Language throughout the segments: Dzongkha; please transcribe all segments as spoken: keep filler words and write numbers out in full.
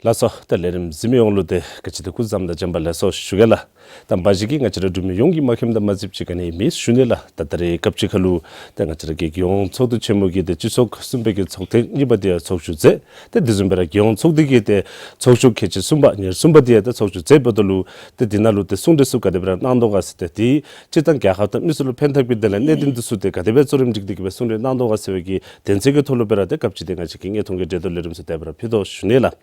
ལགས་སོ། ད་ལས་རིམ་གཟིགས་མི་ཡོངས་ལུ་ཏེ་ག་ཅི་ཏེ་སྐུ་གཟུགས་བཟང་དང་བྱོན་པ་ལེགས་སོ་ཞུ་གེ་ལགས། ད་མ་གཞི་གི་ང་བཅས་ར་འབྲུག་མི་ཡོངས་ཀྱིས་མ་མཁྱེནམ་དང་མ་གཟིགསཔ་ཅིག་ག་ནི་མེད་ཞུ་ནི་ལགས། ད་ད་རེས་སྐབས་ཅིག་ཁར་ལུ་ད་ང་བཅས་ར་གི་རྒྱལ་ཡོངས་ཚོགས་འདུ་ཆེན་མོ་གི་ཏེ་སྤྱི་ཚོགས་གསུམ་པའི་གི་ཚོགས་ཐེངས་གཉིས་པ་དེ་ཡང་ཚོགས་ཞུགས་མཛད། ཏེ་དེ་བཟུམ་སྦེ་ར་རྒྱལ་ཡོངས་ཚོགས་སྡེ་གི་ཏེ་ཚོགས་ཞུགས་ཁལ་གཅིག་གསུམ་པ་ཉེར་གསུམ་པ་དེ་ཡང་ཏེ་ཚོགས་ཞུགས་མཛད་འབདཝ་ད་ལུ་ཏེ་དེ་ནང་ལུ་ཏེ་གསུང་གྲོས་ཚུ་ག་དེ་སྦེ་ར་གནང་དོ་ག་ཟེར། ཏེ་དེ་སྤྱིར་བཏང་རྒྱལ་ཁབ་དང་མི་སེར་ལུ་ཕན་ཐོགས་པའི་དོན་ལས་གནད་དོན་འདི་ཚུ་ཏེ་ག་དེ་སྦེ་གཙོ་རིམ་སྒྲིག་སྟེ་གི་སྦེ་གསུང་གྲོས་གནང་དོ་ག་ཟེར་བའི་གི་དོན་ཚན་གྱི་ཐོག་ལུ་སྦེ་ར་ཏེ་སྐབས་ཅིག་ཏེ་ང་བཅས་ཀྱི་བརྙན་ཐུང་གི་གྲོས་བསྡུར་ལས་རིམ་ཚུ་དེ་སྦེ་ར་ཕུལ་དོ་ཞུ་ནི་ལགས།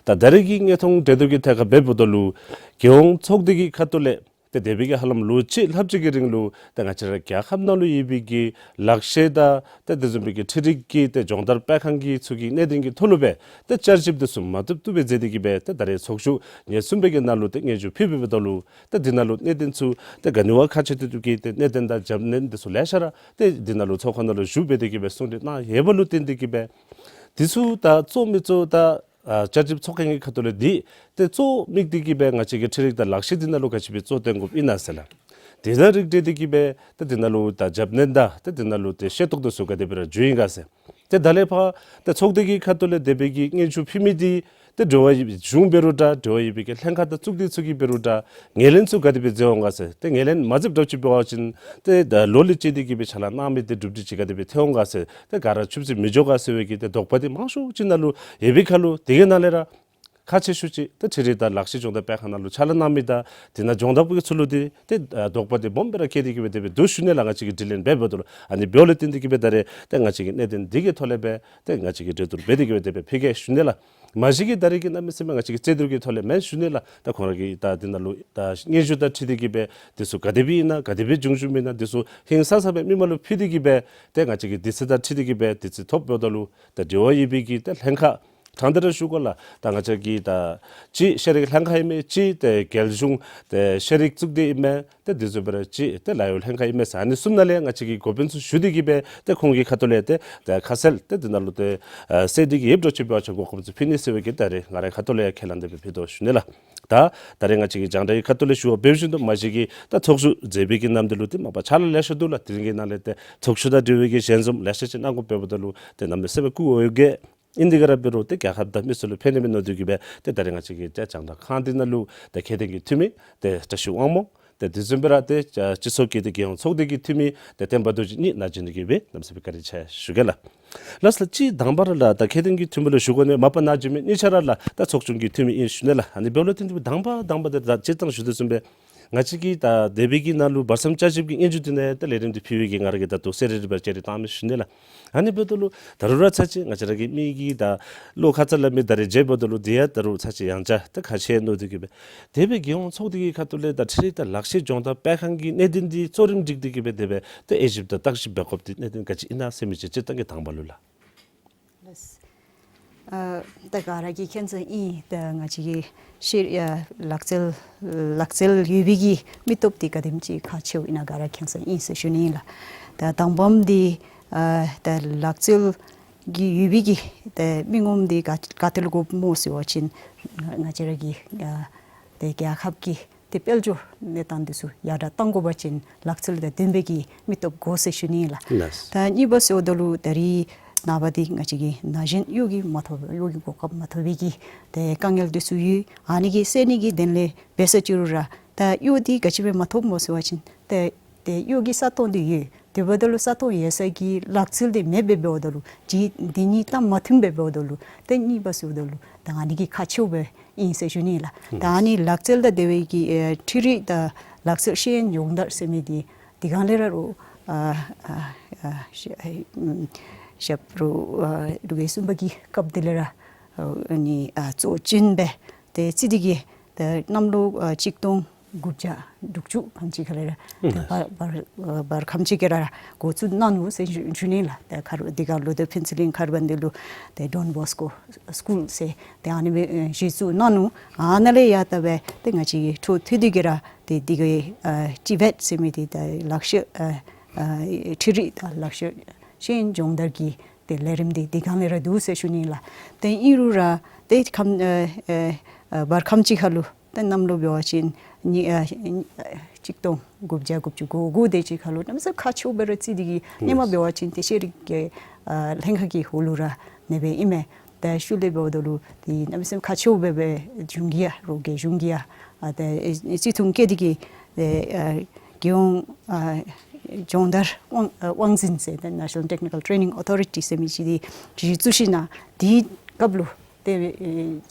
ད་ད་རེས་ཀྱི་བརྙན་ཐུང་གྲོས་བསྡུར་གྱི་ཐད་ཁར་འབདཝ་ད་ལུ་རྒྱལ་ཡོངས་ཚོགས་སྡེ་གི་ཁ་ཐུག་ལས་ཏེ་འདས་པའི་གི་ཧ་ལམ་ལོ་གཅིག་ལྷགཔ་ཅིག་གི་རིང་ལུ་ཏེ་ང་བཅས་ར་རྒྱལ་ཁབ་ནང་ལུ་ཡོད་པའི་གི་ལག་ཤེས་དང་ཏེ་དེ་བཟུམ་སྦེ་གི་འཕྲུལ་རིག་གི་ཏེ་སྦྱོང་བརྡར་སྤེལ་ཁང་གི་ཚུ་གི་གནད་དོན་གྱི་ཐོག་ལུ་སྦེ་ཏེ་བསྐྱར་ཞིབ་དེ་ཚུ་མ་བཏུབ་བཏུབ་སྦེ་མཛད་དེ་གི་སྦེ་ཏེ་ད་རེས་ཚོགས་ཞུགས་ཉེར་གསུམ་པའི་གི་ནང་ལུ་ཏེ་སྙན་ཞུ་ཕུལ་འབདཝ་ད་ལུ་ཏེ་དེ་ནང་ལུ་གནད་དོན་ཚུ་ཏེ་ག་ནི་བ་ཁག་ཆེ་ཏོག་ཏོ་གི་ཏེ་གནད་དོན་དང་རྒྱབ་གནོན་དེ་ཚུ་ལེ་ཤ་ར་ཏེ་དེ་ནང་ལུ་ཚོགས་ཁང་ནང་ལུ་བཞུགས་སྦེ་དེ་གི་སྦེ་གསུང་གྲོས་གནང་ཡོདཔ་ལུ་བརྟེན་ཏེ་གི་སྦེ་དེ་ཚུ་ད་གཙོ་མི་གཙོ་ད་ཨ་བསྐྱར་ཞིབ་ཚོགས་ཁང་གི་ཁ་ཐུག་ལས་འདི་ཏེ་གཙོ་དམིགས་ཏེ་གི་སྦེ་ང་བཅས་ཀྱི་འཕྲུལ་རིག་དང་ལག་ཤེས་འདི་ནང་ལུ་ག་ཅི་སྦེ་གཙོ་བཏོན་དགོཔ་ཨིན་ན་ཟེར་ལགས། དེ་དང་རིགས་བསྒྲེས་ཏེ་གི་སྦེ་ཏེ་འདི་ནང་ལུ་ད་རྒྱབ་གནོན་དང་ཏེ་འདི་ནང་ལུ་ཏེ་ཤེས་རྟོགས་དེ་ཚུ་ག་དེ་སྦེ་ར་འགྱོ་ཡི་ག་ཟེར། ཏེ་ད་ལས་ཕར་ཏེ་ཚོགས་སྡེ་གི་ཁ་ཐུག་ལས་འདས་པའི་གི་སྙན་ཞུ་ཕུལ་མི་འདི་ཏེ་འབྲེལ་བ་ཡོད་པའི་གཞུང་འབད་རུང་འདྲ་འབྲེལ་བ་ཡོད་པའི་གི་ལྷན་ཁག་དང་གཙུག་སྡེ་ཚུ་གིས་འབད་རུང་འདྲ་ངོས་ལེན་ཚུ་ག་དེ་སྦེ་མཛད་འོང་ག་ཟེར། ཏེ་ངོས་ལེན་མ་མཛདཔ་འདྲཝ་ཅིག་འབད་བ་ཅིན་ཏེ་ད་ལོ་ལས་བཅད་དེ་གི་སྦེ་ཕྱག་ལཱ་གནང་མི་དེ་གྲུབ་འབྲས་ཅིག་ག་དེ་སྦེ་ཐོན་འོང་ག་ཟེར། ཏེ་ག་ར་ཆུད་ཟོས་མི་འགྱོ་ག་ཟེར་བའི་གི་ཏེ་དོགས་པ་དེ་མང་ཤོས་ཅིག་ནང་ལུ་ཡོད་པའི་ཁར་ལུ་དེ་གི་ནང་ལས་ར་ཁག་ཆེ་ཤོས་ཅིག་ཏེ་འཕྲུལ་རིག་དང་ལག་ཤེས་སྦྱོང་བརྡར་སྤེལ་ཁང་ནང་ལུ་ཕྱག་ལཱ་གནང་མི་དང་དེ་ནང་སྦྱོང་བརྡརཔ་གི་ཚུ་ལུ་ཏེ་ཏེ་ཨ་དོགས་པ་དེ་སྦོམ་སྦེ་ར་སྐྱེས་ཏེ་གི་སྦེ་དེ་སྦེ་འདུག་ཞུ་ནི་ལགས། ང་བཅས་ཀྱིས་དྲི་ལན་འབད་འབདཝ་ད་ལུ་ཨ་ནི་འབདཝ་ལས་བརྟེན་ཏེ་གི་སྦེ་ད་རེས་ཏེ་ང་བཅས་ཀྱིས་གནད་དོན་འདི་གི་ཐོག་ལས་སྦེ་ཏེ་ང་བཅས་ཀྱིས་གྲོས་བསྡུར་འབད་དེ་གི་སྦེ་དེ་སྦེ་ཕུལ་གེ་ཞུ་ནི་ལགས། མ་གཞི་གི་ད་རེས་ཀྱི་གནམ་མེད་ས་མེད་ང་བཅས་ཀྱིས་རྩོད་བསྡུར་གྱི་ཐོག་ལས་མེན་ཞུ་ནི་ལགས། ད་ཁོང་ར་གིས་ད་འདི་ནང་ལུ་ད་སྙན་ཞུ་དང་འཁྲིལ་ཏེ་གི་སྦེ་དེ་ཚུ་ག་དེ་སྦེ་ཨིན་ན་ག་དེ་སྦེ་འབྱུང་བཞུགས་མི་ཨིན་ན་དེ་ཚུ་ཧིང་སངས་ས་སྦེ་མི་མང་ལུ་ཕུལ་ཏེ་གི་སྦེ་ཏེ་ང་བཅས་ཀྱིས་དུས་ཚོད་དང་འཁྲིལ་ཏེ་གི་སྦེ་དུས་ཚོད་ཐོབ་འབདཝ་ད་ལུ་ད་འབྲེལ་བ་ཡོད་པའི་གི་ཏེ་ལྷན་ཁག་དྲང་སྟེ་ར་ཞུ་དགོ་ལགས། ད་ང་བཅས་ཀྱི་ད་གཅིག་ཤེས་རིག་ལྷན་ཁག་ཨིན་མས། གཅིག་ཏེ་རྒྱལ་གཞུང་ཏེ་ཤེས་རིག་གཙུག་སྡེ་ཨིན་མས། ཏེ་དེ་བཟུམ་སྦེ་ར་གཅིག་ཏེ་ལཱ་གཡོག་ལྷན་ཁག་ཨིན་མས་ཟེར། ཨ་ནི་གསུམ་ནང་ལས་ང་བཅས་ཀྱིས་འགོ་དཔོན་ཚུ་ཞུ་སྟེ་གི་སྦེ་ཏེ་ཁོང་གི་ཁ་ཐུག་ལས་ཏེ་ཏེ་ཁ་གསལ་ཏེ་དེ་ནང་ལུ་ཏེ་ཨ་གསལ་འདི་གི་ཡོདཔ་འདྲཝ་ཅིག་འབད་བ་ཅིན་གོ་སྐབས་ཚུ་ཕུལ་ནི་ཟེར་བའི་གི་ད་རེས་ང་རའི་ཁ་ཐུག་ལས་ཡང་ཁས་བླངས་དེ་སྦེ་ཕུལ་དོ་ཞུ་ནི་ལགས། ད་ད་རེས་ང་བཅས་ཀྱིས་རྒྱང་བསྒྲགས་ཀྱི་ཁ་ཐུག་ལས་ཞུ་བ་འབད་བཞིན་དུ་མ་གཞི་གི་ད་ཚོགས་ཞུགས་མཛད་པའི་གི་ནམ་དུས་ལུ་ཏེ་མ་པ་ཕྱག་ལཱ་ལེ་ཤ་འདུག་ལགས། དེ་རིང་གི་ནང་ལས་ཏེ་ཚོགས་ཞུགས་དང་འབྲེལ་བའི་གི་ཞལ་འཛོམས་ལེ་ཤ་ཅིག་གནང་དགོཔ་འབདཝ་ད་ལུ་ཏེ་གནམ་མེད་ས་མེད་སྐུ་འོས་གེ་ཨིན། དེ་ག་ར་འབད་རུང་ཏེ་རྒྱལ་ཁབ་དང་མི་སེར་ལུ་ཕན་ནི་མས་མནོ་སྟེ་གི་སྦེ་ཏེ་ད་རེས་ང་བཅས་ཀྱི་ཏེ་རྒྱང་བསྒྲགས་ཁང་འདི་ནང་ལུ་ཏེ་ཁྱད་ལྡན་གྱི་འཐུས་མི་ཏེ་བཀྲ་ཤིས་དབང་མོ་ཏེ་དེ་བཟུམ་སྦེ་ར་ཏེ་སྤྱི་ཚོགས་ཀྱི་ཏེ་རྒྱལ་ཡོངས་ཚོགས་སྡེ་གི་འཐུས་མི་ཏེ་བསྟན་པ་རྡོ་རྗེ་གཉིས་ནཱ་བྱོན་ཏེ་གི་སྦེ་གནམ་མེད་ས་མེད་བཀའ་དྲིན་ཆེ་ཞུ་གེ་ལགས། ལགས་སོ་ལགས། སྤྱིར་དང་པ་ར་ལགས་ད་ཁྱད་ལྡན་གྱི་འཐུས་མི་ལུ་ཞུ་དགོ་ནི་མ་པ་ནཱ་བྱོན་མི་གཉིས་ཆ་ར་ལགས་ད་ཚོགས་ཆུང་གི་འཐུས་མི་ཨིན་ཞུ་ནི་ལགས། ཨ་ནི་འབདཝ་ལས་བརྟེན་ཏེ་དང་པ་དང་པ་ཏེ་ད་སྤྱིར་བཏང་ཞུ་དོ་བཟུམ་སྦེ་ང་བཅས་ཀྱི་ད་འདས་པའི་གི་ནང་ལུ་བར་མཚམས་བསྐྱར་ཞིབ་ཀྱི་སྙན་ཞུ་འདི་ནང་ཡང་ད་ལས་རིམ་འདི་ཕུལ་བའི་གི་ང་ར་གིས་ད་ལྟོ་གསོལ་རས་རི་བར་བཅར་ཏེ་བཏང་མི་ཞུ་ནི་ལགས། ཨ་ནི་འབདཝ་ད་ལུ་ད་རུང་ར་ཚར་གཅིག་ང་བཅས་ར་གི་མི་གི་ད་བློ་ཁ་ཙ་ལས་མི་ད་རེས་མཇལཝ་ད་ལུ་དེ་ཡང་ད་རུང་ཚར་གཅིག་ཡང་བསྐྱར་ད་ཁ་ཤས་མནོ་སྟེ་གི་སྦེ་འདས་པའི་རྒྱལ་ཡོངས་ཚོགས་སྡེ་གི་ཁ་ཐུག་ལས་ད་འཕྲུལ་རིག་དང་ལག་ཤེས་སྦྱོང་བརྡར་སྤེལ་ཁང་གི་གནད་དོན་འདི་གཙོ་རིམ་སྒྲིག་སྟེ་གི་སྦེ་དེ་སྦེ་ད་དབྱེ་ཞིབ་དང་བརྟག་ཞིབ་འབད་དགོཔ་འདི་གནད་དོན་ག་ཅི་ཨིན་ན་ཟེར་མི་ཅིག་སྤྱིར་བཏང་གི་དང་པ་ལུ་ལགས། ལགས། ཨ་ད་ག་ར་གིས་མཁྱེན་གསལ་ཨིན། ད་ང་བཅས་ཀྱི་ཤེས་ཨ་ལག་རྩལ་ལག་རྩལ་ཡོད་པའི་གི་མི་སྟོབས་འདི་ག་དེམ་ཅིག་ཁག་ཆེཝ་ཨིན་ན་ག་ར་མཁྱེན་གསལ་ཨིན་ཟེར་ཞུ་ནི་ཨིན་ལགས། ད་དང་པམ་འདི་ཨ་ད་ལག་རྩལ་གྱི་ཡོད་པའི་གི་ད་མི་ངོམ་འདི་ག་ག་ཏེ་ལུ་དགོཔ་སྨོ་ཟེར་བ་ཅིན་ང་བཅས་ར་གི་ཨ་ད་རྒྱལ་ཁབ་ཀྱི་ཏེ་དཔལ་འབྱོར་གནས་སྟངས་འདི་ཚུ་ཡར་དྲག་གཏང་དགོ་པ་ཅིན་ལག་རྩལ་དང་ལྡན་པའི་གི་མི་སྟོབས་དགོ་ཟེར་ཞུ་ནི་ཨིན་ལགས། ལགས། ད་གཉིས་པ་ཟེར་བ་ད་ལུ་ད་རེས་ནངས་པ་འདི་ང་བཅས་ཀྱི་ན་གཞོན་གཡོག་གི་མ་ཐོབ་གཡོག་གི་གོ་སྐབས་མ་ཐོབ་པའི་གི་ཏེ་དཀའ་ངལ་འདི་ཚུ་ཡོད། ཨ་ནི་གི་སེལ་ནི་གི་དོན་ལས་འབད་ས་ཅིག་རུང་ར་ད་གཡོག་འདི་ག་ཅི་སྦེ་མ་ཐོབ་སྨོ་ཟེར་བ་ཅིན་ཏེ་ཏེ་གཡོག་གི་ས་སྟོང་འདི་ཡོད། དེ་འབདཝ་ད་ལུ་ས་སྟོང་ཡོད་ས་གི་ལག་རྩལ་འདི་མེདཔ་སྦེ་འབདཝ་ད་ལུ་ཏེ་འདི་གཉིས་ད་མ་མཐུནམ་སྦེ་འབདཝ་ད་ལུ་ཏེ་གཉིས་པ་ཟེརཝ་ད་ལུ་ད་ཨ་ནི་གི་ཁག་ཆེཝ་སྦེ་ཨིན་ཟེར་ཞུ་ནི་ལགས། ད་ཨ་ནི་ལག་རྩལ་དང་འབྲེལ་བའི་གི་ཨེ་འཕྲུལ་རིག་དང་ལག་རྩལ་ཤེས་ཡོན་སྦྱོང་བརྡར་ཟེར་མི་འདི་དེ་སྒང་ལས་ར་རུང་ཨ་ཨ་ཨ་ཤེ་ཨེ་ཨམ་ཞབས་དྲུང་ཨ་འབྲུག་རྒྱལ་གསུམ་པ་གི་སྐབས་དེ་ལས་ར་ཨ་ཨ་ནི་ཨ་གཙོ་བྱས་སྦེ་ཏེ་རྩིས་དེ་གིས་ཏེ་གནམ་ལོ་ཨ་གཅིག་སྟོང་དགུ་བརྒྱ་དྲུག་ཅུ་ཁམས་ཅིག་ཁ་ལས་ར་ཏེ་ཨུམ་བར་བར་ཨ་བར་ཁམས་ཅིག་ཁ་ལས་ར་འགོ་བཙུགས་གནང་ནུག་ཟེར་ཞུ་ཞུ་ནི་ལགས། ཏེ་ཁར་དེ་སྒང་ལུ་ཏེ་ཕུན་ཚོགས་གླིང་ཁ་བ་འདི་ལུ་ཏེ་ཌོན་བོསྐོ་སི་ཀུལ་ཟེར་ཏེ་ཨ་ནི་སྦེ་ཨེ་གཞི་བཙུགས་གནང་ནུག། ཨ་ནཱ་ལས་ཡར་ད་སྦེ་ཏེ་ང་བཅས་ཀྱི་འཕྲོ་མཐུད་དེ་གི་ར་ཏེ་འདི་གི་ཨ་ཊི་བེཊ་ཟེར་མི་འདི་ད་ལག་ཤེས་ཨ་ཨ་འཕྲུལ་རིག་དང་ལག་ཤེས་ཤེས་ཡོན་སྦྱོང་བརྡར་གྱི་ཏེ་ལས་རིམ་འདི་དེ་སྒང་ལས་ར་འདུག་ཟེར་ཞུ་ནི་ལགས། ཏེ་ཨིན་རུང་ར་ཏེ་ཁམས་ཨ་ཨ་ཨ་བར་ཁམས་ཅིག་ཁ་ལུ་ཏེ་གནམ་ལོ་འབད་བ་ཅིན་ཉི་ཨ་ཨ་གཅིག་སྟོང་དགུ་བརྒྱ་དགུ་བཅུ་གོ་དགུ་དེ་ཅིག་ཁ་ལུ་གནམ་མེད་ས་མེད་ཁག་ཆེཝ་སྦེ་ར་རྩིས་དེ་གིས་ཨིན། སྔོན་མ་འབད་བ་ཅིན་ཏེ་ཤེས་རིག་གི་ཨ་ལྷན་ཁག་གི་འོག་ལུ་ར་ཨ་ནི་སྦེ་ཨིན་མས། ད་ཤུལ་ལས་འབདཝ་ད་ལུ་འདི་གནམ་མེད་ས་མེད་ཁག་ཆེཝ་སྦེ་སྦེ་བྱུང་གི་ཡ། རོགས་རྒྱལ་གཞུང་གིས་ཡ་ཨ་ད་ཨེ་བརྩི་མཐོང་བསྐྱེད་དེ་གིས་ཏེ་ཨ་རྒྱལ་ཡོངས་ཨ་སྦྱོང་བརྡར་དབང་ཨ་དབང་འཛིན་ཟེར་ཏེ་National Technical Training Authority ཟེར་མི་ཅིག་འདི་གཞི་བཙུགས་ཞིནམ་ལས་འདི་སྐབས་ལུ་ཏེ་ཨེ་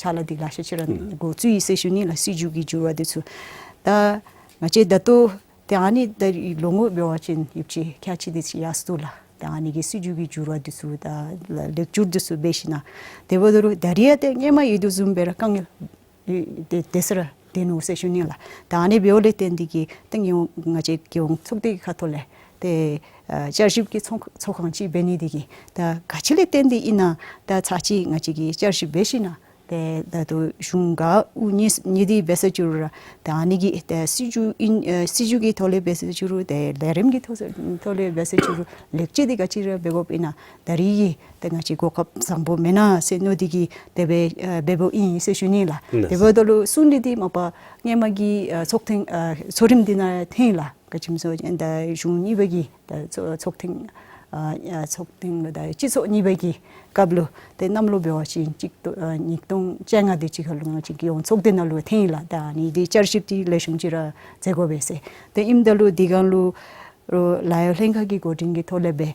ཕྱག་ལཱ་འདི་ལེ་ཤ་ཅིག་ར་འགོ་བཙུགས་ཡི་ཟེར་ཞུ་ནི་ལགས། སྲིད་བྱུས་ཀྱི་འགྱུར་བ་འདི་ཚུ་ད་ང་བཅས་ད་ལྟོ་ཏེ་ཨ་ནི་ད་ལོ་ངོ་འབད་བ་ཅིན་ཡོདཔ་ཅིག་ཁག་ཆེ་འདི་ཅིག་ཡར་སོ་ལགས། ཏེ་ཨ་ནི་གི་སྲིད་བྱུས་ཀྱི་འགྱུར་བ་འདི་ཚུ་དང་ལེགས་བསྒྱུར་འདི་ཚུ་འབད་ཞིནམ་ལས་དེ་འབདཝ་ད་ལུ་ད་རིས་ཡང་ཏེ་སྔོན་མ་ཡོད་དོ་བཟུམ་སྦེ་ར་དཀའ་ངལ་ཏེ་ཏེ་ས་ར་ཏེ་ནུག་ཟེར་ཞུ་ནི་ལགས། ད་ཨ་ནི་འབདཝ་ལས་བརྟེན་ཏེ་གིས་ཏེ་ང་བཅས་རྒྱལ་ཡོངས་ཚོགས་སྡེ་གི་ཁ་ཐུག་ལས་ཏེ་ཨ་བསྐྱར་ཞིབ་ཀྱི་ཚོགས་ཚོགས་ཁང་ཅིག་འབད་ནི་འདི་གིས་ད་ག་ཅི་ལས་བརྟེན་ཏེ་ཨིན་ན་ད་ཚར་ཅིག་ང་བཅས་ཀྱིས་བསྐྱར་ཞིབ་འབད་ཞིནམ་ལས་ཏེ་ད་ལྟོ་གཞུང་ག་དབུ་བརྙེས་བརྙེས་ཏེ་འབད་ཟེར་ཅི་རུང་ར་ད་ཨ་ནི་གི་ཏེ་སྲིད་བྱུས་ཨིན་ཨེ་སྲིད་བྱུས་ཀྱི་ཐོག་ལས་འབད་ཟེར་ཅི་རུང་ཏེ་ལས་རིམ་གྱི་ཐོག་ཐོག་ལས་འབད་ཟེར་ཅི་རུང་ལེགས་བཅོས་འདི་ག་ཅི་ར་འབད་དགོཔ་ཨིན་ན་ད་རིས་ཀྱི་ཏེ་ང་བཅས་གོ་སྐབས་བཟང་པོ་མེན་ན་ཟེར་མནོ་སྟེ་གིས་དེ་སྦེ་ཨེ་འབདཝ་ཨིན་ཟེར་ཞུ་ནི་ལགས། ལགས། དེ་འབདཝ་ད་ལུ་གསུང་གྲོས་འདི་མ་པ་སྔོན་མ་གི་ཨ་ཚོགས་ཐེངས་ཨ་ཚོགས་རིམ་འདི་ནང་ཐོན་ཡི་ལགས། ག་ཅི་སྨོ་ཟེར་བ་ཅིན་ད་གཞུང་གཉིས་པ་གི་ད་ཚོགས་ཚོགས་ཐེངས་ཨ་ཨ་ཚོགས་ཐེངས་ལུ་ད་སྤྱི་ཚོགས་གཉིས་པ་གི་སྐབས་ལུ་ཏེ་གནམ་ལོ་འབད་བ་ཅིན་གཅིག་སྟོང་ཨ་ཉིས་སྟོང་བཅོ་ལྔ་དེ་ཅིག་ཁར་ལུ་ང་བཅས་རྒྱལ་ཡོངས་ཚོགས་སྡེ་ནང་ལུ་ཐོན་ཡི་ལགས། ད་ཨ་ནི་འདི་བསྐྱར་ཞིབ་འདི་ལེགས་ཤོམ་ཅིག་ར་མཛད་དགོ་པས་ཟེར། ཏེ་ཨིནམ་ད་ལུ་འདི་སྒང་ལུ་རོགས་ལཱ་གཡོག་ལྷན་ཁག་གི་འགོ་འདྲེན་གྱི་ཐོག་ལས་སྦེ་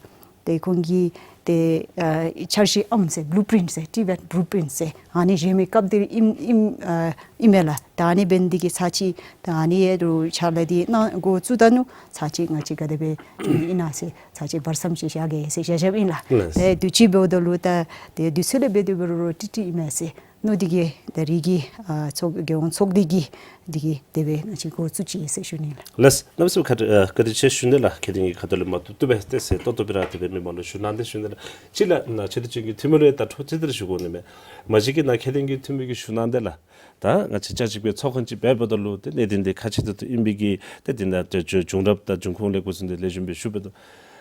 ཏེ་ཁོང་གིས་ཏེ་ཨ་འཆར་གཞི་ཨམ་ཟེར་བུ་ལུ་པི་རིནཊ་ཟེར་ཊི་བེཊ་བུ་ལུ་པི་རིནཊ་ཟེར་ཨ་ནི་བཞེངས་མི་སྐབས་འདི་ཨིན་ཨིན་ཨ་ཨིན་མས་ལགས། ད་ཨ་ནི་འབད་ནི་འདི་གིས་ཚར་ཅིག་ད་ཨ་ནི་ཡང་རོགས་ཕྱག་ལཱ་འདི་གནང་འགོ་བཙུགས་ད་ནུག། ཚར་ཅིག་ང་བཅས་ག་དེ་སྦེ་ཨིན་ན་ཟེར་ཚར་ཅིག་བར་མཚམས་ཅིག་བཞག་གེ་ཟེར་བཞག་བཞགཔ་ཨིན་ལགས། ལགས། ཏེ་དུས་ཅི་འབདཝ་ད་ལུ་ད་ཏེ་དུས་ཚོད་ལས་འབད་དེ་འབད་རུང་རོགས་ཀྲིག་ཀྲི་ཨིན་མས་ཟེར་མནོ་སྟེ་གིས་ད་རིས་ཀྱི་ཨ་ཚོགས་རྒྱལ་ཡོངས་ཚོགས་སྡེ་གི་འདི་གིས་དེ་སྦེ་ང་བཅས་འགོ་བཙུགས་ཅི་ཟེར་ཞུ་ནི་ལགས། ལགས། གནམ་མེད་ས་མེད་བཀའ་དྲིན་ཨ་བཀའ་དྲིན་ཆེ་ཞུ་ནི་ལགས། ཁྱེད་ཀྱི་ཁ་ཐུག་ལས་མ་བཏུབ་བཏུབ་སྦེ་ཏེ་ཟེར་ཏོག་ཏོ་སྦེ་ར་དེ་སྦེ་མི་མང་ལུ་ཞུ་གནང་སྟེ་ཞུ་ནི་ལགས། ཅིག་ལགས་ན་ཆེ་བསྟོད་ཅན་གྱི་འཐུས་མི་ལུ་ཡང་ད་འཕྲོ་མཐུད་དེ་ར་ཞུ་དགོ་ནི་མས། མ་གཞི་གི་ན་ཁྱེད་ཀྱི་འཐུས་མི་གིས་ཞུ་གནང་དེ་ལགས། ད་ང་བཅས་བསྐྱར་ཞིབ་ཀྱི་ཚོགས་ཁང་ཅིག་འབད་འབདཝ་ད་ལུ་ཏེ་གནད་དོན་འདི་ཁག་ཆེ་ཏོག་ཏོ་ཨིན་པའི་གི་ཏེ་འདི་ནང་ཏེ་བྱུང་བྱུང་རབས་དང་འབྱུང་ཁུངས་ལས་འགོ་བཟུང་སྟེ་ལེགས་ཤོམ་སྦེ་ཞུ་འབད་དོ།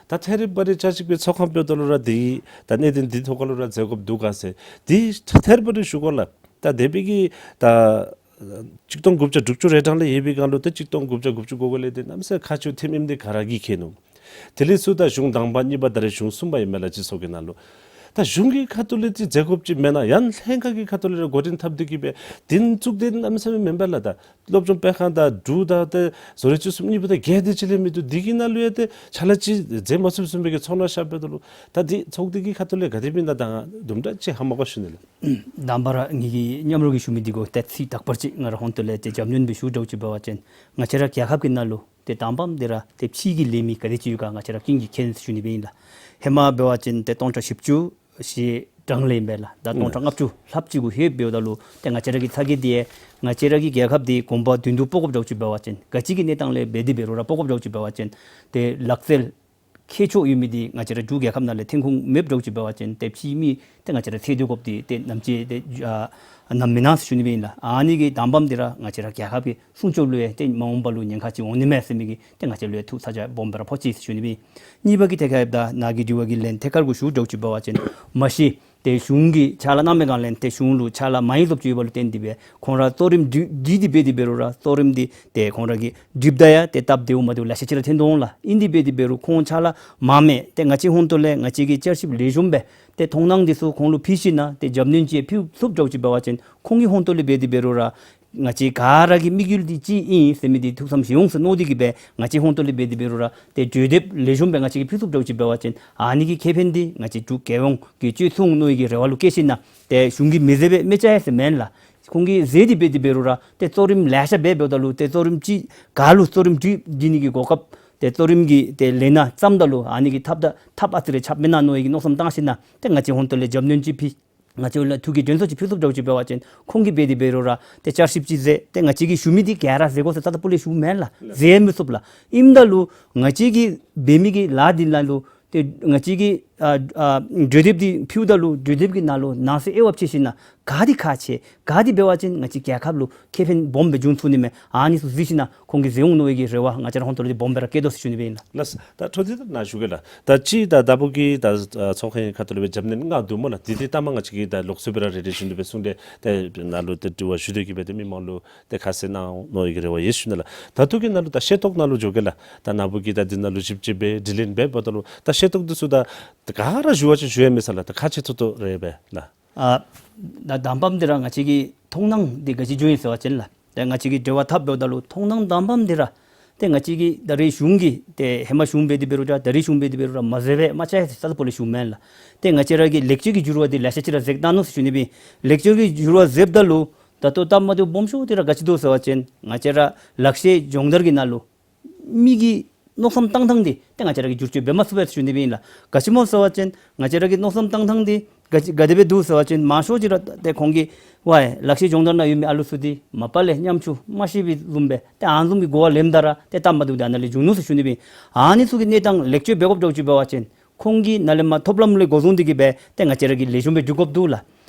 ད་ཐད་རི་བ་རི་བསྐྱར་ཞིབ་ཀྱི་ཚོགས་ཁང་འབདཝ་ད་ལུ་ར་འདི་ད་གནད་དོན་འདི་ཐོག་ཁ་ལུ་ར་མཛད་དགོཔ་འདུག་ག་ཟེར་འདི་ཐད་རི་བ་རི་ཞུ་དགོ་ལགས། ད་དེ་སྦེ་གི་ད་ཆིག་སྟོང་དགུ་བརྒྱ་དྲུག་ཅུ་རེ་གྲངས་ལས་ཡོད་པའི་སྒང་ལུ་ཏེ་ཆིག་སྟོང་དགུ་བརྒྱ་དགུ་བཅུ་གོ་གོ་ལས་ཏེ་གནམ་མེད་ས་མེད་ཁག་ཆེཝ་ཐོནམ་ཨིནམ་འདི་ག་ར་གིས་མཁྱེན་ནུག། དེ་ལས་ཚུར་ད་གཞུང་དང་པ་གཉིས་པ་ད་རེས་གཞུང་གསུམ་པ་ཨིན་མས་ལགས་སྤྱི་ཚོགས་ཀྱི་ནང་ལུ། ད་གཞུང་གི་ཁ་ཐུག་ལས་ཅིག་མཛད་དགོཔ་ཅིག་མེན་ན་ཡང་ལྷན་ཁག་གི་ཁ་ཐུག་ལས་ར་འགོ་འདྲེན་འཐབ་སྟེ་གིས་སྦེ་འདི་བཙུགས་ཏེ་གནམ་མེད་ས་མེད་མེན་པས་ལགས། ད་སློབ་སྦྱོང་སྤེལ་ཁང་དང་འབྲུག་དང་ཏེ་བཟོ་རིག་བཅུ་གསུམ་གཉིས་པོ་དང་གལ་ཏེ་ཅིག་ལས་མི་བཏུབ། འདི་གི་ནང་ལུ་ཡང་ཏེ་ཕྱག་ལཱ་ཅིག་མཛད་མ་ཚུགསཔ་བཟུམ་སྦེ་གི་ཚོར་སྣང་ཤར་འབདཝ་ད་ལུ་ད་འདི་ཚོགས་སྡེ་གི་ཁ་ཐུག་ལས་ག་དེ་སྦེ་ཨིན་ན་ད་དུམ་གྲ་ཅིག་ཧ་མ་གོ་ཞུ་ནི་ལགས། དང་པ་ར་ངེ་གི་མཉམ་རོགས་ཀྱིས་ཞུ་མི་འདི་གུ་ཏེ་ཚིག་དག་པ་ཅིག་ང་ར་ཧོན་ཏོ་ལས་ཏེ་རྒྱབ་སྣོན་སྦེ་ཞུ་དགོཔ་ཅིག་འབད་བ་ཅིན་ང་བཅས་ར་རྒྱལ་ཁབ་ཀྱི་ནང་ལུ་ཏེ་དང་པམ་འདི་ར་ཏེ་ཕྱི་གི་ལས་མི་ག་དེ་ཅིག་ཡོད་ག་ང་བཅས་ར་ཀུན་གྱིས་མཁྱེན་ཞུ་ནི་སྦེ་ཨིན་ལགས། ཧེ་མ་འབད་བ་ཅིན་ཏེ་སྟོང་ཕྲག་བཞི་བཅུ་ཞེ་གྲངས་ལས་ཨིན་པས་ལགས། ད་སྟོང་ཕྲག་ལྔ་བཅུ་ལྷགཔ་ཅིག་གུ་ལྷོདཔ་འབདཝ་ད་ལུ་ཏེ་ང་བཅས་ར་གི་ཚ་གྱང་འདི་ཡང་ང་བཅས་ར་གི་རྒྱལ་ཁབ་འདི་གོམ་པ་མདུན་དུ་སྤོ་དགོཔ་འདྲཝ་ཅིག་འབད་བ་ཅིན་ག་ཅི་གི་གནས་སྟངས་ལས་འབད་དེ་འབད་རུང་ར་སྤོ་དགོཔ་འདྲཝ་ཅིག་འབད་བ་ཅིན་ཏེ་ལག་རྩལ་མཁས་མཆོག་ཡོད་མི་འདི་ང་བཅས་ར་འབྲུག་རྒྱལ་ཁབ་ནང་ལས་ཐོན་ཁུངས་མེདཔ་འདྲཝ་ཅིག་འབད་བ་ཅིན་ཏེ་ཕྱིའི་མི་ཏེ་ང་བཅས་ར་ཐད་སྡུད་དགོཔ་འདི་ཏེ་ནམ་ཅིག་ཏེ་ཨ་ནམ་མེན་ན་ཟེར་ཞུ་ནི་སྦེ་ཨིན་ལགས། ཨ་ནི་གི་དང་པམ་འདི་ར་ང་བཅས་ར་རྒྱལ་ཁབ་ཀྱི་སྲུང་སྐྱོབ་ལུ་ཡང་ཏེ་མ་འོངས་པ་ལུ་ཉེན་ཁ་ཅིག་འོང་ནི་མས་ཟེར་མི་གི་ཏེ་ང་བཅས་ལུ་ཡང་ཐུགས་ཚ་གྱང་སྦོམ་སྦེ་ར་ཕོག་ཅི་ཟེར་ཞུ་ནི་སྦེ་ཨིན། གཉིས་པ་གི་ཐད་ཁར་ད་ནཱ་གི་དྲི་བ་གི་ལན་ཐད་ཀར་གུ་ཞུ་འདྲཝ་ཅིག་འབད་བ་ཅིན་མ་གཞི་ཏེ་གཞུང་གིས་ཕྱག་ལཱ་གནང་མི་སྒང་ལས་ཏེ་གཞུང་ལུ་ཕྱག་ལཱ་མ་ཡེངས་བཟུམ་ཅིག་ཡོདཔ་ལུ་བརྟེན་ཏེ་སྦེ་ཁོང་ར་གཙོ་རིམ་སྒྲིག་སྒྲིག་སྟེ་འབད་དེ་འབད་རུང་ར་གཙོ་རིམ་འདི་ཏེ་ཁོང་ར་གིས་སྒྲིགཔ་ད་ཡང་ཏེ་སྟབས་བདེཝ་མ་བདེཝ་ལེ་ཤ་ཅིག་ར་ཐོན་དོ་འོང་ལགས། ཨིན་དེ་འབད་དེ་འབད་རུང་ཁོང་ཕྱག་ལཱ་མ་མེད་ཏེ་ང་བཅས་ཧོན་ཏོ་ལས་ང་བཅས་ཀྱིས་བསྐྱར་ཞིབ་ལེགས་ཤོམ་སྦེ་ཏེ་མཐོང་སྣང་འདི་ཚུ་ཁོང་ལུ་ཕུལ་ཞིནམ་ལས་ཏེ་རྒྱབ་སྣོན་ཅིག་ཕུལ་ཚུགསཔ་འདྲཝ་ཅིག་འབད་བ་ཅིན་ཁོང་གི་ཧོན་ཏོ་ལས་འབད་དེ་འབད་རུང་ར་ང་བཅས་ག་ར་གི་དམིགས་ཡུལ་འདི་གཅིག་ཨིན་ཟེར་མི་འདི་ཐུགས་བསམ་བཞེས་འོང་ཟེར་མནོ་སྟེ་གིས་སྦེ་ང་བཅས་ཧོན་ཏོ་ལས་འབད་དེ་འབད་རུང་ར་ཏེ་གྲོས་འདེབས་ལེགས་ཤོམ་སྦེ་ང་བཅས་ཀྱིས་ཕུལ་ཚུགསཔ་འདྲཝ་ཅིག་འབད་བ་ཅིན་ཨ་ནི་གི་ཁེ་ཕན་འདི་ང་བཅས་འབྲུག་རྒྱལ་ཡོངས་ཀྱིས་སྤྱོད་ཚུགས་མནོ་བའི་གི་རེ་བ་ལུ་བསྐྱེད་ཞིནམ་ལས་ཏེ་གཞུང་གིས་མི་མཛད་པས་མི་བྱ་ཡ་ཟེར་མེན་ལགས། ཁོང་གིས་མཛད་དེ་འབད་དེ་འབད་རུང་ར་ཏེ་གཙོ་རིམ་ལེ་ཤ་འབད་འབདཝ་ད་ལུ་ཏེ་གཙོ་རིམ་ཅིག་ག་ལུ་གཙོ་རིམ་སྒྲིག་སྒྲིག་ནི་གི་གོ་སྐབས་ཏེ་གཙོ་རིམ་གྱི་ཏེ་ལས་སྣ་བརྩམ་ད་ལུ་ཨ་ནི་གི་ཐབས་ད་ཐབས་ཨ་ཙི་རེ་ཆགསཔ་མེན་ན་མནོ་བའི་གི་མནོ་བསམ་བཏང་ཞིནམ་ལས་ཏེ་ང་བཅས་ཧོན་ཏོ་ལས་རྒྱབ་སྣོན་ཅིག་ཕུལ། ང་བཅས་ལུ་ཐུགས་ཀྱི་དྲན་གསོ་ཅིག་ཕུལ་ཚུགསཔ་འདྲཝ་ཅིག་འབད་བ་ཅིན་ཁོང་གིས་འབད་དེ་འབད་རུང་ར་ཏེ་བསྐྱར་ཞིབ་ཅིག་མཛད། ཏེ་ང་བཅས་ཀྱིས་ཞུ་མི་འདི་ག་ར་མཛད་དགོ་ཟེར་རྩ་དང་སྤུ་ལས་ཞུཝ་མེན་ལགས། མཛད་མི་ཚུགས་ལགས། ཨིནམ་ད་ལུ་ང་བཅས་ཀྱིས་འབད་མི་གི་ལཱ་འདི་ནང་ལུ་ཏེ་ང་བཅས་ཀྱིས་ཨ་ཨ་གྲོས་འདེབས་འདི་ཕུལཝ་ད་ལུ་གྲོས་འདེབས་ཀྱི་ནང་ལུ་ནང་གསེས་དབྱེ་བ་ཕྱེ་ཞིནམ་ལས་ག་འདི་ཁག་ཆེ་ག་འདི་འབད་བ་ཅིན་ང་བཅས་རྒྱལ་ཁབ་ལུ་ཁེ་ཕན་སྦོམ་སྦེ་འབྱུང་ཚུགས་ནི་མས། ཨ་ནི་ཚུ་གཟིགས་ཞིནམ་ལས་ཁོང་གིས་མཛད་འོང་མནོ་བའི་གི་རེ་བ་ང་བཅས་ར་ཧོན་ཏོ་ལས་འདི་སྦོམ་སྦེ་ར་བསྐྱེད་དོ་ཟེར་ཞུ་ནི་སྦེ་ཨིན་ལགས། ལགས། ད་འཕྲོ་མཐུད་དེ་ནཱ་ཞུ་གེ་ལགས། ད་ཅི་ད་ད་ལྟོ་གི་ད་ཚོགས་ཁང་ཁ་ཐུག་ལས་སྦེ་རྒྱབ་སྣོན་མངགས་འདུག་སྨོ་ལགས། དེ་དེ་ལྟ་མ་ང་བཅས་ཀྱིས་ད་ལོགས་སུ་སྦེ་ར་རེ་རེ་བཞིན་དུ་སྦེ་གསུང་སྟེ་ཏེ་ནཱ་ལུ་ཏེ་དྲི་བ་ཞུ་སྟེ་གིས་སྦེ་ཏེ་མི་མང་ལུ་ཏེ་ཁ་གསལ་གནང་མནོ་བའི་གི་རེ་བ་ཡོད་ཞུ་ནི་ལགས། ད་ལྟོ་གི་ནང་ལུ་ད་ཤེས་རྟོགས་ནང་ལུ་འགྱོ་གེ་ལགས། ད་ནཱ་བུ་གིས་ད་འདི་ནང་ལུ་ཞིབ་དཔྱད་འབད་དྲི་ལན་འབད་འབདཝ་ད་ལུ་ད་ཤེས་རྟོགས་འདི་ཚུ་ད་ད་ག་ར་ཞུ་བ་ཅིན་ཞུ་ཡང་མེད་ས་ལགས། ད་ཁག་ཆེ་ཏོག་ཏོ་རེ་བས་ལགས། ཨ་ད་དང་པམ་འདི་ར་ང་བཅས་ཀྱི་མཐོང་སྣང་འདི་ག་ཅི་བྱུང་ཡི་ཟེར་བ་ཅིན་ལགས། ཏེ་ང་བཅས་ཀྱིས་འབྲེལ་བ་འཐབ་འབདཝ་ད་ལུ་མཐོང་སྣང་དང་པམ་འདི་ར་ཏེ་ང་བཅས་ཀྱི་ད་རེས་གཞུང་གི་ཏེ་ཧེ་མ་གཞུང་འབད་དེ་འབད་རུང་ད་རེས་གཞུང་འབད་དེ་འབད་རུང་ར་མ་མཛད་པས་མ་ཅིག་ཡང་ས་ད་པོ་ལས་ཞུཝ་མེན་ལགས། ཏེ་ང་བཅས་ར་གི་ལེགས་བཅོས་ཀྱི་འགྱུར་བ་འདི་ལེ་ཤ་ཅིག་ར་མཛད་གནང་ནུག་ཟེར་ཞུ་ནི་སྦེ་ཨིན། ལེགས་བཅོས་ཀྱི་འགྱུར་བ་མཛདཔ་ད་ལུ་ད་ལྟོ་སྟབས་མ་བདེཝ་སྦོམ་ཤོས་འདི་ར་ག་ཅི་འདུག་ཟེར་བ་ཅིན་ང་བཅས་ར་ལག་ཤེས་སྦྱོང་བརྡར་གྱི་ནང་ལུ་མི་གི་མནོ་བསམ་བཏང་ཐངས་འདི་ཏེ་ང་བཅས་ར་གིས་བསྒྱུར་བཅོས་འབད་མ་ཚུགས་པས་ཟེར་ཞུ་ནི་སྦེ་ཨིན་ལགས། ག་ཅི་སྨོ་ཟེར་བ་ཅིན་ང་བཅས་ར་གི་མནོ་བསམ་བཏང་ཐངས་འདི་ག་ཅི་ག་དེ་སྦེ་འདུག་ཟེར་བ་ཅིན་མང་ཤོས་ཅིག་ར་ཏེ་ཁོང་གི་ཝའི་ལག་ཤེས་སྦྱོང་བརྡར་ནང་ཡོད་མི་ཨ་ལུ་ཚུ་འདི་མ་པ་ལས་ཉམ་ཆུང་མ་ཤེས་པའི་བཟུམ་སྦེ་ཏེ་ཨ་ནི་བཟུམ་གྱི་གོ་བ་ལེནམ་ད་ར་ཏེ་སྟབས་མ་བདེཝ་འདི་ཨ་ནཱ་ལས་བྱུང་ནུག་ཟེར་ཞུ་ནི་སྦེ་ཨིན། ཨ་ནི་ཚུ་གི་གནས་སྟངས་ལེགས་བཅོས་འབད་དགོཔ་འདྲཝ་ཅིག་འབད་བ་ཅིན་ཁོང་གིས་ནཱ་ལས་མར་ཐོབ་ལམ་ལས་འགོ་བཟུང་སྟེ་གི་སྦེ་ཏེ་ང་བཅས་ར་གིས་ལེགས་ཤོམ་སྦེ་སྒྲུབ་དགོཔ་འདུག་ལགས།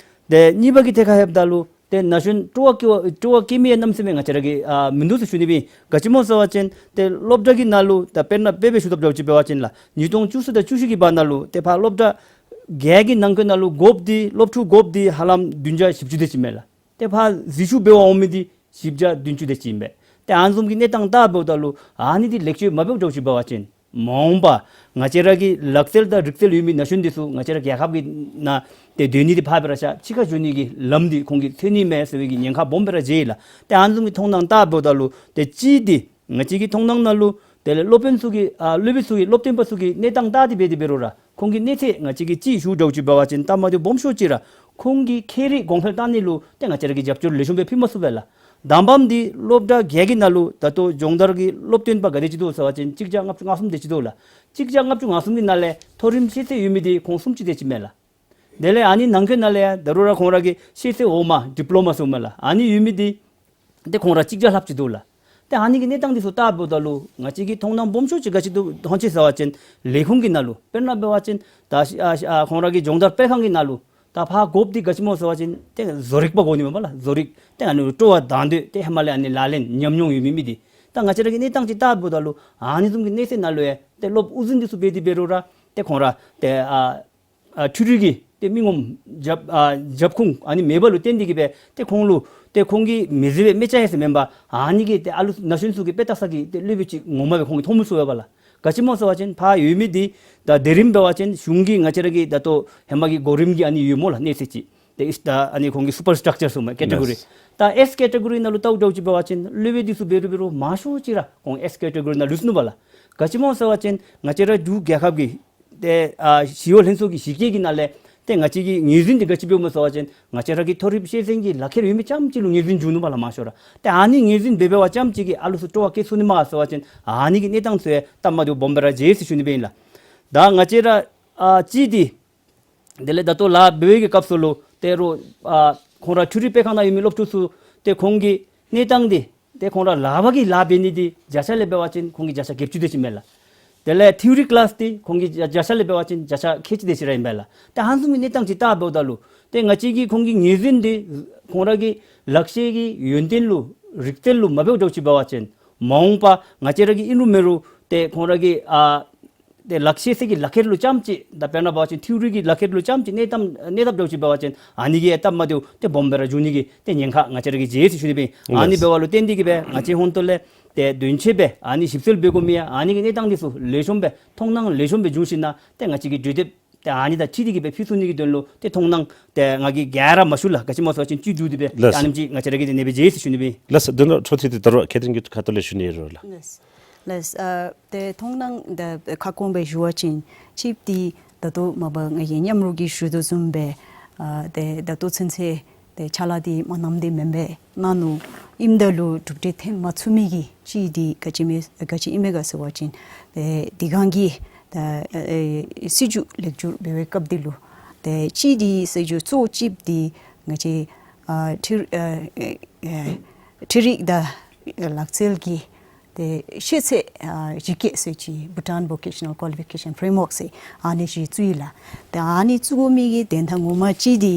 ཏེ་གཉིས་པ་གི་ཐད་ཁར་ལྷོདཔ་ད་ལུ་ཏེ་ན་གཞོན་སྤྲོ་བ་སྐྱེ་བ་སྤྲོ་བ་སྐྱེ་མི་ཡང་གནམ་མེད་ས་མེད་ང་བཅས་ར་གི་ཨ་མིན་འདུག་ཟེར་ཞུ་ནི་སྦེ་ཨིན། ག་ཅི་སྨོ་ཟེར་བ་ཅིན་ཏེ་སློབ་གྲྭ་གི་ནང་ལུ་ད་དཔེར་ན་དཔེ་སྦེ་ཞུ་དགོཔ་འདྲཝ་ཅིག་འབད་བ་ཅིན་ལགས། ཉིས་སྟོང་བཅུ་གསུམ་དང་བཅུ་བཞི་གི་བར་ན་ལུ་ཏེ་ཕར་སློབ་གྲྭ་བརྒྱད་ཀྱི་ནང་འཁོད་ནང་ལུ་དགོཔ་འདི་སློབ་ཕྲུག་དགོཔ་འདི་ཧ་ལམ་བདུན་བརྒྱ་བཞི་བཅུ་དེ་ཅིག་མས་ལགས། ཏེ་ཕར་འཛུལ་ཞུགས་འབད་བར་འོང་མི་འདི་བཞི་བརྒྱ་བདུན་ཅུ་དེ་ཅིག་ཨིན་པས། ཏེ་ཨ་ནི་བཟུམ་གྱི་གནས་སྟངས་བལྟཝ་ད་ལུ་ཨ་ནི་འདི་ལེགས་བཅོས་མ་འབདཝ་འདྲཝ་ཅིག་འབད་བ་ཅིན་མ་འོངས་པ་ང་བཅས་ར་གི་ལག་རྩལ་དང་རིག་རྩལ་ཡོད་མི་ན་གཞོན་འདི་ཚུ་ང་བཅས་ར་རྒྱལ་ཁབ་ཀྱི་ནང་ཏེ་སྡོད་ནི་འདི་ཕར་སྦེ་ར་བཞག་ཕྱི་ཁར་འགྱོ་ནི་གི་ལམ་འདི་ཁོང་གིས་འཚོལ་ནི་མས་ཟེར་བའི་གི་ཉེན་ཁ་སྦོམ་སྦེ་ར་འཇལ་ཡི་ལགས། ཏེ་ཨ་ནི་བཟུམ་གྱི་མཐོང་སྣང་བལྟཝ་ད་ལུ་ཏེ་གཅིག་འདི་ང་བཅས་ཀྱི་མཐོང་སྣང་ནང་ལུ་དེ་ལས་སློབ་དཔོན་ཚུ་གི་ཨ་སློབ་དཔོན་ཚུ་གི་སློབ་སྟོན་པ་ཚུ་གི་གནས་སྟངས་བལྟ་སྟེ་འབད་དེ་འབད་རུང་ར་ཁོང་གི་གནས་ཚད་ང་བཅས་ཀྱིས་གཅིག་ཞུ་འདྲཝ་ཅིག་འབད་བ་ཅིན་སྟབས་མ་བདེཝ་སྦོམ་ཤོས་ཅིག་ར་ཁོང་གི་ཁྱད་རིག་གོང་འཕེལ་བཏང་ནི་ལུ་ཏེ་ང་བཅས་ར་གིས་རྒྱབ་སྐྱོར་ལེགས་ཤོམ་སྦེ་ཕུལ་མ་ཚུགས་པས་ལགས། དང་པམ་འདི་སློབ་གྲྭ་བརྒྱད་ཀྱི་ནང་ལུ་ད་ལྟོ་སྦྱོང་བརྡར་གྱི་སློབ་སྟོན་པ་ག་དེ་ཅིག་འདུག་ཟེར་བ་ཅིན་གཅིག་བརྒྱ་ལྔ་བཅུ་ང་གསུམ་དེ་ཅིག་འདུག་ལགས། གཅིག་བརྒྱ་ལྔ་བཅུ་ང་གསུམ་གྱི་ནང་ལས་མཐོ་རིམ་ཤེས་ཚད་ཡོད་མི་འདི་ཁོང་གསུམ་ཅིག་དེ་ཅིག་མས་ལགས། དེ་ལས་ཨ་ནི་ནང་འཁོད་ནང་ལས་ཡང་ད་རུང་ར་ཁོང་ར་གི་ཤེས་ཚད་འོག་མ་ཌིཔ་ལོ་མ་ཟེར་མས་ལགས། ཨ་ནི་ཡོད་མི་འདི་ཏེ་ཁོང་ར་གཅིག་བརྒྱ་ལྷགཔ་ཅིག་འདུག་ལགས། ཏེ་ཨ་ནི་གི་གནས་སྟངས་འདི་ཚུ་བལྟཝ་ད་ལུ་ང་བཅས་ཀྱི་མཐོང་སྣང་སྦོམ་ཤོས་ཅིག་ག་ཅི་འདུག་མཐོང་ཅི་ཟེར་བ་ཅིན་ལས་ཁུངས་ཀྱི་ནང་ལུ་དཔེར་ན་འབད་བ་ཅིན་ད་ཨ་ཨ་ཁོང་ར་གི་སྦྱོང་བརྡར་སྤེལ་ཁང་གི་ནང་ལུ་ད་ཕར་དགོཔ་འདི་ག་ཅི་སྨོ་ཟེར་བ་ཅིན་ཏེ་བཟོ་རིག་པ་དགོ་ནི་མས་པ་ལགས། བཟོ་རིག་ཏེ་ཨ་ནི་སྤྲོ་བ་དང་འདོད་ཏེ་ཧེ་མ་ལས་ཨ་ནི་ལག་ལེན་ཉམས་མྱོང་ཡོད་མི་མི་འདི། ད་ང་བཅས་ར་གི་གནས་སྟངས་ཅིག་བལྟཝ་ད་ལུ་ཨ་ནི་བཟུམ་གྱི་གནས་ཚད་ནང་ལུ་ཡང་ཏེ་སློབ་དབུ་འཛིན་འདི་ཚུ་འབད་དེ་འབད་རུང་ར་ཏེ་ཁོང་ར་ཏེ་ཨ་ཨ་འཕྲུལ་རིག་གི་ཏེ་མི་ངོམ་རྒྱབ་ཨ་རྒྱབ་ཁུངས་ཨ་ནི་མེད་པ་ལུ་བརྟེན་ཏེ་གི་སྦེ་ཏེ་ཁོང་ལུ་ཏེ་ཁོང་གིས་མི་བཟོ་བས་མི་ཅིག་ཡང་ཟེར་མེན་པར་ཨ་ནི་གི་ཏེ་ཨ་ལུ་ན་གཞོན་ཚུ་གིས་དཔེ་བལྟ་ས་གི་ཏེ་སློབ་དཔོན་ཅིག་ངོ་མ་སྦེ་ཁོང་གིས་མཐོང་མི་ཚུགས་པས་པ་ལགས། ག་ཅི་སྨོ་ཟེར་བ་ཅིན་ཕར་ཡོད་མི་འདི་ད་དེ་རིང་འབད་བ་ཅིན་གཞུང་གིས་ང་བཅས་ར་གི་ད་ལྟོ་ཧེ་མ་གི་གོ་རིམ་གྱི་ཨ་ནི་ཡོད་སྨོ་ལགས་གནས་ཚད་ཅིག། ཏེ་ཨིས་ད་ཨ་ནི་ཁོང་གི་སུ་པར་སི་ཊག་ཅར་ཟེར་མས་ཀེ་ཊི་གོ་རི། ལགས། ད་ཨེས་ཀེ་ཊི་གོ་རི་ནང་ལུ་བལྟཝ་འདྲཝ་ཅིག་འབད་བ་ཅིན་སློབ་དཔོན་འདི་ཚུ་འབད་རུང་འབད་རུང་མང་ཤོས་ཅིག་ར་ཁོང་ཨེས་ཀེ་ཊི་གོ་རི་ནང་ལུས་ནུག་པ་ལགས། ག་ཅི་སྨོ་ཟེར་བ་ཅིན་ང་བཅས་ར་འབྲུག་རྒྱལ་ཁབ་ཀྱི་ཏེ་ཨ་ཞི་གཡོག་ལྷན་ཚོགས་ཀྱི་ཞི་བཀོད་ཀྱི་ནང་ལས་ཏེ་ང་བཅས་ཀྱི་ངོས་འཛིན་འདི་ག་ཅི་འབདཝ་སྨོ་ཟེར་བ་ཅིན་ང་བཅས་ར་གི་མཐོ་རིམ་ཤེས་ཚད་ཀྱི་ལག་ཁྱེར་ཡོད་མི་རྐྱངམ་ཅིག་ལུ་ངོས་འཛིན་འབྱུང་ནུག་པ་ལགས་མང་ཤོས་ར། ཏེ་ཨ་ནི་ངོས་འཛིན་འབད་འབད་བ་ཙམ་ཅིག་གིས་ཨ་ལུ་ཚུ་སྤྲོ་བ་བསྐྱེད་ཚུགས་ནི་མས་ཟེར་བ་ཅིན་ཨ་ནི་གི་གནས་སྟངས་ཚུ་ཡང་སྟབས་མ་བདེཝ་སྦོམ་སྦེ་ར་མཇལ་ཡི་ཟེར་ཞུ་ནི་སྦེ་ཨིན་ལགས། ད་ང་བཅས་ར་ཨ་གཅིག་འདི་དེ་ལས་ད་ལྟོ་ལཱ་འབད་བའི་གི་སྐབས་སུ་ལུ་ཏེ་རོགས་ཨ་ཁོང་ར་འཕྲུལ་རིག་སྤེལ་ཁང་ནང་ཡོད་མི་སློབ་ཕྲུག་ཚུ་ཏེ་ཁོང་གི་གནས་སྟངས་འདི་ཏེ་ཁོང་ར་ལག་པ་གི་ལཱ་འབད་ནི་འདི་བརྒྱ་ཆ་ལས་འབད་བ་ཅིན་ཁོང་གི་བརྒྱ་ཆ་བརྒྱད་ཅུ་དེ་ཅིག་མས་ལགས། དེ་ལས་ཐིའོ་རི་ཀི་ལཱསི་འདི་ཁོང་གི་བརྒྱ་ཆ་ལས་འབད་བ་ཅིན་བརྒྱ་ཆ་ཁལ་གཅིག་དེ་ཅིག་ར་ཨིན་པས་ལགས། ཏེ་ཨ་ནི་བཟུམ་གྱི་གནས་སྟངས་ཅིག་བལྟཝ་ད་ལུ་ཏེ་ང་བཅས་ཀྱིས་ཁོང་གི་ངོས་འཛིན་འདི་ཁོང་ར་གི་ལག་ཤེས་ཀྱི་ཡོན་ཏན་ལུ་རིག་རྩལ་ལུ་མ་འབདཝ་འདྲཝ་ཅིག་འབད་བ་ཅིན་མ་འོངས་པ་ང་བཅས་ར་གིས་ཨིན་རུང་མེན་རུང་ཏེ་ཁོང་ར་གི་ཨ་ཏེ་ལག་ཤེས་ཀྱི་ལག་ཁྱེར་ལུ་ཙམ་ཅིག་ད་དཔེར་ན་འབད་བ་ཅིན་ཐིའོ་རི་གི་ལག་ཁྱེར་ལུ་ཙམ་ཅིག་གནས་སྟངས་གནས་སྟངས་འདྲཝ་ཅིག་འབད་བ་ཅིན་ཨ་ནི་གིས་སྟབས་མ་བདེཝ་ཏེ་སྦོམ་སྦེ་ར་འབྱུང་ནི་གི་ཏེ་ཉེན་ཁ་ང་བཅས་ར་གིས་མཇལ་ཡི་ཟེར་ཞུ་ནི་སྦེ་ཨིན། ཨ་ནི་ལགས། འབདཝ་ལུ་བརྟེན་ཏེ་གི་སྦེ་ང་བཅས་ཧོན་ཏོ་ལས་ཏེ་དོན་ཆེ་སྦེ་ཨ་ནི་ཞིབ་འཚོལ་འབད་དགོ་མི་ཡང་ཨ་ནི་གི་གནས་སྟངས་འདི་ཚུ་ལེགས་ཤོམ་སྦེ་མཐོང་སྣང་ལེགས་ཤོམ་སྦེ་འབྱུང་ཞིན་ན་ཏེ་ང་བཅས་ཀྱི་གྲོས་འདེབས་ཏེ་ཨ་ནི་དང་འཁྲིལ་ཏེ་གི་སྦེ་ཕུལ་ཚུགས་ནི་གི་དོན་ལུ་ཏེ་མཐོང་སྣང་ཏེ་ང་གིས་ག་ར་མ་ཞུ་ལགས། ག་ཅི་སྨོ་ཟེར་བ་ཅིན་བཅུད་བསྡུ་སྟེ་སྦེ་ལགས། ཏེ་ཨ་ནེམ་ཅིག་ང་བཅས་ར་གིས་ཏེ་ཨ་ནེ་སྦེ་མཇལ་ཡི་ཟེར་ཞུ་ནི་སྦེ་ཨིན། ལགས་སོ། དོན་ལུ་འཕྲོ་མཐུད་དེ་ད་རུང་མཁས་དོན་གྱི་ཁ་ཐུག་ལས་ཞུ་ནི་ཡོད་རུང་ལགས། ལགས། ལགས། ཨ་ཏེ་མཐོང་སྣང་ད་ཁ་སྐོང་སྦེ་ཞུ་བ་ཅིན་གཅིག་འདི་ད་ལྟོ་མ་པ་ང་གིས་མཉམ་རོགས་ཀྱིས་ཞུ་དོ་བཟུམ་སྦེ་ཨ་ཏེ་ད་ལྟོ་ཚུན་ཚོད་ཏེ་ཕྱག་ལཱ་འདི་མ་གནངམ་འདི་མེན་པས། གནང་ནུག། ཨིནམ་ད་ལུ་གྲུབ་འབྲས་ཐོན་མ་ཚུགས་མི་གི་གཅིག་འདི་ག་ཅི་མས་ག་ཅི་ཨིན་མས་ག་ཟེར་བ་ཅིན་ཏེ་དེ་སྒང་གི་ད་ཨེ་སྲིད་བྱུས་ལེགས་བསྒྱུར་འབད་བའི་སྐབས་འདི་ལུ་ཏེ་གཅིག་འདི་སྲིད་བྱུས་གཙོ་བོ་གཅིག་འདི་ང་བཅས་ཨ་འཕྲུལ་ཨ་ཨེ་འཕྲུལ་རིག་དང་ལག་རྩལ་གྱི་ཏེ་ཤེས་ཚད་ཨ་གཞི་བཀོད་ཟེར་ཅིག་Bhutan Vocational Qualification Framework ཟེར་ཨ་ནི་ཅིག་བཙུགས་ཡི་ལགས། ཏེ་ཨ་ནི་བཙུགས་དགོ་མི་གི་དོན་དག་ངོ་མ་གཅིག་འདི་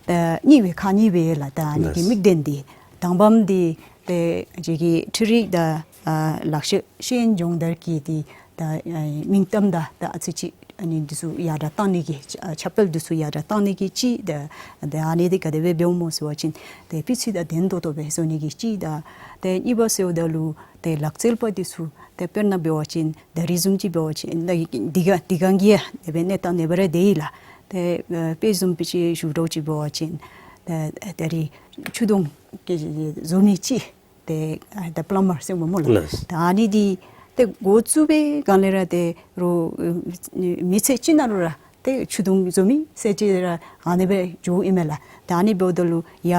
ཏེ་གཉིས་སྦེ་ཁག་གཉིས་སྦེ་ཡོད་ལགས། ཏེ་ཨ་ནི་གི་ལགས། དམིགས་དོན་འདི་དང་པམ་འདི་ཏེ་ང་བཅས་ཀྱི་འཕྲུལ་རིག་དང་ཨ་ལག་ཤེས་ཤེས་ཡོན་སྦྱོང་བརྡར་གྱི་འདི་ད་ཨ་མིང་གཏམ་དང་ད་ཨ་ཙི་ཅིག་ཨ་ནི་འདི་ཚུ་ཡར་དྲག་གཏང་ནི་གི་ཨ་ཁྱབ་སྤེལ་འདི་ཚུ་ཡར་དྲག་གཏང་ནི་གི་གཅིག་ད་ད་ཨ་ནི་འདི་ག་དེ་སྦེ་འབདཝ་སྨོ་ཟེར་བ་ཅིན་ཏེ་སྤུས་ཚད་དང་ལྡན་ཏོག་ཏོ་སྦེ་བཟོ་ནི་གི་གཅིག་དང་ཏེ་གཉིས་པ་ཟེརཝ་ད་ལུ་ཏེ་ལག་རྩལ་པ་འདི་ཚུ་ཏེ་དཔེར་ན་འབད་བ་ཅིན་ད་རིས་བཟུམ་ཅིག་འབད་བ་ཅིན་ད་འདི་ག་འདི་ག་གི་ཡང་དེ་སྦེ་གནས་སྟངས་ཨ་ནེ་སྦེ་ར་སྡོད་ཡི་ལགས། ཏེ་ཨ་དཔེ་བཟུམ་སྦེ་ཅིག་ཞུ་དོ་ཅིག་འབད་བ་ཅིན་ཏེ་ད་རིས་ཆུ་དུང་གི་བཟོ་མི་ཅིག་ཏེ་ཨ་ད་པླམ་མར་ཟེར་སྨོ་ལགས། ལགས། ད་ཨ་ནི་འདི་ཏེ་འགོ་བཙུགས་པའི་སྒང་ལས་ར་ཏེ་རོགས་མི་ཚེ་གཅིག་ནང་ལུ་ར་ཏེ་ཆུ་དུང་བཟོ་མི་ཟེར་ཅི་ར་ཨ་ནི་སྦེ་འགྱོཝ་ཨིན་མས་ལགས། ད་ཨ་ནི་འབདཝ་ད་ལུ་ཡ་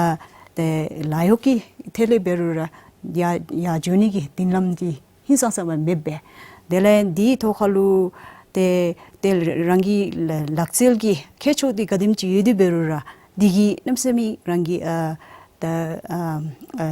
ཏེ་ལཱ་གཡོག་གི་ཐད་ལས་འབད་རུང་ར་ཡ་ཡར་འགྱོ་ནི་གི་མདུན་ལམ་འདི་ཧིང་སངས་ས་མ་མེདཔ་སྦེ། དེ་ལས་འདི་ཐོག་ཁ་ལུ་ཏེ་ཏེ་རང་གི་ལག་རྩལ་གྱི་ཁྱད་ཆོས་འདི་ག་དེམ་ཅིག་ཡོད་དེ་འབད་རུང་ར་འདི་གིས་གནམ་མེད་ས་མེད་རང་གི་ཨ་ད་ཨ་ཨ་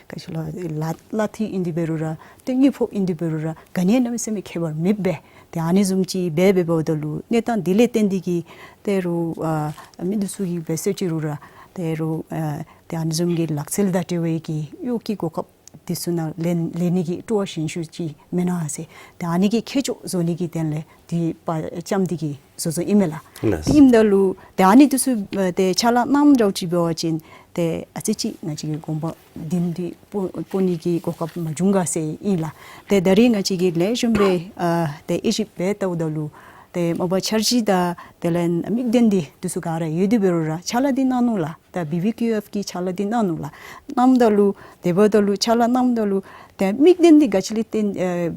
ག་ཅི་ལོ་གླ་གླ་འཐུས་ཨིན་དེ་འབད་རུང་ར་ཏེ་དངུལ་ཕོགས་ཨིན་དེ་འབད་རུང་ར་ག་ནི་གནམ་མེད་ས་མེད་ཁྱད་པར་མེདཔ་སྦེ། ཏེ་ཨ་ནི་བཟུམ་ཅིག་འབད་འབདཝ་ད་ལུ་གནས་སྟངས་འདི་ལས་བརྟེན་ཏེ་གིས་ཏེ་རོགས་ཨ་མི་འདི་ཚུ་གིས་འབད་ཟེར་ཅི་རུང་ར་ཏེ་རོགས་ཨ་ཏེ་ཨ་ནི་བཟུམ་གྱི་ལག་རྩལ་དང་འབྲེལ་བའི་གི་གཡོག་གི་གོ་སྐབས་འདི་ཚུ་ནང་ལེན་ལེན་ནི་གི་སྤྲོ་བ་ཞན་ཤོས་ཅིག་མེན་ན་ཟེར། ཏེ་ཨ་ནི་གི་ཁྱད་ཆོས་བཟོ་ནི་གི་དོན་ལས་འདི་པ་ལྕམ་འདི་གིས་བཟོ་བཟོཝ་ཨིན་མས་ལགས། ལགས། ཨིནམ་ད་ལུ་ཏེ་ཨ་ནི་འདི་ཚུ་ཨ་ཏེ་ཕྱག་ལཱ་གནངམ་འདྲཝ་ཅིག་འབད་བ་ཅིན་ཏེ་ཨ་ཙི་ཅིག་ང་བཅས་ཀྱི་གོམ་པ་མདུན་འདི་སྤོ་སྤོ་ནི་གི་གོ་སྐབས་མ་བྱུང་ག་ཟེར་ཨིན་ལགས། ཏེ་ད་རིས་ང་བཅས་ཀྱིས་ལེགས་ཤོམ་སྦེ་ཨ་ཏེ་དབྱེ་ཞིབ་འབད་བལྟཝ་ད་ལུ་ཏེ་མ་པ་འཆར་གཞི་དང་དེ་ལས་དམིགས་དོན་འདི་འདི་ཚུ་ག་ར་ཡོད་དེ་འབད་རུང་ར་ཕྱག་ལཱ་འདི་གནང་ནུག་ལགས། ད་བི་བི་ཀིའུ་ཨེཕ་གི་ཕྱག་ལཱ་འདི་གནང་ནུག་ལགས། གནངམ་ད་ལུ་དེ་འབདཝ་ད་ལུ་ཕྱག་ལཱ་གནངམ་ད་ལུ་ཏེ་དམིགས་དོན་འདི་ག་ཅི་ལས་བརྟེན་ཨེ་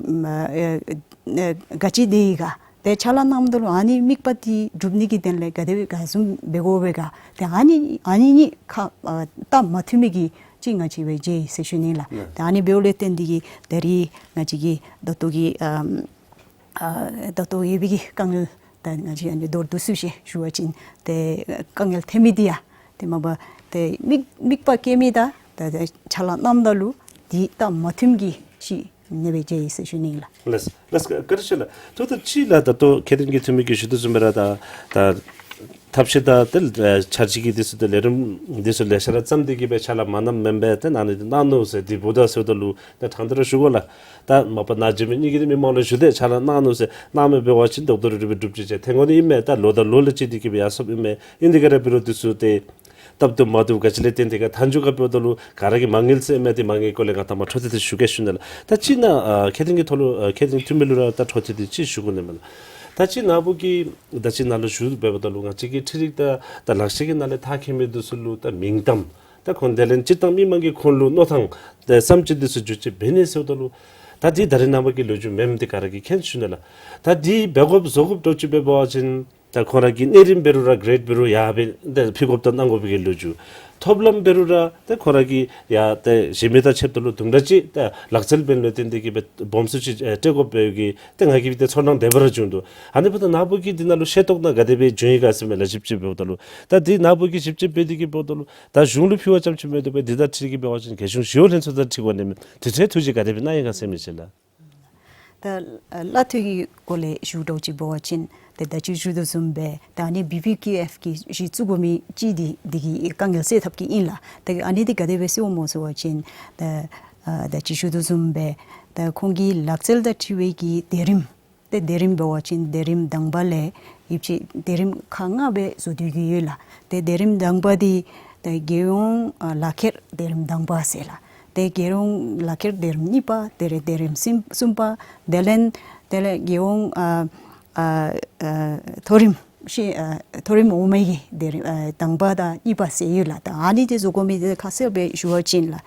ཨེ་ཨེ་ག་ཅི་དེ་ཡི་ག་ཏེ་ཕྱག་ལཱ་གནངམ་ད་ལུ་ཨ་ནི་དམིགས་པ་འདི་འགྲུབ་ནི་གི་དོན་ལས་ག་དེ་སྦེ་ག་བཟུམ་འབད་དགོ་པས་ག། ཏེ་ཨ་ནི་ཨ་ནི་གཉིས་ཁ་ཨ་སྟབས་མ་མཐུན་མི་གི་ཅིག་ང་བཅས་སྦེ་མཇལ་ཡི་ཟེར་ཞུ་ནི་ལགས། ཏེ་ཨ་ནི་འབདཝ་ལས་བརྟེན་ཏེ་གིས་ད་རིས་ང་བཅས་ཀྱི་ད་ལྟོ་གི་ཨམ་ཨ་ད་ལྟོ་ཡོད་པའི་གི་དཀའ་ངལ་ད་ང་བཅས་ཨ་ནི་མདོར་བསྡུས་སུ་ཅིག་ཞུ་བ་ཅིན་ཏེ་དཀའ་ངལ་ཐོན་མི་འདི་ཡང་ཏེ་མ་པ་ཏེ་དམིགས་དམིགས་པ་བསྐྱེད་མི་དང་ད་ད་ཕྱག་ལཱ་གནངམ་ད་ལུ་འདི་སྟབས་མ་མཐུནམ་གྱི་ཅིག་ཨ་ནི་སྦེ་མཇལ་ཡི་ཟེར་ཞུ་ནི་ལགས། ལགས་ལགས། བཀའ་དྲིན་ཆེ་ལགས། ད་ལྟོ་ཅིག་ལགས་ད་ལྟོ་མཁས་དྲུང་གི་འཐུས་མི་གིས་ཞུ་དོ་བཟུམ་སྦེ་ར་ད་ད་ཐབས་ཤེས་དང་ཏེ་འཆར་གཞི་གི་འདི་ཚུ་ཏེ་ལས་རིམ་འདི་ཚུ་ལེ་ཤ་ར་བརྩམས་ཏེ་གིས་སྦེ་ཕྱག་ལཱ་མ་གནངམ་མེན་པས། ཏེ་གནང་ནི་འདི་གནང་ནུག་ཟེར་འདི་འབདཝ་ད་ཟེརཝ་ད་ལུ་ད་དྲང་སྟེ་ར་ཞུ་དགོ་ལགས། ད་མ་པ་ནཱ་མཇལ་མི་གཉིས་ཀྱིས་ཏེ་མི་མང་ལུ་ཞུ་དེས་ཕྱག་ལཱ་གནང་ནུག་ཟེར། གནངམ་མས་འབད་བ་ཅིན་རྡོག་རྡོག་རིལ་རི་སྦེ་སྒྲུབ་ཅི་ཟེར་ཐོན་དགོ་ནི་ཨིན་མས། ད་ལོ་དང་ལོ་ལས་བཅད་དེ་གིས་སྦེ་ཡར་སོངམ་ཨིན་མས། ཨིན་དེ་ག་ར་འབད་རུང་འདི་ཚུ་ཏེ་སྟབས་བདེཝ་མ་བདེཝ་ག་ཅི་ལས་བརྟེན་ཏེ་ག་མཐའ་མཇུག་ཁར་འབདཝ་ད་ལུ་ག་ར་གིས་མ་ངལ་ཟེར་མི་འདི་མ་ངལ་སྐོར་ལས་ང་ད་མ་འཕྲོ་མཐུད་དེ་ཞུ་གེ་ཞུ་ནི་ལགས། ད་ཅིག་ནཱ་ཨ་མཁས་དྲུང་གི་ཐོག་ལུ་ཨ་མཁས་དྲུང་འཐུས་མི་ལུ་ར་ད་འཕྲོ་མཐུད་དེ་ཅིག་ཞུ་དགོ་ནི་མས་ལགས། ད་ཅིག་ནཱ་བུ་གིས་ད་ཅི་ནཱ་ལུ་ཞུ་འབདཝ་ད་ལུ་ང་བཅས་ཀྱི་འཕྲུལ་རིག་དང་ད་ལག་ཤེས་ཀྱི་ནང་ལས་མཐར་འཁྱོལ་མི་འདི་ཚུ་ལུ་ད་མིང་གཏམ་ད་ཁོང་དེ་ལས་སྤྱིར་བཏང་མི་མང་གིས་ཁོང་ལུ་མནོ་ཐངས་ད་བསམ་སྤྱོད་འདི་ཚུ་འགྱུར་བཅོས་འབད་ནི་ཟེརཝ་ད་ལུ་ད་འདི་ད་རེས་ནངས་པ་གི་ལོ་རྒྱུས་མེནམ་འདི་ག་ར་གིས་མཁྱེན་ཞུ་ནི་ལགས། ད་འདི་འབད་དགོཔ་བཟོ་དགོཔ་འདྲཝ་ཅིག་འབད་བ་ཅིན་ད་ཁོང་ར་གི་གནས་རིམ་འབད་རུང་ར་གྲེཌ་འབད་རུང་ཡར་སྦེ་ད་ཕུལ་དགོཔ་དང་གནང་དགོ་པའི་གི་ལོ་རྒྱུས། ཐོབ་ལམ་འབད་རུང་ར་ད་ཁོང་ར་གིས་ཡང་ད་གཞན་མི་དང་ཕྱདཔ་ད་ལུ་དུམ་གྲ་ཅིག་ད་ལག་རྩལ་འབད་ནི་ལུ་བརྟེན་ཏེ་གིས་སྦེ་སྦོམ་སུ་ཅིག་ཨེ་སྤྲོད་དགོ་པའི་གི་ད་ང་གིས་ད་ཚོར་སྣང་དེ་སྦེ་ར་བྱུང་འདུག། ཨ་ནི་འབདཝ་ད་ནཱ་བུ་གིས་འདི་ནང་ལུ་ཤེས་རྟོགས་ནང་ག་དེ་སྦེ་བྱུང་ཡི་ག་ཟེར་མི་ལགས། ཞིབ་དཔྱད་འབདཝ་ད་ལུ་ད་འདི་ནཱ་བུ་གིས་ཞིབ་དཔྱད་འབད་དེ་གིས་འབདཝ་ད་ལུ་ད་གཞུང་ལུ་ཕུལ་བ་ཙམ་ཅིག་མེན་ཏེ་སྦེ་འདི་དང་འཁྲིལ་གྱི་འབད་བ་ཅིན་རྒྱལ་གཞུང་ཞི་གཡོག་ལྷན་ཚོགས་དང་འཁྲིལ་དགོ་ནི་མས། དེ་འཕྲོ་ཐུགས་བཞེད་ག་དེ་སྦེ་གནང་ཡི་ག་ཟེར་མི་ཅིག་ལགས། ད་ཨ་གླ་འཐུས་ཀྱི་སྐོར་ལས་ཞུ་འདྲཝ་ཅིག་འབད་བ་ཅིན་ཏེ་ད་ཅི་ཞུ་དོ་བཟུམ་སྦེ་ད་ཨ་ནི་བི་བི་ཀིའུ་ཨེཕ་གི་གཞི་བཙུགས་དགོ་མི་ཅིག་འདི་འདི་གིས་དཀའ་ངལ་སེལ་ཐབས་ཀྱི་ཨིན་ལགས། ད་ཨ་ནི་འདི་ག་དེ་སྦེ་སེལཝ་སྨོ་ཟེར་བ་ཅིན་ད་ཨ་ད་ཅི་ཞུ་དོ་བཟུམ་སྦེ་ད་ཁོང་གི་ལག་རྩལ་དང་འཁྲིལ་བའི་གི་སྡེ་རིམ་ཏེ་སྡེ་རིམ་འབད་བ་ཅིན་སྡེ་རིམ་དང་པ་ལས་ཡིབ་ཅི་སྡེ་རིམ་ཁག་ལྔ་སྦེ་བཟོ་སྡོད་ཀྱི་ཡོད་ལགས། ཏེ་སྡེ་རིམ་དང་པ་འདི་ཏེ་རྒྱལ་ཡོངས་ཨ་ལག་ཁྱེར་སྡེ་རིམ་དང་པ་ཟེར་ལགས། ཏེ་རྒྱལ་ཡོངས་ལག་ཁྱེར་སྡེ་རིམ་གཉིས་པ་ཏེ་རེ་སྡེ་རིམ་གསུམ་གསུམ་པ་དེ་ལས་དེ་ལས་རྒྱལ་ཡོངས་ཨ་ཨ་ཨ་མཐོ་རིམ་ཤེས་ཨ་མཐོ་རིམ་འོག་མའི་གི་སྡེ་རིམ་ཨ་དང་པ་དང་གཉིས་པ་ཟེར་ཡོད་ལགས། ད་ཨ་ནི་འདི་བཟོ་དགོ་མི་འདི་ཁ་གསལ་སྦེ་ཞུ་བ་ཅིན་ལགས།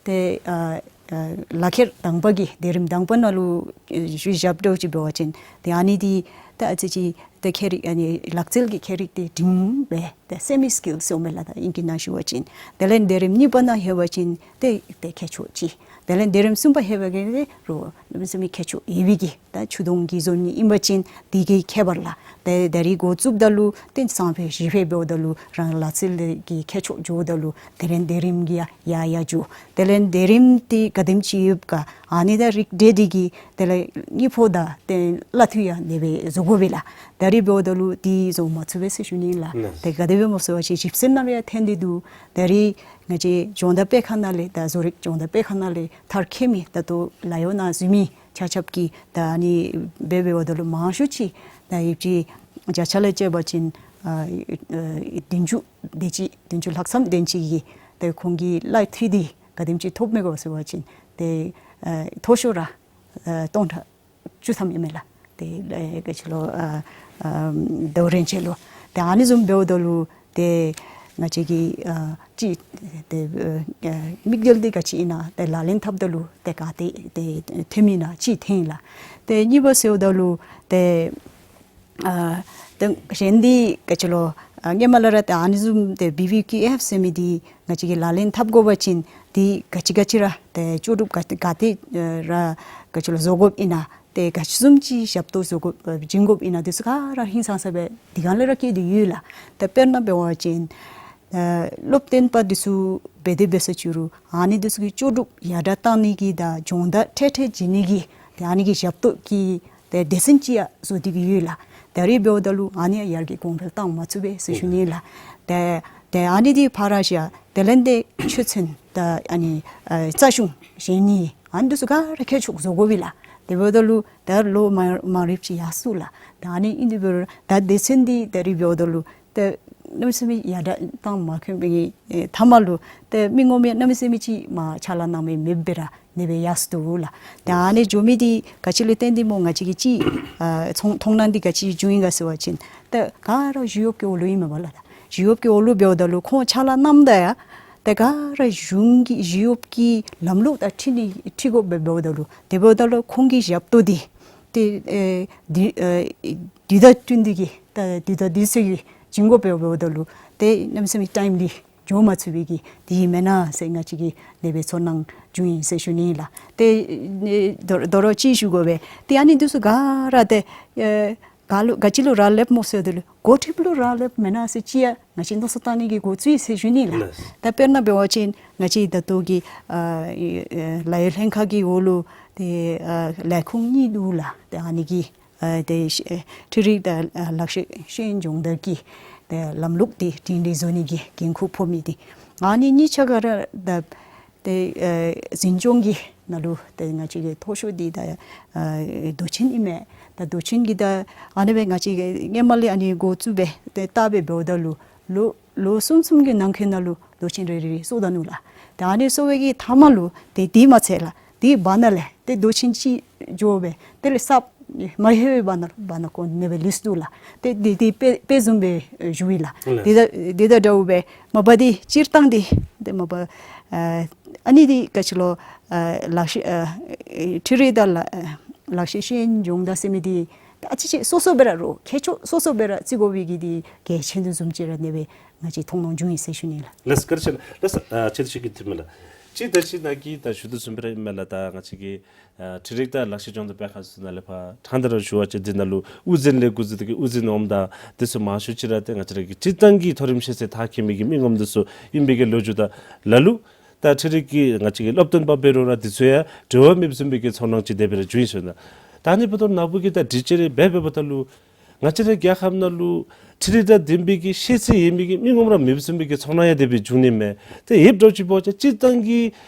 ཏེ་ཨ་ཨ་ལག་ཁྱེར་དང་པ་གི་སྡེ་རིམ་དང་པ་ནང་ལུ་ཨེ་ཞུ་བཞགཔ་འདྲཝ་ཅིག་འབད་བ་ཅིན་ཏེ་ཨ་ནི་འདི་ད་ཨ་ཙི་ཅིག་ཏེ་ཁྱད་རིག་ཨ་ནི་ལག་རྩལ་གྱི་ཁྱད་རིག་འདི་འབྲིང་སྦེ་ཏེ་སེ་མི་སི་ཀིལ་ཟེར་མི་ལགས། ད་ཨིང་སྐད་ནང་ཞུ་བ་ཅིན་དེ་ལས་སྡེ་རིམ་གཉིས་པ་ནང་ལྷོད་པ་ཅིན་ཏེ་ཏེ་ཁྱད་ཆོས་ཅིག། དེ་ལས་སྡེ་རིམ་གསུམ་པ་ལྷོད་པ་གིས་ཏེ་རོགས་གནམ་མེད་ས་མེད་ཁྱད་ཆོས་ཡོད་པའི་གི་ད་ཆུ་དུང་གི་བཟོ་ནི་ཨིན་པ་ཅིན་འདི་གི་ཁྱད་པར་ལགས། ཏེ་ད་རིས་འགོ་བཙུགསཔ་ད་ལུ་ཏེ་སང་ཕོད་གཞེས་ཕོད་འབདཝ་ད་ལུ་རང་ལག་རྩལ་གྱི་ཁྱད་ཆོས་འགྱོཝ་ད་ལུ་དེ་ལས་སྡེ་རིམ་གྱིས་ཡང་ཡར་ཡར་འགྱོ། དེ་ལས་སྡེ་རིམ་འདི་ག་དེམ་ཅིག་ཡོདཔ་ག་ཨ་ནི་དང་རིགས་འདྲ་འདི་གིས་དེ་ལས་དངུལ་ཕོགས་དང་ཏེ་གླ་འཐུས་ཡང་ཨ་ནི་སྦེ་བཟོ་དགོ་པས་ལགས། ད་རིས་འབདཝ་ད་ལུ་འདི་བཟོ་མ་ཚུགས་པས་ཟེར་ཞུ་ནི་ལགས། ཏེ་ག་དེ་སྦེ་སྨོ་ཟེར་བ་ཅིན་ཞིབ་འཚོལ་ནང་ལུ་ཡང་ཐོན་ཏེ་འདུག། ད་རིས་ང་བཅས་སྦྱོང་བརྡར་སྤེལ་ཁང་ནང་ལས་ད་བཟོ་རིག་སྦྱོང་བརྡར་སྤེལ་ཁང་ནང་ལས་མཐར་འཁྱོལ་མི་ད་ལྟོ་ལཱ་གཡོག་ནང་འཛུལ་མི་ཆ་ཁྱབ་ཀྱིས་ད་ཨ་ནི་འབད་འབདཝ་ད་ལུ་མང་ཤོས་ཅིག་ད་ཡིབ་ཅི་བརྒྱ་ཆ་ལས་བཅད་པ་ཅིན་ཨ་ཨ་བདུན་ཅུ་དེ་ཅིག་བདུན་ཅུ་ལྷག་ཙམ་དེ་ཅིག་གིས་ད་ཁོང་གི་གླ་འཐུས་འདི་ག་དེམ་ཅིག་ཐོབ་མས་གོ་ཟེར་བ་ཅིན་ཏེ་ཨ་མཐོ་ཤོས་ར་ཨ་སྟོང་ཕྲག་བཅུ་ཐམ་ཨིན་མས་ལགས། ཏེ་ཨེ་ག་ཅི་ལོ་ཨ་ཨ་ཟླཝ་རེ་ཅིག་ལུ་ ཏེ་ཨ་ནི་བཟུམ་འབདཝ་ད་ལུ་ཏེ་ང་བཅས་ཀྱིས་ཨ་ཅིག་ཏེ་ཨ་དམིགས་དོན་འདི་ག་ཅི་ཨིན་ན་ཏེ་ལག་ལེན་འཐབ་ད་ལུ་ཏེ་ག་ཏེ་ཏེ་ཐོནམ་ཨིན་ན་ཅིག་ཐོན་ཡི་ལགས། ཏེ་གཉིས་པ་ཟེརཝ་ད་ལུ་ཏེ་ཨ་ཏེ་གཞན་འདི་ག་ཅི་ལོ་ཨ་སྔོན་མ་ལས་ར་ཏེ་ཨ་ནི་བཟུམ་ཏེ་བི་བི་ཀེ་ཨེཕ་ཟེར་མི་འདི་ང་བཅས་ཀྱིས་ལག་ལེན་འཐབ་དགོ་པ་ཅིན་འདི་ག་ཅི་ག་ཅི་ར་ཏེ་ལྕོགས་གྲུབ་ག་ག་ཏེ་ར་ག་ཅི་ལོ་བཟོ་དགོཔ་ཨིན་ན་ཏེ་ག་ཅི་བཟུམ་ཅིག་ཞབས་ཏོག་བཟོ་དགོཔ་ཨ་བྱིན་དགོཔ་ཨིན་ན་འདི་ཚུ་ག་ར་ཧིང་སངས་ས་སྦེ་དེ་སྒང་ལས་ར་བཀོད་དེ་ཡོད་ལགས། ཏེ་དཔེར་ན་འབད་བ་ཅིན་ཨ་སློབ་སྟོན་པ་འདི་ཚུ་འབད་དེ་འབད་ས་ཅིག་རུང་ཨ་ནི་འདི་ཚུ་གི་ལྕོགས་གྲུབ་ཡར་དྲག་བཏང་ནི་གི་དང་སྦྱོང་བརྡར་འཕྲལ་འཕྲལ་བྱིན་ནི་གི་ཏེ་ཨ་ནི་གི་ཞབས་ཏོག་གི་ཏེ་སྡེ་ཚན་ཅིག་ཡང་བཟོ་སྟེ་གི་ཡོད་ལགས། ད་རེས་འབདཝ་ད་ལུ་ཨ་ནི་ཡང་ཡར་རྒྱས་གོང་འཕེལ་བཏང་མ་ཚུགས་པས་ཟེར་ཞུ་ནི་ལགས། ཏེ་ཏེ་ཨ་ནི་འདི་ཕར་བཞག་དེ་ལས་ཏེ་ཆོས་ཚན་དང་ཨ་ནི་ཨ་རྩ་གཞུང་གཞན་གཉིས་ཨ་ནི་འདི་ཚུ་ག་ར་མཁས་མཆོག་བཟོ་དགོ་པས་ལགས། དེ་འབདཝ་ད་ལུ་ད་ལོ་མ་མ་རིམ་ཅིག་ཡར་སོང་ལགས། ད་ཨ་ནི་ཨིན་དེ་འབད་རུང་ད་སྡེ་ཚན་འདི་ད་རེས་འབདཝ་ད་ལུ་ཏེ་གནམ་མེད་ས་མེད་ཡར་དྲག་བཏང་མ་ཁོམ་པའི་ཨེ་མཐའ་མ་ལུ་ཏེ་མི་ངོམ་ཡང་གནམ་མེད་ས་མེད་ཅིག་མ་ཕྱག་ལཱ་གནང་མི་མེདཔ་སྦེ་ར་ཨ་ནི་སྦེ་ཡར་སོང་འདུག་ལགས། ཏེ་ཨ་ནི་འགྱོ་མི་འདི་ག་ཅི་ལུ་བརྟེན་ཏེ་སྨོ་ང་བཅས་ཀྱི་ཅིག་ཨ་མཐོང་མཐོང་སྣང་འདི་ག་ཅི་བྱུང་ཡི་ག་ཟེར་བ་ཅིན་ཏེ་ག་ར་ཞི་གཡོགཔ་གི་འོག་ལུ་ཨིན་མས་པ་ལགས། ཞི་གཡོགཔ་གི་འོག་ལུ་འབདཝ་ད་ལུ་ཁོང་ཕྱག་ལཱ་གནངམ་ད་ཡང་ཏེ་ག་ར་གཞུང་གི་ཞི་གཡོགཔ་གི་ལམ་ལུགས་དང་འཁྲིལ་ནི་འཁྲིལ་དགོཔ་སྦེ་འབདཝ་ད་ལུ་དེ་འབདཝ་ད་ལུ་ཁོང་གི་ཞབས་ཏོག་འདི་ཏེ་ཨེ་དུས་ཨེ་དུས་དང་བསྟུན་ཏེ་གི་ད་དུས་དང་དུས་སུ་གི་བྱིན་དགོཔ་སྦེ་འབདཝ་ད་ལུ་ཏེ་གནམ་མེད་ས་མེད་ཊའིམ་ལི་འགྱོ་མ་ཚུགས་པའི་གི་དེ་ཨིན་མེན་ན་ཟེར་ང་བཅས་ཀྱི་ཨ་ནི་སྦེ་ཚོར་སྣང་བྱུང་ཡི་ཟེར་ཞུ་ནི་ལགས། ཏེ་ཨེ་དོ་དོ་རུང་ཅིག་ཞུ་དགོ་པས། ཏེ་ཨ་ནི་འདི་ཚུ་ག་ར་ཏེ་ཨེ་ག་ལུ་ག་ཅི་ལུ་རག་ལསཔ་སྨོ་ཟེར་དེ་ལུ་འགོ་ཁྲིདཔ་ལུ་རག་ལསཔ་མེན་ན་ཟེར་ཅིག་ཡང་ང་བཅས་མནོ་བསམ་བཏང་ནི་གི་འགོ་བཙུགས་ཡི་ཟེར་ཞུ་ནི་ལགས། ལགས། ད་དཔེར་ན་འབད་བ་ཅིན་ང་བཅས་ད་ལྟོ་གི་ཨ་ཨེ་ལཱ་གཡོག་ལྷན་ཁག་གི་འོག་ལུ་ཏེ་ཨ་ལས་ཁུངས་གཉིས་འདུག་ལགས། ཏེ་ཨ་ནི་གི་ཨ་ཏེ་ཤེས་འཕྲུལ་རིག་དང་ཨ་ལག་ཤེས་ཤེས་ཡོན་སྦྱོང་བརྡར་གྱི་ཏེ་ལམ་ལུགས་འདི་སྒྲིང་སྒྲི་བཟོ་ནི་གི་འགན་ཁུར་ཕོག་མི་འདི་ཨ་ནི་གཉིས་ཆ་ག་ར་ད་ཏེ་ཨ་འཛིན་སྐྱོང་གི་ནང་ལུ་ཏེ་ང་བཅས་ཀྱི་མཐོ་ཤོས་འདི་ད་ཨ་མདོ་ཆེན་ཨིན་མས། ད་མདོ་ཆེན་གྱི་ད་ཨ་ནི་སྦེ་ང་བཅས་ཀྱིས་སྔོན་མ་ལས་ཨ་ནི་འགོ་བཙུགས་སྦེ་ཏེ་བལྟ་སྦེ་འབདཝ་ད་ལུ་ལོ་ལོ་གསུམ་གསུམ་གྱི་ནང་འཁོད་ནང་ལུ་མདོ་ཆེན་རེ་རེ་རེ་སོར་ད་ནུག་ལགས། ད་ཨ་ནི་སོར་བའི་གི་མཐའ་མ་ལུ་ཏེ་དེ་མ་ཚད་ལགས། དེ་བར་ན་ལས་ཏེ་མདོ་ཆེན་ཅིག་འགྱོ་སྦེ་དེ་ལས་གསརཔ་མ་ལྷོད་པའི་བར་ན་ལུ་བར་ན་ཁོང་ཨ་ནི་སྦེ་ལུས་སོ་ནུག་ལགས། ཏེ་དེ་དེ་དཔེ་དཔེ་བཟུམ་སྦེ་ཨེ་ཞུ་ཡི་ལགས། ལགས། དེ་དང་དེ་དང་འདྲཝ་སྦེ་མ་པ་འདི་སྤྱིར་བཏང་འདི་ཏེ་མ་པ་ཨ་ཨ་ནི་འདི་ག་ཅི་ལོ་ཨ་ལག་ཤེས་ཨ་འཕྲུལ་རིག་དང་ལ་ཨ་ལག་ཤེས་ཤེས་ཡོན་སྦྱོང་བརྡར་ཟེར་མི་འདི་ད་ཨ་ཙི་ཅིག་སོ་སོ་སྦེ་ར་རོགས་མཁས་མཆོག་སོ་སོ་སྦེ་ར་བརྩི་དགོ་པའི་གི་འདི་གལ་ཆེ་དོ་བཟུམ་ཅིག་ར་ཨ་ནི་སྦེ་ང་བཅས་མཐོང་སྣང་བྱུང་ཡི་ཟེར་ཞུ་ནི་ལགས། ལགས་བཀའ་དྲིན་ཆེ་ལགས། ལགས་ཨ་ཁྱེད་ཅིག་གི་དྲི་བ་ལགས། ཅིག་ད་ཅི་ནཱ་གིས་ད་ཞུ་དོ་བཟུམ་སྦེ་ར་ཨིན་མས་ལགས། ད་ང་བཅས་ཀྱི་ཨ་འཕྲུལ་རིག་དང་ལག་ཤེས་སྦྱོང་བརྡར་སྤེལ་ཁང་ཚུ་ནང་ལས་ཕར་ཕྲང་སྟེ་ར་ཞུ་བ་ཅིན་འདི་ནང་ལུ་དབུ་འཛིན་ལས་འགོ་བཙུགས་ཏེ་གི་དབུ་འཛིན་འོགམ་དང་དེ་ཚུ་མང་ཤོས་ཅིག་ར་ཏེ་ང་བཅས་ར་གི་སྤྱིར་བཏང་གི་མཐོ་རིམ་ཤེས་ཚད་མཐར་འཁྱོལ་མི་གི་མི་ངོམ་འདི་ཚུ་ཨིན་པའི་གི་ལོ་རྒྱུས་དང་ལ་ལུ་ད་འཕྲུལ་རིག་གི་ང་བཅས་ཀྱི་སློབ་སྟོན་པ་འབད་རུང་ར་འདི་ཚུ་ཡང་འབྲེལ་བ་མེདཔ་བཟུམ་མའི་གི་ཚོར་སྣང་ཅིག་དེ་སྦེ་ར་བྱུང་ཡི་ཟེར་ན། ད་ཨ་ནི་འབདཝ་ད་ནཱ་བུ་གིས་ད་དྲི་བཅར་རེ་འབད་འབདཝ་ད་ལུ་ང་བཅས་ར་རྒྱལ་ཁབ་ནང་ལུ་འཕྲུལ་རིག་དང་ལྡན་པའི་གི་ཤེས་ཚད་ཡོད་མི་གི་མི་ངོམ་ར་མེདཔ་བཟུམ་མའི་གི་ཚོར་སྣང་ཡང་དེ་སྦེ་བྱུང་ནི་མས། ཏེ་ཡོདཔ་འདྲཝ་ཅིག་འབད་བ་ཅིན་སྤྱིར་བཏང་གི་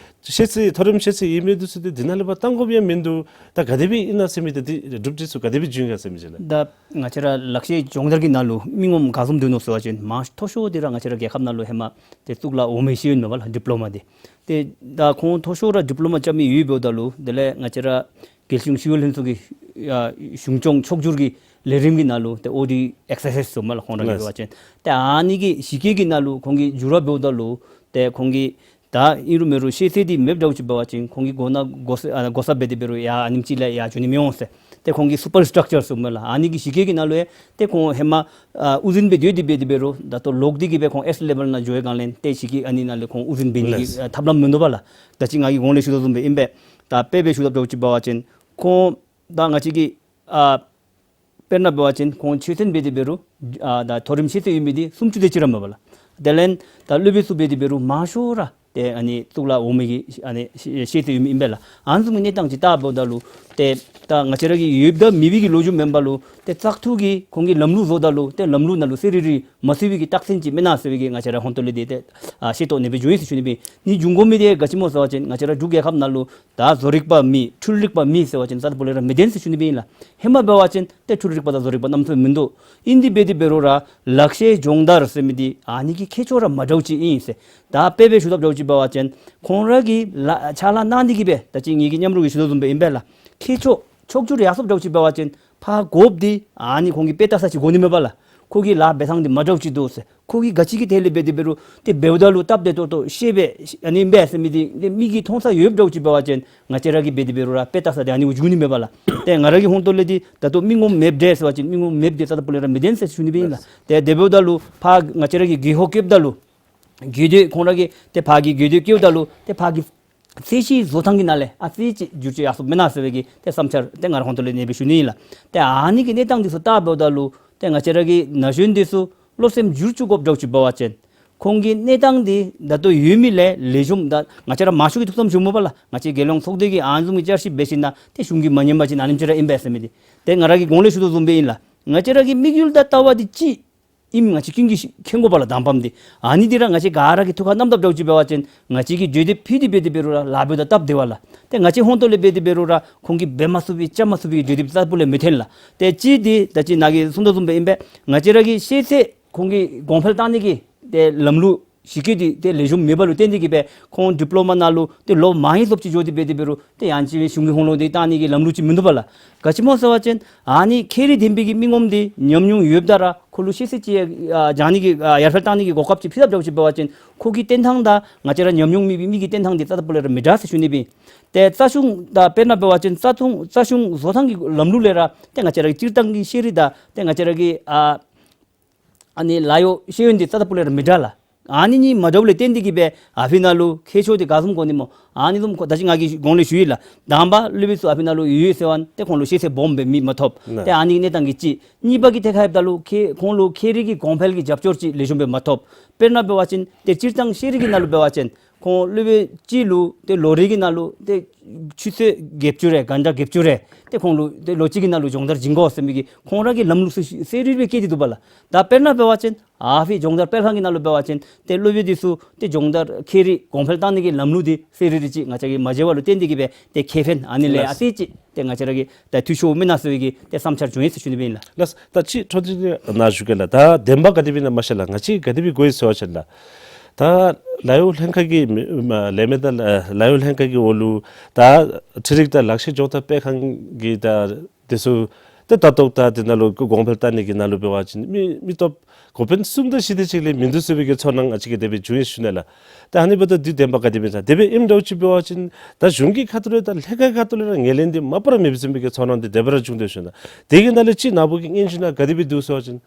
ཤེས་ཚད་མཐོ་རིམ་ཤེས་ཚད་ཡོད་མི་འདི་ཚུ་ཏེ་འདི་ནང་ལས་ཕར་བཏང་དགོཔ་ཡང་མིན་འདུག། ད་ག་དེ་སྦེ་ཨིན་ན་ཟེར་མི་འདི་ཏེ་གྲུབ་འབྲས་ཚུ་ག་དེ་སྦེ་བྱུང་ཡི་ག་ཟེར་མི་ཅིག་ལགས། ད་ང་བཅས་ར་ལག་ཤེས་སྦྱོང་བརྡར་གྱི་ནང་ལུ་མི་ངོམ་ག་བཟུམ་སྡོད་ནུག་ཟེར་བ་ཅིན་མ་མཐོ་ཤོས་འདི་ར་ང་བཅས་ར་རྒྱལ་ཁབ་ནང་ལུ་ཧེ་མ་ཏེ་གཙུག་ལག་འོག་མའི་ཤེས་ཡོན་མས་པ་ལགས། ཌིཔ་ལོ་མ་འདི། ཏེ་ད་ཁོང་མཐོ་ཤོས་ར་ཌིཔ་ལོ་མ་རྐྱབ་མི་ཡོདཔ་འབདཝ་ད་ལུ་དེ་ལས་ང་བཅས་ར་རྒྱལ་གཞུང་ཤེས་ཡོན་ལྷན་ཚོགས་ཀྱི་ཨ་གཞུང་སྐྱོང་ཕྱོགས་བསྒྱུར་གྱི་ལས་རིམ་གྱི་ནང་ལུ་ཏེ་ཨོ་ཌི་ཨེགསར་སའིཛ་ཟེར་མས་ལགས། ཁོང་ར་གིས་ལགས། འབད་བ་ཅིན་ཏེ་ཨ་ནི་གི་གཞི་བཀོད་ཀྱི་ནང་ལུ་ཁོང་གིས་འགྱུར་བ་འབདཝ་ད་ལུ་ཏེ་ཁོང་གིས་ད་ཨིན་རུང་མེན་རུང་ཤེས་ཚད་འདི་མེདཔ་འདྲཝ་ཅིག་འབད་བ་ཅིན་ཁོང་གིས་གོ་ན་གོ་ས་ཨ་གོ་ས་འབད་དེ་འབད་རུང་ཡར་ཨ་ནེམ་ཅིག་ལས་ཡར་འགྱོ་ནི་མི་འོང་ཟེར། ཏེ་ཁོང་གིས་སུ་པར་སི་ཊག་ཅར་ཟེར་མས་ལགས། ཨ་ནི་གི་གཞི་བཀོད་ཀྱི་ནང་ལུ་ཡང་ཏེ་ཁོང་ཧེ་མ་ཨ་དབུ་འཛིན་སྦེ་སྡོད་དེ་འབད་དེ་འབད་རུང་ད་ལྟོ་ལོག་སྟེ་གི་སྦེ་ཁོང་ཨེསི་ལེ་བཱལ་ནང་འགྱོ་བའི་སྒང་ལས་ཏེ་གཞི་བཀོད་ཨ་ནི་ནང་ལས་ཁོང་དབུ་འཛིན་འབད་ནི་གི་ལགས། ཨ་ཐབས་ལམ་མིན་འདུག་པ་ལགས། ད་ཅི་ང་གིས་གོང་ལས་ཞུ་དོ་བཟུམ་སྦེ་ཨིན་པས། ད་དཔེ་སྦེ་ཞུ་དཔ་འདྲཝ་ཅིག་འབད་བ་ཅིན་ཁོང་ད་ང་བཅས་ཀྱི་ཨ་དཔེར་ན་འབད་བ་ཅིན་ཁོང་ཆོས་ཚན་འབད་དེ་འབད་རུང་ཨ་ད་མཐོ་རིམ་ཤེས་ཚད་ཡོད་མི་འདི་སུམ་ཅུ་དེ་ཅིག་ར་མས་པ་ལགས། དེ་ལས་ད་སློབ་དཔོན་ཚུ་འབད་དེ་འབད་རུང་མང་ཤོས་ར་ཏེ་ཨ་ནི་གཙུག་ལག་འོག་མའི་གི་ཨ་ནི་ཤེས་ཤེས་ཚད་ཡོད་མི་ཨིན་པས་ལགས། ཨ་ནི་བཟུམ་གྱི་གནས་སྟངས་ཅིག་བལྟཝ་ད་ལུ་ཏེ་ད་ང་བཅས་ར་གི་ཡོདཔ་དང་མེད་པའི་གི་ལོ་རྒྱུས་མེན་པ་ལུ་ཏེ་བཙག་འཐུ་གིས་ཁོང་གི་ལམ་ལུགས་བཟོཝ་ད་ལུ་ཏེ་ལམ་ལུགས་ནང་ལུ་གསལ་རི་རི་མ་གསལ་བའི་གི་རྟགས་མཚན་ཅིག་མེན་ན་ཟེར་བའི་གི་ང་བཅས་ར་ཧོན་ཏོ་ལས་འདི་ཏེ་ཨ་ཤེས་རྟོགས་ནི་སྦེ་བྱུང་ཡི་ཟེར་ཞུ་ནི་སྦེ། ཨ་ནི་བྱུང་དགོ་མི་འདི་ག་ཅི་སྨོ་ཟེར་བ་ཅིན་ང་བཅས་ར་འབྲུག་རྒྱལ་ཁབ་ནང་ལུ་ད་བཟོ་རིག་པ་མེད་འཕྲུལ་རིག་པ་མེད་ཟེར་བ་ཅིན་རྩ་དང་པོ་ལས་ར་མི་བདེན་ཟེར་ཞུ་ནི་སྦེ་ཨིན་ལགས། ཧེ་མ་འབད་བ་ཅིན་ཏེ་འཕྲུལ་རིག་པ་དང་བཟོ་རིག་པ་གནམ་མེད་ས་མེད་མིན་འདུག། ཨིན་དེ་འབད་དེ་འབད་རུང་ར་ལག་ཤེས་སྦྱོང་བརྡར་ཟེར་མི་འདི་ཨ་ནི་གི་ཁྱད་ཆོས་ར་མ་འདྲཝ་ཅིག་ཨིན་ཟེར། ད་དཔེ་སྦེ་ཞུ་དཔ་འདྲཝ་ཅིག་འབད་བ་ཅིན་ཁོང་ར་གིས་ལཱ་ཕྱག་ལཱ་གནང་ནི་གི་སྦེ་ད་ཅི་ངེ་གི་མཉམ་རོགས་ཀྱིས་ཞུ་དོ་བཟུམ་སྦེ་ཨིན་པས་ལགས། ཁྱད་ཆོས་ཕྱོགས་བསྒྱུར་ཡར་སོངམ་འདྲཝ་ཅིག་འབད་བ་ཅིན་ཕར་དགོཔ་འདི་ཨ་ནི་ཁོང་གིས་དཔེ་བལྟ་ས་ཅིག་དགོ་ནི་མས་པ་ལགས། ཁོ་གི་ལཱ་འབད་ཐངས་འདི་མ་འདྲཝ་ཅིག་འདུག་ཟེར། ཁོ་གིས་ག་ཅི་གི་ཐད་ལས་འབད་དེ་འབད་རུང་ཏེ་འབདཝ་ད་ལུ་སྟབས་བདེ་ཏོག་ཏོ་ཤེས་པས་ཨ་ནི་ཨིན་པས་ཟེར་མི་འདི་ཏེ་མིག་གིས་མཐོང་ས་ཡོདཔ་འདྲཝ་ཅིག་འབད་བ་ཅིན་ང་བཅས་ར་གིས་འབད་དེ་འབད་རུང་ར་དཔེ་བལྟ་ས་འདི་ཨ་ནི་འབྱུང་ནི་མས་པ་ལགས། ཏེ་ང་ར་གི་ཧོང་ཏོ་ལས་འདི་ད་ལྟོ་མི་ངོམ་མེདཔ་འདྲས་ཟེར་བ་ཅིན་མི་ངོམ་མེདཔ་འདི་རྩ་དང་པོ་ལས་ར་མི་བདེན་ཟེར་ཞུ་ནི་སྦེ་ཨིན་ལགས། ཏེ་དེ་འབདཝ་ད་ལུ་ཕར་ང་བཅས་ར་གི་རྒེད་འོག་བཀོདཔ་ད་ལུ་རྒེད་འོག་ཁོང་ར་གིས་ཏེ་ཕར་གྱི་རྒེད་འོག་བཀོདཔ་ད་ལུ་ཏེ་ཕར་གྱི་ཚད་གཞི་བཟོ་ཐངས་ཀྱི་ནང་ལས་ཨ་ཙི་ཅིག་བསྒྱུར་བཅོས་ཡར་སོངམ་མེན་ན་ཟེར་བའི་གི་ཏེ་བསམ་འཆར་ཏེ་ང་ར་ཧོང་ཏོ་ལས་ཨ་ནི་སྦེ་ཞུ་ནི་ཨིན་ལགས། ཏེ་ཨ་ནི་གི་གནས་སྟངས་འདི་ཚུ་བལྟ་འབདཝ་ད་ལུ་ཏེ་ང་བཅས་ར་གི་ན་གཞོན་འདི་ཚུ་བློ་སེམས་བསྒྱུར་བཅོས་དགོཔ་འདྲཝ་ཅིག་འབད་བ་ཅིན་ཁོང་གི་གནས་སྟངས་འདི་ད་ལྟོ་ཡོད་མི་ལས་ལེགས་ཤོམ་ད་ང་བཅས་ར་མང་ཤོས་ཀྱིས་ཐུགས་བསམ་བཞེས་སྨོ་པ་ལགས། ང་བཅས་རྒྱལ་ཡོངས་ཚོགས་སྡེ་གིས་ཨ་ནི་བཟུམ་གྱི་བསྐྱར་ཞིབ་འབད་ཞིནམ་ལས་ཏེ་གཞུང་གིས་མ་ཉན་པ་ཅིན་ཨ་ནེམ་ཅིག་ར་ཨིན་པས་ཟེར་མི་འདི་ཏེ་ང་ར་གིས་གོང་ལས་ཞུ་དོ་བཟུམ་སྦེ་ཨིན་ལགས། ང་བཅས་ར་གི་དམིགས་ཡུལ་དང་ལྟ་བ་འདི་གཅིག་ཨིནམ་ང་བཅས་ཀུན་གྱིས་མཁྱེན་དགོ་པ་ལགས། དང་པམ་འདི་ཨ་ནི་འདི་ར་ང་བཅས་ག་ར་གིས་ཐུགས་ཁར་བསྣམ་དཔ་འདྲཝ་ཅིག་འབད་བ་ཅིན་ང་བཅས་ཀྱིས་གྲོས་འདེབས་ཕུལ་ཏེ་འབད་དེ་འབད་རུང་ར་ལཱ་འབདཝ་ད་སྟབས་བདེ་བ་ལགས། ཏེ་ང་བཅས་ཧོང་ཏོ་ལས་འབད་དེ་འབད་རུང་ར་ཁོང་གིས་འབད་མ་ཚུགས་པའི་རྐྱབ་མ་ཚུགས་པའི་གྲོས་འདེབས་རྩ་དང་པོ་ལས་མི་འཐོན་ལགས། ཏེ་གཅིག་འདི་ད་ཅི་ནཱ་གིས་གསུང་དོ་བཟུམ་སྦེ་ཨིན་པས། ང་བཅས་ར་གི་ཤེས་ཚད་ཁོང་གི་གོང་འཕེལ་བཏང་ནི་གི་ཏེ་ལམ་ལུགས་གཞི་བཀོད་འདི་ཏེ་ལེགས་ཤོམ་མེད་པ་ལུ་བརྟེན་ཏེ་གིས་སྦེ་ཁོང་ཌི་པི་ལོ་མ་ནང་ལུ་ཏེ་ལོ་མང་ཡི་ཙམ་ཅིག་འགྱོ་སྟེ་འབད་དེ་འབད་རུང་ཏེ་ཡང་ཅིན་གཞུང་གི་ཧོང་ལུ་འདི་བཏང་ནི་གི་ལམ་ལུགས་ཅིག་མིན་འདུག་པ་ལགས། ག་ཅི་སྨོ་ཟེར་བ་ཅིན་ཨ་ནི་ཁེ་རིག་ལྡན་པའི་གི་མི་ངོམ་འདི་ཉམས་མྱོང་ཡོདཔ་ད་ར་ཁོ་ལུ་ཤེས་ཚད་ཅིག་ཨ་སྦྱང་ནི་གི་ཨ་ཡར་འཕེལ་བཏང་ནི་གི་གོ་སྐབས་ཅིག་ཕུལ་དཔ་འདྲཝ་ཅིག་འབད་བ་ཅིན་ཁོ་གི་བརྟེན་ཐངས་དང་ང་བཅས་ར་ཉམས་མྱོང་མེད་པའི་མི་གི་བརྟེན་ཐངས་འདི་རྩ་དང་པོ་ལས་ར་མི་འདྲ་ཟེར་ཞུ་ནི་སྦེ། ཏེ་རྩ་གཞུང་དང་དཔེར་ན་འབད་བ་ཅིན་རྩ་ཐུང་རྩ་གཞུང་བཟོ་ཐངས་ཀྱི་ལམ་ལུགས་ལས་ར་ཏེ་ང་བཅས་ར་གི་སྤྱིར་བཏང་གི་ཤེས་རིག་དང་ཏེ་ང་བཅས་ར་གི་ཨ་ཨ་ནི་ལཱ་གཡོག་ཤེས་ཡོན་འདི་རྩ་དང་པོ་ལས་ར་མི་འདྲ་ལགས། ཨ་ནི་གཉིས་མ་འདྲཝ་ལས་བརྟེན་ཏེ་གིས་སྦེ་ཨ་ཕི་ནང་ལུ་མཁས་མཆོག་འདི་ག་བཟུམ་དགོ་ནི་སྨོ། ཨ་ནི་བཟུམ་ཁོ་ད་ཅི་ང་གིས་གོང་ལས་ཞུ་ཡི་ལགས། དང་པ་སློབ་དཔོན་ཚུ་ཨ་ཕི་ནང་ལུ་ཡོད་ཟེར་བ་ཏེ་ཁོང་ལུ་ཤེས་ཚད་སྦོམ་སྦེ་མི་མ་ཐོབ། ཏེ་ཨ་ནི་གནས་སྟངས་ཀྱི་གཅིག། གཉིས་པ་གི་ཐད་ཁར་ལྷོདཔ་ད་ལུ་ཁེ་ཁོང་ལུ་ཁེ་རིག་གི་གོང་འཕེལ་གྱི་རྒྱབ་སྐྱོར་ཅིག་ལེགས་ཤོམ་སྦེ་མ་ཐོབ། དཔེར་ན་འབད་བ་ཅིན་ཏེ་སྤྱིར་བཏང་ཤེས་རིག་གི་ནང་ལུ་འབད་བ་ཅིན་ཁོང་སློབ་དཔོན་གཅིག་ལུ་ཏེ་ལོ་རེ་གི་ནང་ལུ་ཏེ་ཆུ་ཚོད་བརྒྱད་ཅུ་རེ་གྷན་ཊ་བརྒྱད་ཅུ་རེ་ཏེ་ཁོང་ལུ་ཏེ་ལོ་གཅིག་གི་ནང་ལུ་སྦྱོང་བརྡར་བྱིན་དགོ་ཟེར་མི་གི་ཁོང་ར་གི་ལམ་ལུགས་ཚུ་གསལ་རི་རི་སྦེ་བཀོད་དེ་འདུག་པ་ལགས། ད་དཔེར་ན་འབད་བ་ཅིན་ཨ་ཕི་སྦྱོང་བརྡར་སྤེལ་ཁང་གི་ནང་ལུ་འབད་བ་ཅིན་ཏེ་སློབ་དཔོན་འདི་ཚུ་ཏེ་སྦྱོང་བརྡར་ཁེ་རིག་གོང་འཕེལ་བཏང་ནི་གི་ལམ་ལུགས་འདི་གསལ་རི་རི་ཅིག་ང་བཅས་ཀྱིས་མ་མཇལ་བ་ལུ་བརྟེན་ཏེ་གིས་སྦེ་ཏེ་ཁེ་ཕན་ཨ་ནི་ལས་ལགས། ཨ་ཙི་ཅིག་ཏེ་ང་བཅས་ར་གི་ད་འཐུས་ཤོརཝ་མེན་ན་ཟེར་བའི་གི་ཏེ་བསམ་འཆར་བྱུང་ཡི་ཟེར་ཞུ་ནི་སྦེ་ཨིན་ལགས། ལགས། ད་ཅི་འཕྲོ་མཐུད་ནང་ཞུ་གེ་ལགས། ད་བདེན་པ་ག་དེ་སྦེ་ཨིན་ན་མ་ཤེས་ལགས། ང་བཅས་ག་དེ་སྦེ་གོ་ཡི་ཟེར་བ་ཅིན་ལགས། ད་ལཱ་གཡོག་ལྷན་ཁག་གི་མི་མ་ལས་མི་དང་ལཱ་གཡོག་ལྷན་ཁག་གི་འོག་ལུ་ད་འཕྲུལ་རིག་དང་ལག་ཤེས་སྦྱོང་བརྡར་སྤེལ་ཁང་གི་ད་དེ་ཚུ་ཏེ་ལྟ་རྟོག་དང་དེ་ནང་ལུ་གོང་འཕེལ་བཏང་ནི་གི་ནང་ལུ་འབད་བ་ཅིན་མི་མི་སྟོབས་འགོ་དཔོན་གསུམ་དང་བཞི་དེ་ཅིག་ལས་མིན་འདུག་ཟེར་བའི་གི་ཚོར་སྣང་ང་བཅས་ཀྱིས་དེ་སྦེ་བྱུང་ཡི་ཞུ་ནི་ལགས། ད་ཨ་ནི་འབདཝ་ད་འདི་བདེན་པ་ག་དེ་སྦེ་ཨིན་ན། དེ་སྦེ་ཨིནམ་འདྲཝ་ཅིག་འབད་བ་ཅིན་ད་གཞུང་གི་ཁ་ཐུག་ལས་དང་ལྷན་ཁག་ཁ་ཐུག་ལས་ར་ངོས་ལེན་འདི་མ་པ་ར་མེད་པའི་བཟུམ་མའི་གི་ཚོར་སྣང་འདི་དེ་སྦེ་ར་བྱུང་དོ་ཞུ་ནི། དེ་གི་ནང་ལས་ཅིག་ནཱ་བུ་གི་སྙན་ཞུ་ནང་ག་དེ་སྦེ་འདུག་ཟེར་བ་ཅིན་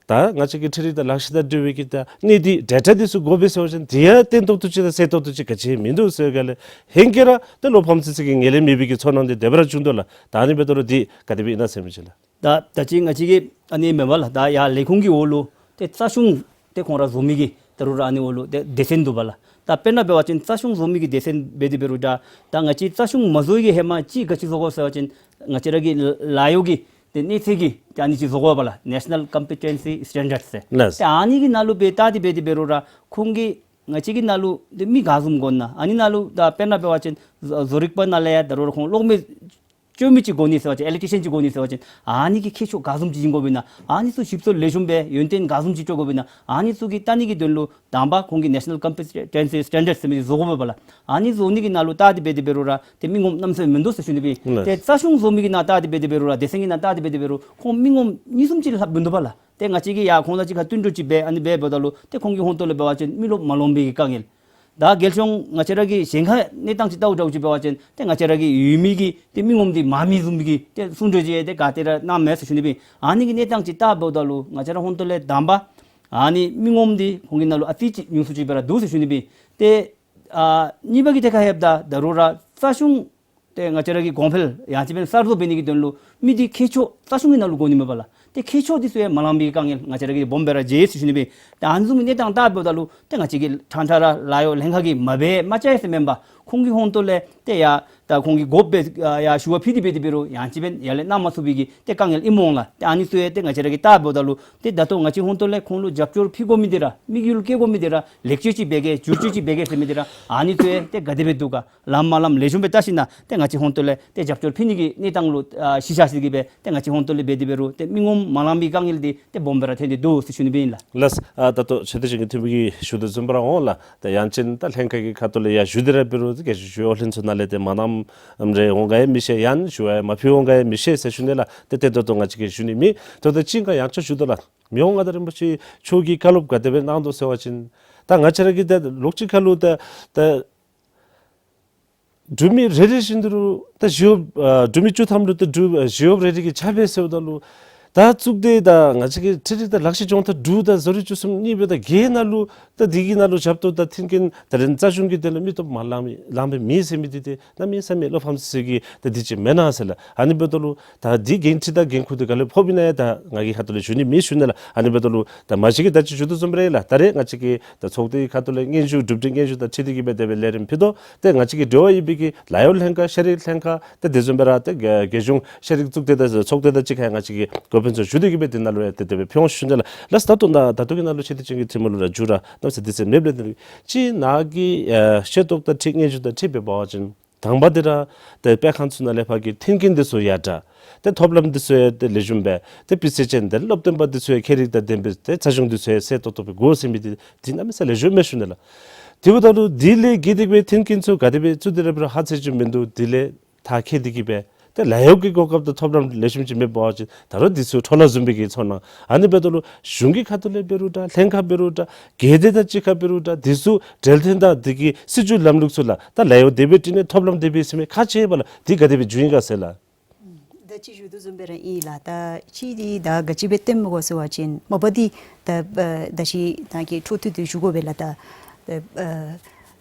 ད་ང་བཅས་ཀྱི་འཕྲུལ་རིག་དང་ལག་ཤེས་དང་འབྲེལ་བའི་གི་ད་གནས་འདི་ཌེ་ཊ་འདི་ཚུ་དགོ་པས་ཟེར་བ་ཅིན་དེ་ཡང་བརྟན་ཏོག་ཏོ་ཅིག་དང་གསལ་ཏོག་ཏོ་ཅིག་ག་ཅི་མིན་འདུག་ཟེར་ག་ལས་ཧེང་སྐལ་ར་ད་བློ་ཕམ་ཚིག་ཚིག་གི་ངོས་ལེན་མེད་པའི་གི་ཚོར་སྣང་འདི་དེ་སྦེ་ར་བྱུང་དོ་ལགས། ད་ཨ་ནི་འབདཝ་ད་འདི་ག་དེ་སྦེ་ཨིན་ན་ཟེར་མི་ཅིག་ལགས། ད་ད་ཅི་ང་བཅས་ཀྱི་ཨ་ནི་མེན་པ་ལགས། ད་ཡར་ལས་ཁུངས་ཀྱི་འོག་ལུ་ཏེ་རྩ་གཞུང་ཏེ་ཁོང་ར་བཟོ་མི་གི་ད་རུང་ར་ཨ་ནི་འོག་ལུ་ཏེ་སྡེ་ཚན་འདུག་པ་ལགས། ད་དཔེར་ན་འབད་བ་ཅིན་རྩ་གཞུང་བཟོ་མི་གི་སྡེ་ཚན་འབད་དེ་འབད་རུང་ད་ད་ང་བཅས་རྩ་གཞུང་མ་བཟོ་བའི་གི་ཧེ་མ་ཅིག་ག་ཅི་བཟོ་དགོ་ཟེར་བ་ཅིན་ང་བཅས་ར་གི་ལཱ་གཡོག་གི་ཏེ་གནས་ཚད་ཀྱི་ཏེ་ཨ་ནི་ཅིག་བཟོ་དགོ་པ་ལགས། National Competency Standards ཟེར། ལགས། ཏེ་ཨ་ནི་གི་ནང་ལུ་སྦེ་བལྟ་སྟེ་འབད་དེ་འབད་རུང་ར་ཁོང་གིས་ང་བཅས་ཀྱི་ནང་ལུ་ཏེ་མི་ག་བཟུམ་དགོ་ན། ཨ་ནི་ནང་ལུ་ད་དཔེར་ན་འབད་བ་ཅིན་བཟོ་བཟོ་རིག་པ་ནང་ལས་ཡང་ད་རུང་ར་ཁོང་གློག་མེ་བཅོ་མི་ཅིག་དགོ་ནི་ཟེར་བ་ཅིན་ཨི་ལེག་ཊི་ཤན་ཅིག་དགོ་ནི་ཟེར་བ་ཅིན་ཨ་ནི་གི་མཁས་མཆོག་ག་བཟུམ་ཅིག་ཨིན་དགོ་པས་ན། ཨ་ནི་ཚུ་ཞིབ་འཚོལ་ལེགས་ཤོམ་སྦེ་ཡོན་ཏན་ག་བཟུམ་ཅིག་སྤྲོད་དགོ་པས་ན། ཨ་ནི་ཚུ་གི་བལྟ་ནི་གི་དོན་ལུ་དང་པ་ཁོང་གིས་National Competency Standards ཟེར་མི་བཟོ་དགོ་པས་ལགས། ཨ་ནི་བཟོ་ནི་གི་ནང་ལུ་བལྟ་སྟེ་འབད་དེ་འབད་རུང་ར་ཏེ་མི་ངོམ་གནམ་མེད་ས་མེད་མིན་འདུག་ཟེར་ཞུ་ནི་སྦེ། ལགས། ཏེ་རྩ་གཞུང་བཟོ་མི་གི་ནང་བལྟ་སྟེ་འབད་དེ་འབད་རུང་ར་སྡེ་ཚན་གྱི་ནང་བལྟ་སྟེ་འབད་དེ་འབད་རུང་ཁོང་མི་ངོམ་གཉིས་གསུམ་ཅིག་ལྷགཔ་མིན་འདུག་པ་ལགས། ཏེ་ང་བཅས་ཀྱིས་ཡང་ཁོང་དང་གཅིག་ཁར་བསྟུན་གྲོས་ཅིག་འབད་ཨ་ནི་འབད་འབདཝ་ད་ལུ་ཏེ་ཁོང་གི་ཧོང་ཏོ་ལས་འབད་བ་ཅིན་མི་རློབས་མ་ལོན་པའི་གི་དཀའ་ངལ། ད་རྒྱལ་གཞུང་ང་བཅས་ར་གི་གཞན་ཁར་གནས་སྟངས་ཅིག་བལྟཝ་འདྲཝ་ཅིག་འབད་བ་ཅིན་ཏེ་ང་བཅས་ར་གི་ཡོད་མི་གི་ཏེ་མི་ངོམ་འདི་མང་མི་བཟུམ་གྱི་ཏེ་གསུང་གྲོས་ཅིག་ཏེ་ག་ཏེ་ར་གནངམ་མས་ཟེར་ཞུ་ནི་སྦེ། ཨ་ནི་གི་གནས་སྟངས་ཅིག་བལྟ་འབདཝ་ད་ལུ་ང་བཅས་ར་ཧོང་ཏོ་ལས་དང་པ་ཨ་ནི་མི་ངོམ་འདི་ཁོང་གི་ནང་ལུ་ཨ་ཙི་ཅིག་ཉུང་སུ་ཅིག་སྦེ་ར་འདུག་ཟེར་ཞུ་ནི་སྦེ། ཏེ་ཨ་གཉིས་པ་གི་ཐད་ཁར་ལྷོདཔ་ད་ད་རུང་ར་རྩ་གཞུང་ཏེ་ང་བཅས་ར་གི་གོང་འཕེལ་ཡང་ཅིན་གསར་བཟོ་འབད་ནི་གི་དོན་ལུ་མི་འདི་མཁས་མཆོག་རྩ་གཞུང་གི་ནང་ལུ་དགོ་ནི་མས་པ་ལགས། ཏེ་མཁས་མཆོག་འདི་ཚུ་ཡང་མ་ལང་པའི་དཀའ་ངལ་ང་བཅས་ར་གིས་སྦོམ་སྦེ་ར་མཇལ་ཡི་ཟེར་ཞུ་ནི་སྦེ། ཏེ་ཨ་ནི་བཟུམ་གནས་སྟངས་བལྟ་འབདཝ་ད་ལུ་ཏེ་ང་བཅས་ཀྱིས་ཕྲང་ཕྲང་ར་ལཱ་གཡོག་ལྷན་ཁག་གིས་མ་འབད་མ་བྱས་ཟེར་མེན་པར་ཁོང་གི་ཧོང་ཏོ་ལས་ཏེ་ཡང་ད་ཁོང་གིས་དགོཔ་སྦེ་ཡང་ཞུ་བ་ཕུལ་ཏེ་འབད་དེ་འབད་རུང་ཡང་ཅིན་འབདན་ཡར་ལས་གནང་མ་ཚུགས་པའི་གི་ཏེ་དཀའ་ངལ་ཨིན་མས་ལགས། ཏེ་ཨ་ནི་ཚུ་ཡང་ཏེ་ང་བཅས་ར་གིས་བལྟ་འབདཝ་ད་ལུ་ཏེ་ད་ལྟོ་ང་བཅས་ཧོང་ཏོ་ལས་ཁོང་ལུ་རྒྱབ་སྐྱོར་ཕུལ་དགོ་མི་འདི་ར་དམིགས་ཡུལ་བསྐྱེད་དགོ་མི་འདི་ར་ལེགས་བཅོས་ཅིག་འབད་གེ་བསྒྱུར་བཅོས་ཅིག་འབད་གེ་ཟེར་མི་འདི་ར་ཨ་ནི་ཚུ་ཡང་ཏེ་ག་དེ་སྦེ་འདུག་ག་ལམ་མ་ལམ་ལེགས་ཤོམ་སྦེ་བལྟ་ཞིནམ་ལས་ཏེ་ང་བཅས་ཧོང་ཏོ་ལས་ཏེ་རྒྱབ་སྐྱོར་ཕུལ་ནི་གི་གནས་སྟངས་ལུ་ཨ་གཞི་བཞག་སྟེ་གིས་སྦེ་ཏེ་ང་བཅས་ཧོང་ཏོ་ལས་འབད་དེ་འབད་རུང་ཏེ་མི་ངོམ་མ་ལང་པའི་དཀའ་ངལ་འདི་ཏེ་སྦོམ་སྦེ་ར་ཐོན་ཏེ་འདུག་ཟེར་ཞུ་ནི་སྦེ་ཨིན་ལགས། ལགས། ཨ་ད་ལྟོ་ཆེ་བསྟོད་ཅན་གྱིས་ཐོན་པའི་གི་ཞུ་དོ་བཟུམ་སྦེ་ར་འོང་ལགས། ཏེ་ཡང་ཅིན་ད་ལྷན་ཁག་གི་ཁ་ཐུག་ལས་ཡར་ཞུ་སྟེ་ར་འབད་རུང་ རྒྱལ་སྤྱིའི་ཞི་གཡོག་ལྷན་ཚོགས་ནང་ལས་ཏེ་མ་གནངམ་རེ་འོང་ག་ཡང་མི་ཤེས། ཡང་ཞུ་བ་ཡང་མ་ཕུལ་འོང་ག་ཡང་མི་ཤེས་ཟེར་ཞུ་ནི་ལགས། ཏེ་ཏེ་ད་ལྟོ་ང་བཅས་ཀྱིས་ཞུ་ནི་མེད། ད་ལྟོ་ཅི་ང་ཡང་ཅིག་ཞུ་དོ་ལགས། མི་དབང་མངའ་བདག་རིན་པོ་ཆེ་མཆོག་གིས་བཀའ་སློབ་ག་དེ་སྦེ་གནང་དོ་ཟེར་བ་ཅིན་ད་ང་བཅས་ར་གི་ད་ལོགས་ཅིག་ཁར་ལུ་ད་ད་འབྲུག་མི་རེ་རེ་བཞིན་དུ་ལུ་ད་ཞི་གཡོག་ཨ་འབྲུག་མི་བཅུ་ཐམ་ལུ་ད་འབྲུག་ཞི་གཡོག་རེ་རེ་གིས་རྐྱབ་པས་ཟེརཝ་ད་ལུ་ད་གཙུག་སྡེ་ད་ང་བཅས་ཀྱི་ཁྲིམས་སྒྲིག་དང་ལག་ཤེས་ལྗོངས་མཐར་འབྲུག་ད་བཟོ་རིག་བཅུ་གསུམ་གཉིས་པོ་ད་གི་ནང་ལུ་ད་འདི་གི་ནང་ལུ་ཞབས་ཏོག་དང་མཐུན་རྐྱེན་ད་རིན་རྩ་གཞུང་གི་དོན་ལུ་མི་སྟོབས་མ་ལང་མི་ལང་པའི་མེད་ཟེར་མི་འདི་ཏེ་གནམ་མེད་ས་མེད་བློ་ཕམ་ས་གི་ད་འདི་ཅིག་མེན་ན་ཟེར་ལགས། ཨ་ནི་འབདཝ་ད་ལུ་ད་འདི་འགན་འཁྲི་དང་འགན་ཁུར་འདི་ག་ལས་ཕོགཔ་ཨིན་ན་ཡང་ད་ང་གི་ཁ་ཐུག་ལས་ཞུ་ནི་མེད་ཞུ་ནི་ལགས། ཨ་ནི་འབདཝ་ད་ལུ་ད་མ་གཞི་གི་ད་ཅི་ཞུ་དོ་བཟུམ་སྦེ་ར་ཨིན་ལགས། ད་རེས་ང་བཅས་ཀྱི་ད་ཚོགས་སྡེའི་ཁ་ཐུག་ལས་སྙན་ཞུ་གྲུབ་འབྲས་སྙན་ཞུ་དང་འཁྲིལ་ཏེ་གི་སྦེ་དེ་སྦེ་ལས་རིམ་ཕུལ་དོ། ཏེ་ང་བཅས་ཀྱི་འབྲེལ་བ་ཡོད་པའི་གི་ལཱ་གཡོག་ལྷན་ཁག་ཤེས་རིག་ལྷན་ཁག་ཏེ་དེ་བཟུམ་སྦེ་ར་ཏེ་རྒྱལ་གཞུང་ཤེས་རིག་གཙུག་སྡེ་དང་ཚོགས་སྡེ་དང་གཅིག་ཁར་ང་བཅས་ཀྱིས་འགོ་དཔོན་ཚུ་ཞུ་སྟེ་གི་སྦེ་དེ་ནང་ལུ་ཡང་ཏེ་དེ་སྦེ་ཕུལ་འོང་ཞུ་ནི་ལགས། ལགས་ད་ལྟོ་ད་ད་ལྟོ་གི་ནང་ལུ་ཆེ་འདི་ཅན་གྱི་འཐུས་མི་ལུ་ར་མཇུག་ར་གནམ་ས་འདི་ཚུ་མེདཔ་ལས་ཏེ་ཅིག་ནཱ་གི་ཨ་ཤེས་རྟོགས་དང་འཁྲིལ་སྙན་ཞུ་དང་འཁྲིལ་སྦེ་འབད་བ་ཅིན་དང་པ་འདི་ར་ཏེ་སྤེལ་ཁང་ཚུ་ནང་ལས་ཕར་གྱི་མཐུན་རྐྱེན་འདི་ཚུ་ཡར་དྲག། ཏེ་ཐོབ་ལམ་འདི་ཚུ་ཡང་ཏེ་ལེགས་ཤོམ་སྦེ་ཏེ་སྤུས་ཚད་ཅན་ཏེ་སློབ་སྟོན་པ་འདི་ཚུ་ཡང་ཁྱད་རིག་དང་ལྡན་པའི་ཏེ་རྩ་གཞུང་འདི་ཚུ་ཡང་གསལ་ཏོག་ཏོ་སྦེ་དགོ་ཟེར་མི་འདི་འདི་གནམ་མེད་ས་མེད་ལེགས་ཤོམ་སྦེ་ཞུ་ནི་ལགས། དེ་འབདཝ་ད་ལུ་འདི་ལས་འགལ་ཏེ་གི་སྦེ་མཐུན་རྐྱེན་ཚུ་ག་དེ་སྦེ་བཙུགས་ཏེ་ར་འབད་རུང་ཧ་ཚད་ཅིག་མིན་འདུག། འདི་ལས་མཐར་འཁྱོལ་ཏེ་གི་སྦེ་ཏེ་ལཱ་གཡོག་གི་གོ་སྐབས་དང་ཐོབ་ལམ་ལེགས་ཤོམ་ཅིག་མེད་པ་ཅིན་ད་རུང་འདི་ཚུ་འཕྲོ་བརླག་བཟུམ་སྦེ་གི་ཚོར་སྣང་། ཨ་ནི་འབདཝ་ད་ལུ་གཞུང་གི་ཁ་ཐུག་ལས་འབད་རུང་འདྲ་ལྷན་ཁག་འབད་རུང་འདྲ་སྒེར་སྡེ་དང་གཅིག་ཁར་འབད་རུང་འདྲ་འདི་ཚུ་འབྲེལ་མཐུད་དང་འདི་གི་སྲིད་བྱུས་ལམ་ལུགས་ཚུ་ལགས་ད་ལཱ་གཡོག་དེ་སྦེ་སྤྲོད་ནི་ཐོབ་ལམ་དེ་སྦེ་ཟེར་མི་ཁག་ཆེ་བ་ལགས། འདི་ག་དེ་སྦེ་འགྱོ་ཡི་ག་ཟེར་ལགས། ད་ཅི་ཞུ་དོ་བཟུམ་སྦེ་ར་ཨིན་ལགས། ད་ཅི་འདི་ད་ག་ཅི་སྦེ་སྟོནམ་སྨོ་ཟེར་བ་ཅིན་མ་པ་འདི་ད་ཨ་ད་ཅི་ད་གི་འཕྲོ་མཐུད་དེ་ཞུ་དགོ་པས་ལགས། ད་ཨ་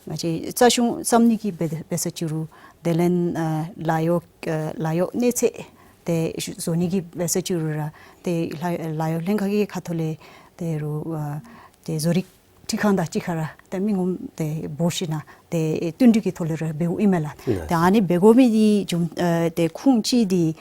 ང་བཅས་རྩ་གཞུང་བརྩམ་ནི་གི་འབད་འབད་ས་ཅིག་རུང་དེ་ལས་ཨ་ལཱ་གཡོག་ཨ་ལཱ་གཡོག་གནས་ཚད་དེ་བཟོ་ནི་གི་འབད་ས་ཅིག་རུང་ར་ཏེ་ལཱ་ལཱ་གཡོག་ལྷན་ཁག་གི་ཁ་ཐུག་ལས་དེ་རུང་ཨ་ཏེ་བཟོ་རིག་ཁྲིམས་ཁང་དང་གཅིག་ཁར་ར་ཏེ་མི་ངོམ་དེ་འབོ་ཞིནམ་ལས་ཏེ་བསྟུན་གྲོས་ཀྱི་ཐོག་ལས་ར་འབདཝ་ཨིན་མས་ལགས། ཏེ་ཨ་ནི་འབད་དགོ་མི་འདི་བཟུམ་ཨ་ཏེ་ཁུངས་ཅིག་འདི་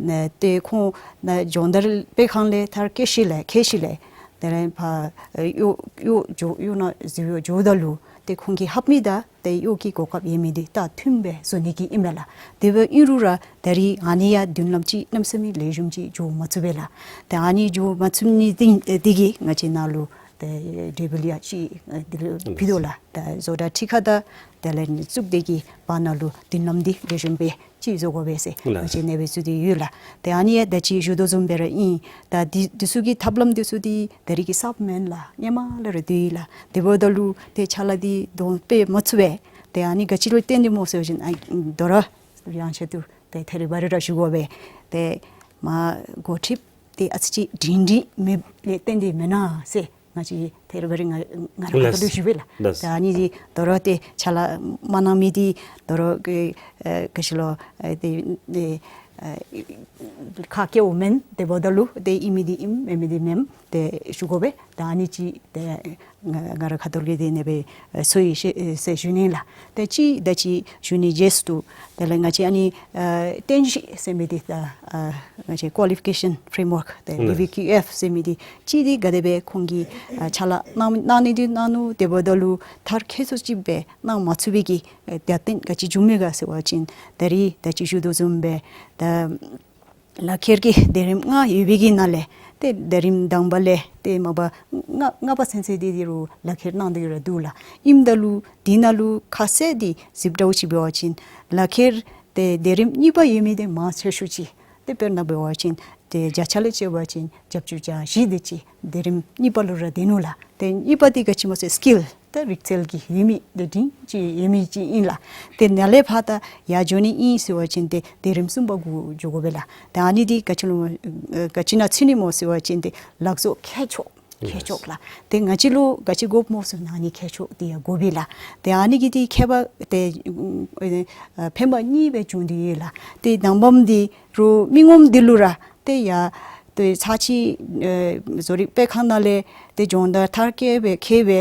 ཨ་ཏེ་ཁོང་ནཱ་སྦྱོང་བརྡར་སྤེལ་ཁང་ལས་མཐར་འཁྱོལ་ཞིནམ་ལས་འཁྱོལ་ཞིནམ་ལས་དེ་ལས་ཕར་ཨ་གཡོག་གཡོག་འགྱོ་གཡོག་ནང་འཛུལ་འགྱོཝ་ད་ལུ་ཏེ་ཁོང་གི་ལྷབ་མི་དང་ཏེ་གཡོག་གི་གོ་སྐབས་ཡོད་མི་འདི་ད་མཐུནམ་སྦེ་བཟོ་ནི་གི་ཨིན་མས་ལགས། དེ་སྦེ་ཨིན་རུང་ར་ད་རིས་ཨ་ནི་ཡང་མདུན་ལམ་ཅིག་གནམ་ས་མེད་ལེགས་ཤོམ་ཅིག་འགྱོ་མ་ཚུགས་པས་ལགས། ཏེ་ཨ་ནི་འགྱོ་མ་ཚུགས་ནི་འདི་འདི་གིས་ང་བཅས་ནཱ་ལུ་ཏེ་འབྲས་བུ་ཡང་ཅིག་ཨ་འདི་ལུ་ཕུལ་དོ་ལགས། ཏེ་བཟོ་གྲྭ་ཁྲིམས་ཁང་དང་དེ་ལས་ནི་གཙུག་སྡེ་གི་བར་ན་ལུ་མདུན་ལམ་འདི་ལེགས་ཤོམ་སྦེ་ཅིག་བཟོ་དགོ་པས་ཟེར་ལགས། ང་བཅས་ནེ་སྦེ་ཚུ་འདི་ཡོད་ལགས། ཏེ་ཨ་ནི་ཡང་ད་ཅི་ཞུ་དོ་བཟུམ་སྦེ་ར་ཨིན། ད་འདི་འདི་ཚུ་གི་ཐབས་ལམ་འདི་ཚུ་འདི་ད་རིས་ཀྱི་གསརཔ་མེན་ལགས། སྔོན་མ་ལས་ར་འདི་ཡོད་ལགས། དེ་འབདཝ་ད་ལུ་ཏེ་ཕྱག་ལཱ་འདི་གདོང་སྤེལ་མ་ཚུགས་པས། ཏེ་ཨ་ནི་ག་ཅི་ལུ་བརྟེན་ཏེ་སྨོ་ཟེར་བ་ཅིན་ཨ་དོ་རུང་ཡང་ཆེད་དུ་ཏེ་ཐད་རི་བ་རི་ར་ཞུ་དགོ་པས། ཏེ་མ་འགོ་ཁྲིདཔ་འདི་ཨ་ཙི་ཅིག་སྒྲིང་སྒྲིང་མེདཔ་ལས་བརྟེན་ཏེ་མེན་ན་ཟེར་ང་བཅས་ཐད་རི་བ་རི་ང་ང་ར་ཁ་ཐུག་ལས་ཞུ་བས་ལགས། ལགས། ད་ཨ་ནི་འདི་དོ་རུང་ཏེ་ཕྱག་ལཱ་མ་གནང་མི་འདི་དོ་རུང་གི་ཨ་ག་ཅི་ལོ་ཨ་ཏེ་ཨ་ཁག་ཁྱད་པར་མེན། དེ་འབདཝ་ད་ལུ་ཏེ་ཨིན་མི་འདི་ཨིནམ་མེན་མི་འདི་མེནམ་ཏེ་ཞུ་དགོ་པས། ད་ཨ་ནི་ཅིག་ཏེ་ང་ང་ར་ཁ་ཐུག་གི་ཏེ་ནེ་སྦེ་ཨ་ཞུ་ཡི་ཟེར་ཞུ་ནི་ལགས། ཏེ་ཅིག་ད་ཅི་ཞུ་ནི་རྗེས་སུ་དེ་ལས་ང་བཅས་ཨ་ནི་ཨ་རྟེན་གཞི་ཟེར་མི་འདི་ད་ཨ་ང་བཅས་ཀོ་ལི་ཕི་ཀེ་ཤཱན་ཕྲེམ་ཝརཀ་ཏེ་ལགས། བི་བི་ཀིའུ་ཨེཕ་ཟེར་མི་འདི་ཅིག་འདི་ག་དེ་སྦེ་ཁོང་གིས་ཨ་ཕྱག་ལཱ་གནང་གནང་ནི་འདི་གནང་ནུག། དེ་འབདཝ་ད་ལུ་མཐར་འཁྱོལ་ཚུགསཔ་ཅིག་སྦེ་གནང་མ་ཚུགས་པའི་གི་ཨ་རྒྱབ་རྟེན་ག་ཅི་བྱུང་མས་ག་ཟེར་བ་ཅིན་ད་རིས་ད་ཅི་ཞུ་དོ་བཟུམ་སྦེ་ད་ལག་ཁྱེར་གྱི་དེ་རིམ་ལྔ་ཡོད་པའི་གི་ནང་ལས་ཏེ་དེ་རིམ་དང་པ་ལས་ཏེ་མ་པ་ལྔ་ལྔ་པ་ཚུན་ཚོད་འདི་འདི་རུ་ལག་ཁྱེར་གནང་སྟེ་ཡོད་ར་འདུག་ལགས། ཨིནམ་ད་ལུ་འདི་ནང་ལུ་ཁ་གསལ་འདི་གཟིགསཔ་འདྲཝ་ཅིག་འབད་བ་ཅིན་ལག་ཁྱེར་ཏེ་དེ་རིམ་གཉིས་པ་ཡོད་མི་འདི་མང་ཆེ་ཤོས་ཅིག་ཏེ་དཔེར་ན་འབད་བ་ཅིན་ཏེ་བརྒྱ་ཆ་ལས་བཅད་པ་ཅིན་བརྒྱད་ཅུ་གྱ་བཞི་དེ་ཅིག་དེ་རིམ་གཉིས་པ་ལུ་ར་སྡོད་ནུག་ལགས། ཏེ་གཉིས་པ་འདི་ག་ཅི་སྨོ་ཟེར་སི་ཀིལ་ཏེ་རིག་རྩལ་གྱི་ཡོད་མི་དེ་འདྲ་ཅིག་ཡོད་མི་ཅིག་ཨིན་ལགས། ཏེ་ནཱ་ལས་ཕར་ད་ཡར་འགྱོ་ནི་ཨིན་ཟེར་བ་ཅིན་ཏེ་དེ་རིམ་གསུམ་པ་གུ་འགྱོ་དགོ་པས་ལགས། ཏེ་ཨ་ནི་འདི་ག་ཅི་ལུ་ཨ་ག་ཅི་ནང་ཚུད་ནི་སྨོ་ཟེར་བ་ཅིན་ཏེ་ལག་བཟོ་མཁས་མཆོག་མཁས་མཆོག་ལགས། ཏེ་ང་བཅས་ལུ་ག་ཅི་དགོཔ་སྨོ་ཟེར་ན་ཨ་ནི་མཁས་མཆོག་འདི་ཡང་དགོ་པས་ལགས། ཏེ་ཨ་ནི་གི་འདི་ཁྱད་པར་ཏེ་ཨ་ཕན་པ་གཉིས་སྦེ་བྱུང་སྟེ་ཡོད་ལགས། ཏེ་དང་པམ་འདི་རུང་མི་ངོམ་འདི་ལུ་ར་ཏེ་ཡང་ཏེ་ཚར་གཅིག་ཨ་བཟོ་རིག་སྤེལ་ཁང་ནང་ལས་ཏེ་སྦྱོང་བརྡར་མཐར་འཁྱོལ་སྦེ་འཁྱོལ་སྦེ་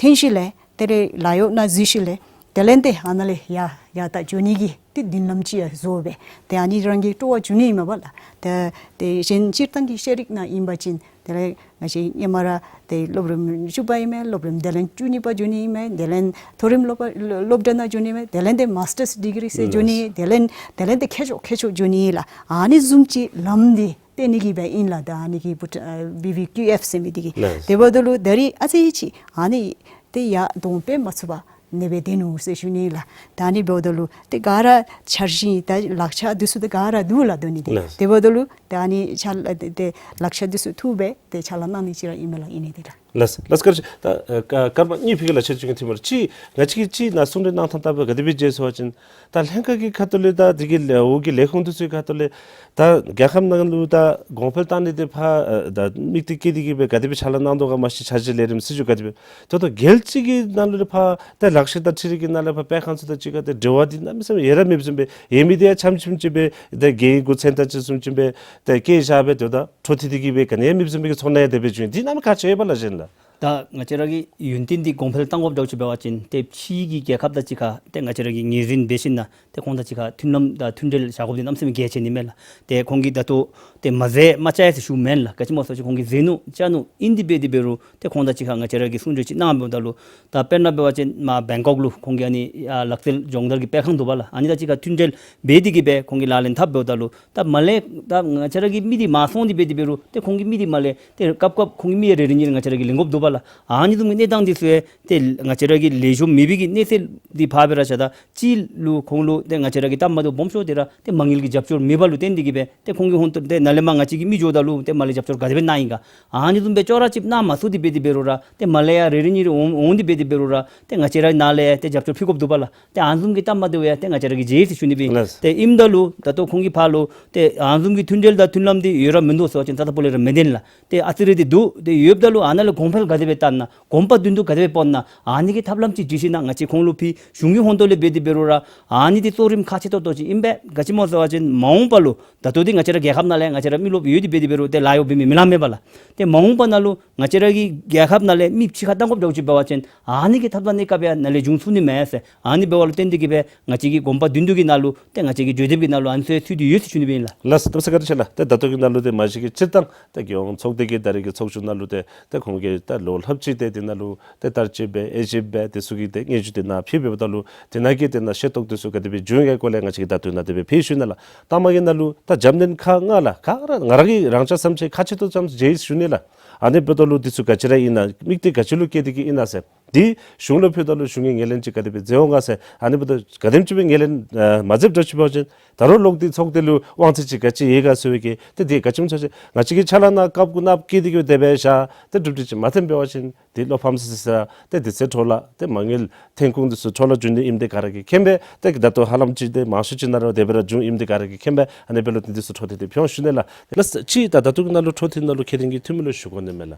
ཐོན་ཞིནམ་ལས་དེ་ལས་ལཱ་གཡོག་ནང་འཛུལ་ཞིནམ་ལས་དེ་ལས་ཏེ་ཨ་ནཱ་ལས་ཡར་ཡར་ད་འགྱོ་ནི་གི་ཏེ་མདུན་ལམ་ཅིག་ཡང་བཟོ་སྦེ་ཏེ་ཨ་ནི་རང་གི་སྤྲོ་བ་བྱུང་ནི་ཨིན་མས་པ་ལགས། ཏེ་ཏེ་གཞན་སྤྱིར་བཏང་གི་ཤེས་རིག་ནང་ཨིན་པ་ཅིན་དེ་ལས་ང་བཅས་ཧེ་མ་ར་ཏེ་སློབ་རིམ་བཅུ་པ་ཨིན་མས། སློབ་རིམ་དེ་ལས་བཅུ་གཉིས་པ་འགྱོ་ནི་ཨིན་མས། དེ་ལས་མཐོ་རིམ་སློབ་པ་སློབ་གྲྭ་ནང་འགྱོ་ནི་ཨིན་མས། དེ་ལས་ཏེ་མཱས་ཊརསི་ཌི་གི་རི་ཟེར་འགྱོ་ནི། དེ་ལས་དེ་ལས་ཏེ་མཁས་མཆོག་མཁས་མཆོག་འགྱོ་ནི་ལགས། ཨ་ནི་བཟུམ་ཅིག་ལམ་འདི་བསྟན་ནི་གི་སྦེ་ཨིན་ལགས། ད་ཨ་ནི་གི་བུ་ཨ་བི་བི་ཀིའུ་ཨེཕ་ཟེར་མི་འདི་གིས། ལགས། དེ་འབདཝ་ད་ལུ་ད་རིས་ཨ་ཙི་ཅིག་ཨ་ནི་ཏེ་ཡར་གདོང་སྤེལ་མ་ཚུགས་པར་ ནེ་སྦེ་སྡོད་ནུག་ཟེར་ཞུ་ནི་ལགས། ད་ཨ་ནི་འབདཝ་ད་ལུ་ཏེ་ག་ར་འཆར་གཞི་དང་ལག་ཆ་འདི་ཚུ་ཏེ་ག་ར་འདུག་ལགས། དོ་ནི་ཏེ་ལགས། དེ་འབདཝ་ད་ལུ་ད་ཨ་ནི་ཆ་ལ་ཏེ་ཏེ་ལག་ཆ་འདི་ཚུ་འཐུ་སྦེ་ཏེ་ཕྱག་ལཱ་གནང་ནི་ཅིག་ར་ཨིན་མས་ལགས། ཨིན་ནི་འདི་ར། ལགས་ལགས། བཀའ་དྲིན་ཆེ། ད་ཨ་ཀ་སྐར་མ་གཉིས་ཕི་གི་ལ་ཆེ་ཆུང་གི་ཐིམ་ར་ཅིག་ང་བཅས་ཀྱིས་ཅིག་ནཱ་གསུང་གྲོས་གནང་ཐངས་ལྟ་བུ་ག་དེ་སྦེ་མཇལ་ཟེར་བ་ཅིན་ད་ལྷན་ཁག་གི་ཁ་ཐུག་ལས་ད་དེ་གི་ལས་འོག་གི་ལས་ཁུངས་འདི་ཚུ་གི་ཁ་ཐུག་ལས་ད་རྒྱལ་ཁབ་ནང་ལུ་ད་གོང་འཕེལ་བཏང་ནི་དེ་ཕར་ཨ་ད་དམིགས་གཏད་བསྐྱེད་དེ་གི་སྦེ་ག་དེ་སྦེ་ཕྱག་ལཱ་གནང་དོ་ག་མ་ཤེས། འཆར་གཞི་ལས་རིམ་སྲིད་བྱུས་ག་དེ་སྦེ། ད་ལྟོ་རྒྱལ་སྤྱི་གི་ནང་ལུ་ཕར་ད་ལག་ཤེས་དང་འཕྲུལ་རིག་གི་ནང་ལས་ཕར་སྤེལ་ཁང་ཚུ་དང་གཅིག་ཁར་ད་འབྲེལ་བ་འདི་གནམ་མེད་ས་མེད་ཡོད་ར་མེདཔ་བཟུམ་སྦེ་ཡོད་མི་དེ་ཡང་ཆམ་ཆིམ་ཅིག་སྦེ་ད་རྒྱལ་ཡོངས་འགོ་ཚུགས་ད་ཅིག་བཟུམ་ཅིག་སྦེ་ད་བཀལ་བཞག་སྦེ་དེ་ད་འཕྲོ་མཐུད་དེ་གི་སྦེ་ག་ནི་ཡང་མེདཔ་བཟུམ་སྦེ་གི་ཚོར་སྣང་ཡང་དེ་སྦེ་བྱུང་། འདི་གནམ་མེད་ཁག་ཆེ་བས་ལགས་གཞན་ལགས། ད་ང་བཅས་ར་གི་ཡོན་ཏན་འདི་གོང་འཕེལ་གཏང་དགོཔ་འདྲཝ་ཅིག་འབད་བ་ཅིན་ཏེ་ཕྱི་གི་རྒྱལ་ཁབ་དང་གཅིག་ཁར་ཏེ་ང་བཅས་ར་གིས་ངོས་འཛིན་འབད་ཞིནམ་ཏེ་ཁོང་དང་གཅིག་ཁར་མཐུན་ལམ་དང་མཐུན་འབྲེལ་བཞག་དགོཔ་འདི་གནམ་མེད་ས་མེད་གལ་ཆེ་ནི་མས་ལགས། ཏེ་ཁོང་གིས་ད་ལྟོ་ཏེ་མ་མཛད་མ་བཅའ་ཡི་ཟེར་ཞུཝ་མེན་ལགས། ག་ཅི་སྨོ་ཟེར་བ་ཅིན་ཁོང་གིས་མཛད་ནུག་བཅའ་ནུག། ཨིན་དེ་འབད་དེ་འབད་རུང་ཏེ་ཁོང་དང་གཅིག་ཁར་ང་བཅས་ར་གིས་གསུང་གྲོས་ཅིག་གནངམ་ད་ལུ་ད་དཔེར་ན་འབད་བ་ཅིན་མར་བེང་ཀོག་ལུ་ཁོང་གི་ཨ་ནི་ཨ་ལག་རྩལ་སྦྱོང་བརྡར་གྱི་སྤེལ་ཁང་འདུག་པ་ལགས། ཨ་ནི་དང་གཅིག་ཁར་མཐུན་འབྲེལ་འབད་དེ་གི་སྦེ་ཁོང་གིས་ལག་ལེན་འཐབ་འབདཝ་ད་ལུ་ད་མར་ལས་ད་ང་བཅས་ར་གི་མི་འདི་མར་སོང་སྟེ་འབད་དེ་འབད་རུང་ཏེ་ཁོང་གི་མི་འདི་མར་ལས་ཏེ་སྐབས་སྐབས་ཁོང་གི་མི་ཡང་རེ་རེ་གཉིས་རེ་ང་བཅས་ར་གིས་ལེན་དགོཔ་འདུག་པ་ལགས། ཨ་ནི་བཟུམ་གྱི་གནས་སྟངས་འདི་ཚུ་ཡང་ཏེ་ང་བཅས་ར་གི་ལེགས་ཤོམ་མེད་པའི་གི་གནས་ཚད་འདི་ཕར་སྦེ་ར་བཞག་ད་གཅིག་ལུ་ཁོང་ལུ་ཏེ་ང་བཅས་ར་གི་སྟབས་མ་བདེཝ་སྦོམ་ཤོས་འདི་ར་ཏེ་མ་དངུལ་གྱི་རྒྱབ་སྐྱོར་མེདཔ་ལུ་བརྟེན་ཏེ་གི་སྦེ་ཏེ་ཁོང་གི་ཧོང་ཏོ་ཏེ་ནཱ་ལས་མར་ང་བཅས་ཀྱི་མི་འགྱོཝ་ད་ལུ་ཏེ་མར་ལས་རྒྱབ་སྐྱོར་ག་དེ་སྦེ་གནང་ཡི་ག། ཨ་ནི་བཟུམ་སྦེ་ཅོག་ར་གཅིགཔ་གནང་མ་ཚུགས་ཏེ་འབད་དེ་འབད་རུང་ར་ཏེ་མར་ལས་ཡང་རེ་རེ་གཉིས་རེ་འོང་འོང་སྟེ་འབད་དེ་འབད་རུང་ར་ཏེ་ང་བཅས་ར་ནཱ་ལས་ཏེ་རྒྱབ་སྐྱོར་ཕུལ་དགོཔ་འདུག་པ་ལགས། ཏེ་ཨ་ནི་བཟུམ་གྱི་སྟབས་མ་བདེཝ་ཡང་ཏེ་ང་བཅས་ར་གིས་མཇལ་ཡི་ཟེར་ཞུ་ནི་སྦེ་ཨིན། ལགས། ཏེ་ཨིནམ་ད་ལུ་ད་ལྟོ་ཁོང་གི་ཕར་ལུ་ཏེ་ཨ་ནི་བཟུམ་གྱི་མཐུན་འབྲེལ་དང་མཐུན་ལམ་འདི་ཡོད་ར་མིན་འདུག་ཟེར་བ་ཅིན་རྩ་ལྟ་བུ་ལས་ར་མི་བདེན་ལགས། ཏེ་ཨ་ཙི་རེ་འདི་འདུག། ཏེ་ཡོདཔ་ད་ལུ་ཨ་ནཱ་ལས་གོང་འཕེལ་ག་དེ་སྦེ་བཏང་ན་གོམ་པ་མདུན་དུ་ག་དེ་སྦེ་སྤོ་ན་ཨ་ནི་གི་ཐབས་ལམ་ཅིག་བྲིས་ཞིནམ་ང་བཅས་ཁོང་ལུ་ཕུལ། གཞུང་གི་ཧོང་ཏོ་ལས་འབད་དེ་འབད་རུང་ར་ཨ་ནི་འདི་གཙོ་རིམ་ཁག་ཆེ་ཏོག་ཏོ་ཅིག་ཨིན་པས། ག་ཅི་སྨོ་ཟེར་བ་ཅིན་མ་འོངས་པ་ལུ་ད་ལྟོ་འདི་ང་བཅས་ར་རྒྱལ་ཁབ་ནང་ལས་ང་བཅས་ར་མི་རློབས་ཡོད་དེ་འབད་དེ་འབད་རུང་ཏེ་ལཱ་གཡོག་འབད་མི་མི་ལང་མེད་པ་ལགས། ཏེ་མ་འོངས་པ་ནང་ལུ་ང་བཅས་ར་གི་རྒྱལ་ཁབ་ནང་ལས་མི་ཕྱི་ཁར་གཏང་དགོཔ་འདྲཝ་ཅིག་འབད་བ་ཅིན་ཨ་ནི་གི་ཐབས་ལམ་གནས་སྐབས་ཡང་ནཱ་ལས་འབྱུང་ཚུགས་ནི་མས་ཟེར། ཨ་ནི་འབདཝ་ལུ་བརྟེན་ཏེ་གི་སྦེ་ང་བཅས་ཀྱི་གོམ་པ་མདུན་དུ་གི་ནང་ལུ་ཏེ་ང་བཅས་ཀྱི་བརྗོད་དེབ་ཀྱི་ནང་ལུ་ཨ་ནི་ཚུ་ཚུད་དེ་ཡོད་ཟེར་ཞུ་ནི་སྦེ་ཨིན་ལགས། ལགས་སོ། ཐུགས་རྗེ་ཆེ་ལགས། ཏེ་ད་ལྟོ་གི་ནང་ལུ་ཏེ་མ་གཞི་གི་སྤྱིར་བཏང་ཏེ་རྒྱལ་ཡོངས་ཚོགས་སྡེ་གི་ད་རེས་ཀྱི་ཚོགས་བཞུགས་ནང་ལུ་ཏེ་ཏེ་ཁོང་གིས་ད་ལོ་ལྷགཔ་ཅིག་ཏེ་འདི་ནང་ལུ་ཏེ་བསྟར་སྤྱོད་འབད་དབྱེ་ཞིབ་འབད་དེ་ཚུ་གི་ཏེ་སྙན་ཞུ་འདི་ནཱ་ཕུལ་འབདཝ་ད་ལུ་འདི་ནང་གི་ཏེ་ནཱ་ཤེས་རྟོགས་འདི་ཚུ་ག་དེ་སྦེ་བྱུང་ཡི་ག་སྐོར་ལས་ང་བཅས་ཀྱིས་ད་ལྟོ་ནཱ་དེ་སྦེ་ཕུལ་ཞུ་ནི་ལགས། ལྟག་མ་གི་ནང་ལུ་ད་འཇམ་ནན་ཁག་ལྔ་ལགས། ག་ར་ང་ར་གི་རང་ཅག་བསམ་ཤེས་ཁག་ཆེ་ཏོག་ཙམ་མཇལ་ཡི་ཟེར་ཞུ་ནི་ལགས། ཨ་ནི་འབདཝ་ད་ལུ་འདི་ཚུ་ག་ཅི་ར་ཨིན་ན་དམིགས་གཏད་ག་ཅི་ལུ་བསྐྱེད་དེ་གི་ཨིན་ན་ཟེར་འདི་གཞུང་ལུ་ཕུལཝ་ད་ལུ་གཞུང་གིས་ངོས་ལེན་ཅིག་ག་དེ་སྦེ་མཛད་འོང་ག་ཟེར། ཨ་ནི་འབདཝ་ད་ག་དེམ་ཅིག་སྦེ་ངོས་ལེན་ཨ་མ་མཛདཔ་འདྲཝ་ཅིག་འབད་བ་ཅིན་ད་རུང་ལོག་སྟེ་ཚོགས་སྡེ་ལུ་དབང་ཚད་ཅིག་ག་ཅི་ཡོད་ག་ཟེར་བའི་གི་ཏེ་འདི་ག་ཅི་སྨོ་ཟེར་བ་ཅིན་ང་བཅས་ཀྱིས་ཕྱག་ལཱ་གནང་སྐབས་གུ་ནཱ་བསྐྱེད་དེ་གི་དེ་སྦེ་བཞག་སྟེ་གྲུབ་འབྲས་ཅིག་མ་ཐོན་འབད་བ་ཅིན་འདི་བློ་ཕམ་སི་སི་ཟེར་ཏེ་དུས་ཚོད་འཕྲོ་བརླག་ཏེ་མ་དངུལ་ཐོན་ཁུངས་འདི་ཚུ་འཕྲོ་བརླག་འགྱོ་ནི་ཨིནམ་འདི་ག་ར་གིས་མཁྱེན་པས། ཏེ་ད་ལྟོ་ཧ་ལམ་ཅིག་ཏེ་མང་ཤོས་ཅིག་ནང་ར་དེ་སྦེ་ར་འགྱོ་ནི་ཨིནམ་འདི་ག་ར་གིས་མཁྱེན་པས། ཨ་ནི་འབདཝ་ལུ་འདི་ཚུ་འཕྲོ་མཐུད་དེ་ཕུལ་འོང་ཞུ་ནི་ལགས། ལགས་སོ། ཅིག་ད་ད་ལྟོ་གི་ནང་ལུ་འཕྲོ་མཐུད་ནང་ལུ་མཁྱེན་ལྡན་གྱི་འཐུས་མི་ལུ་ཞུ་དགོ་ནི་མས་ལགས།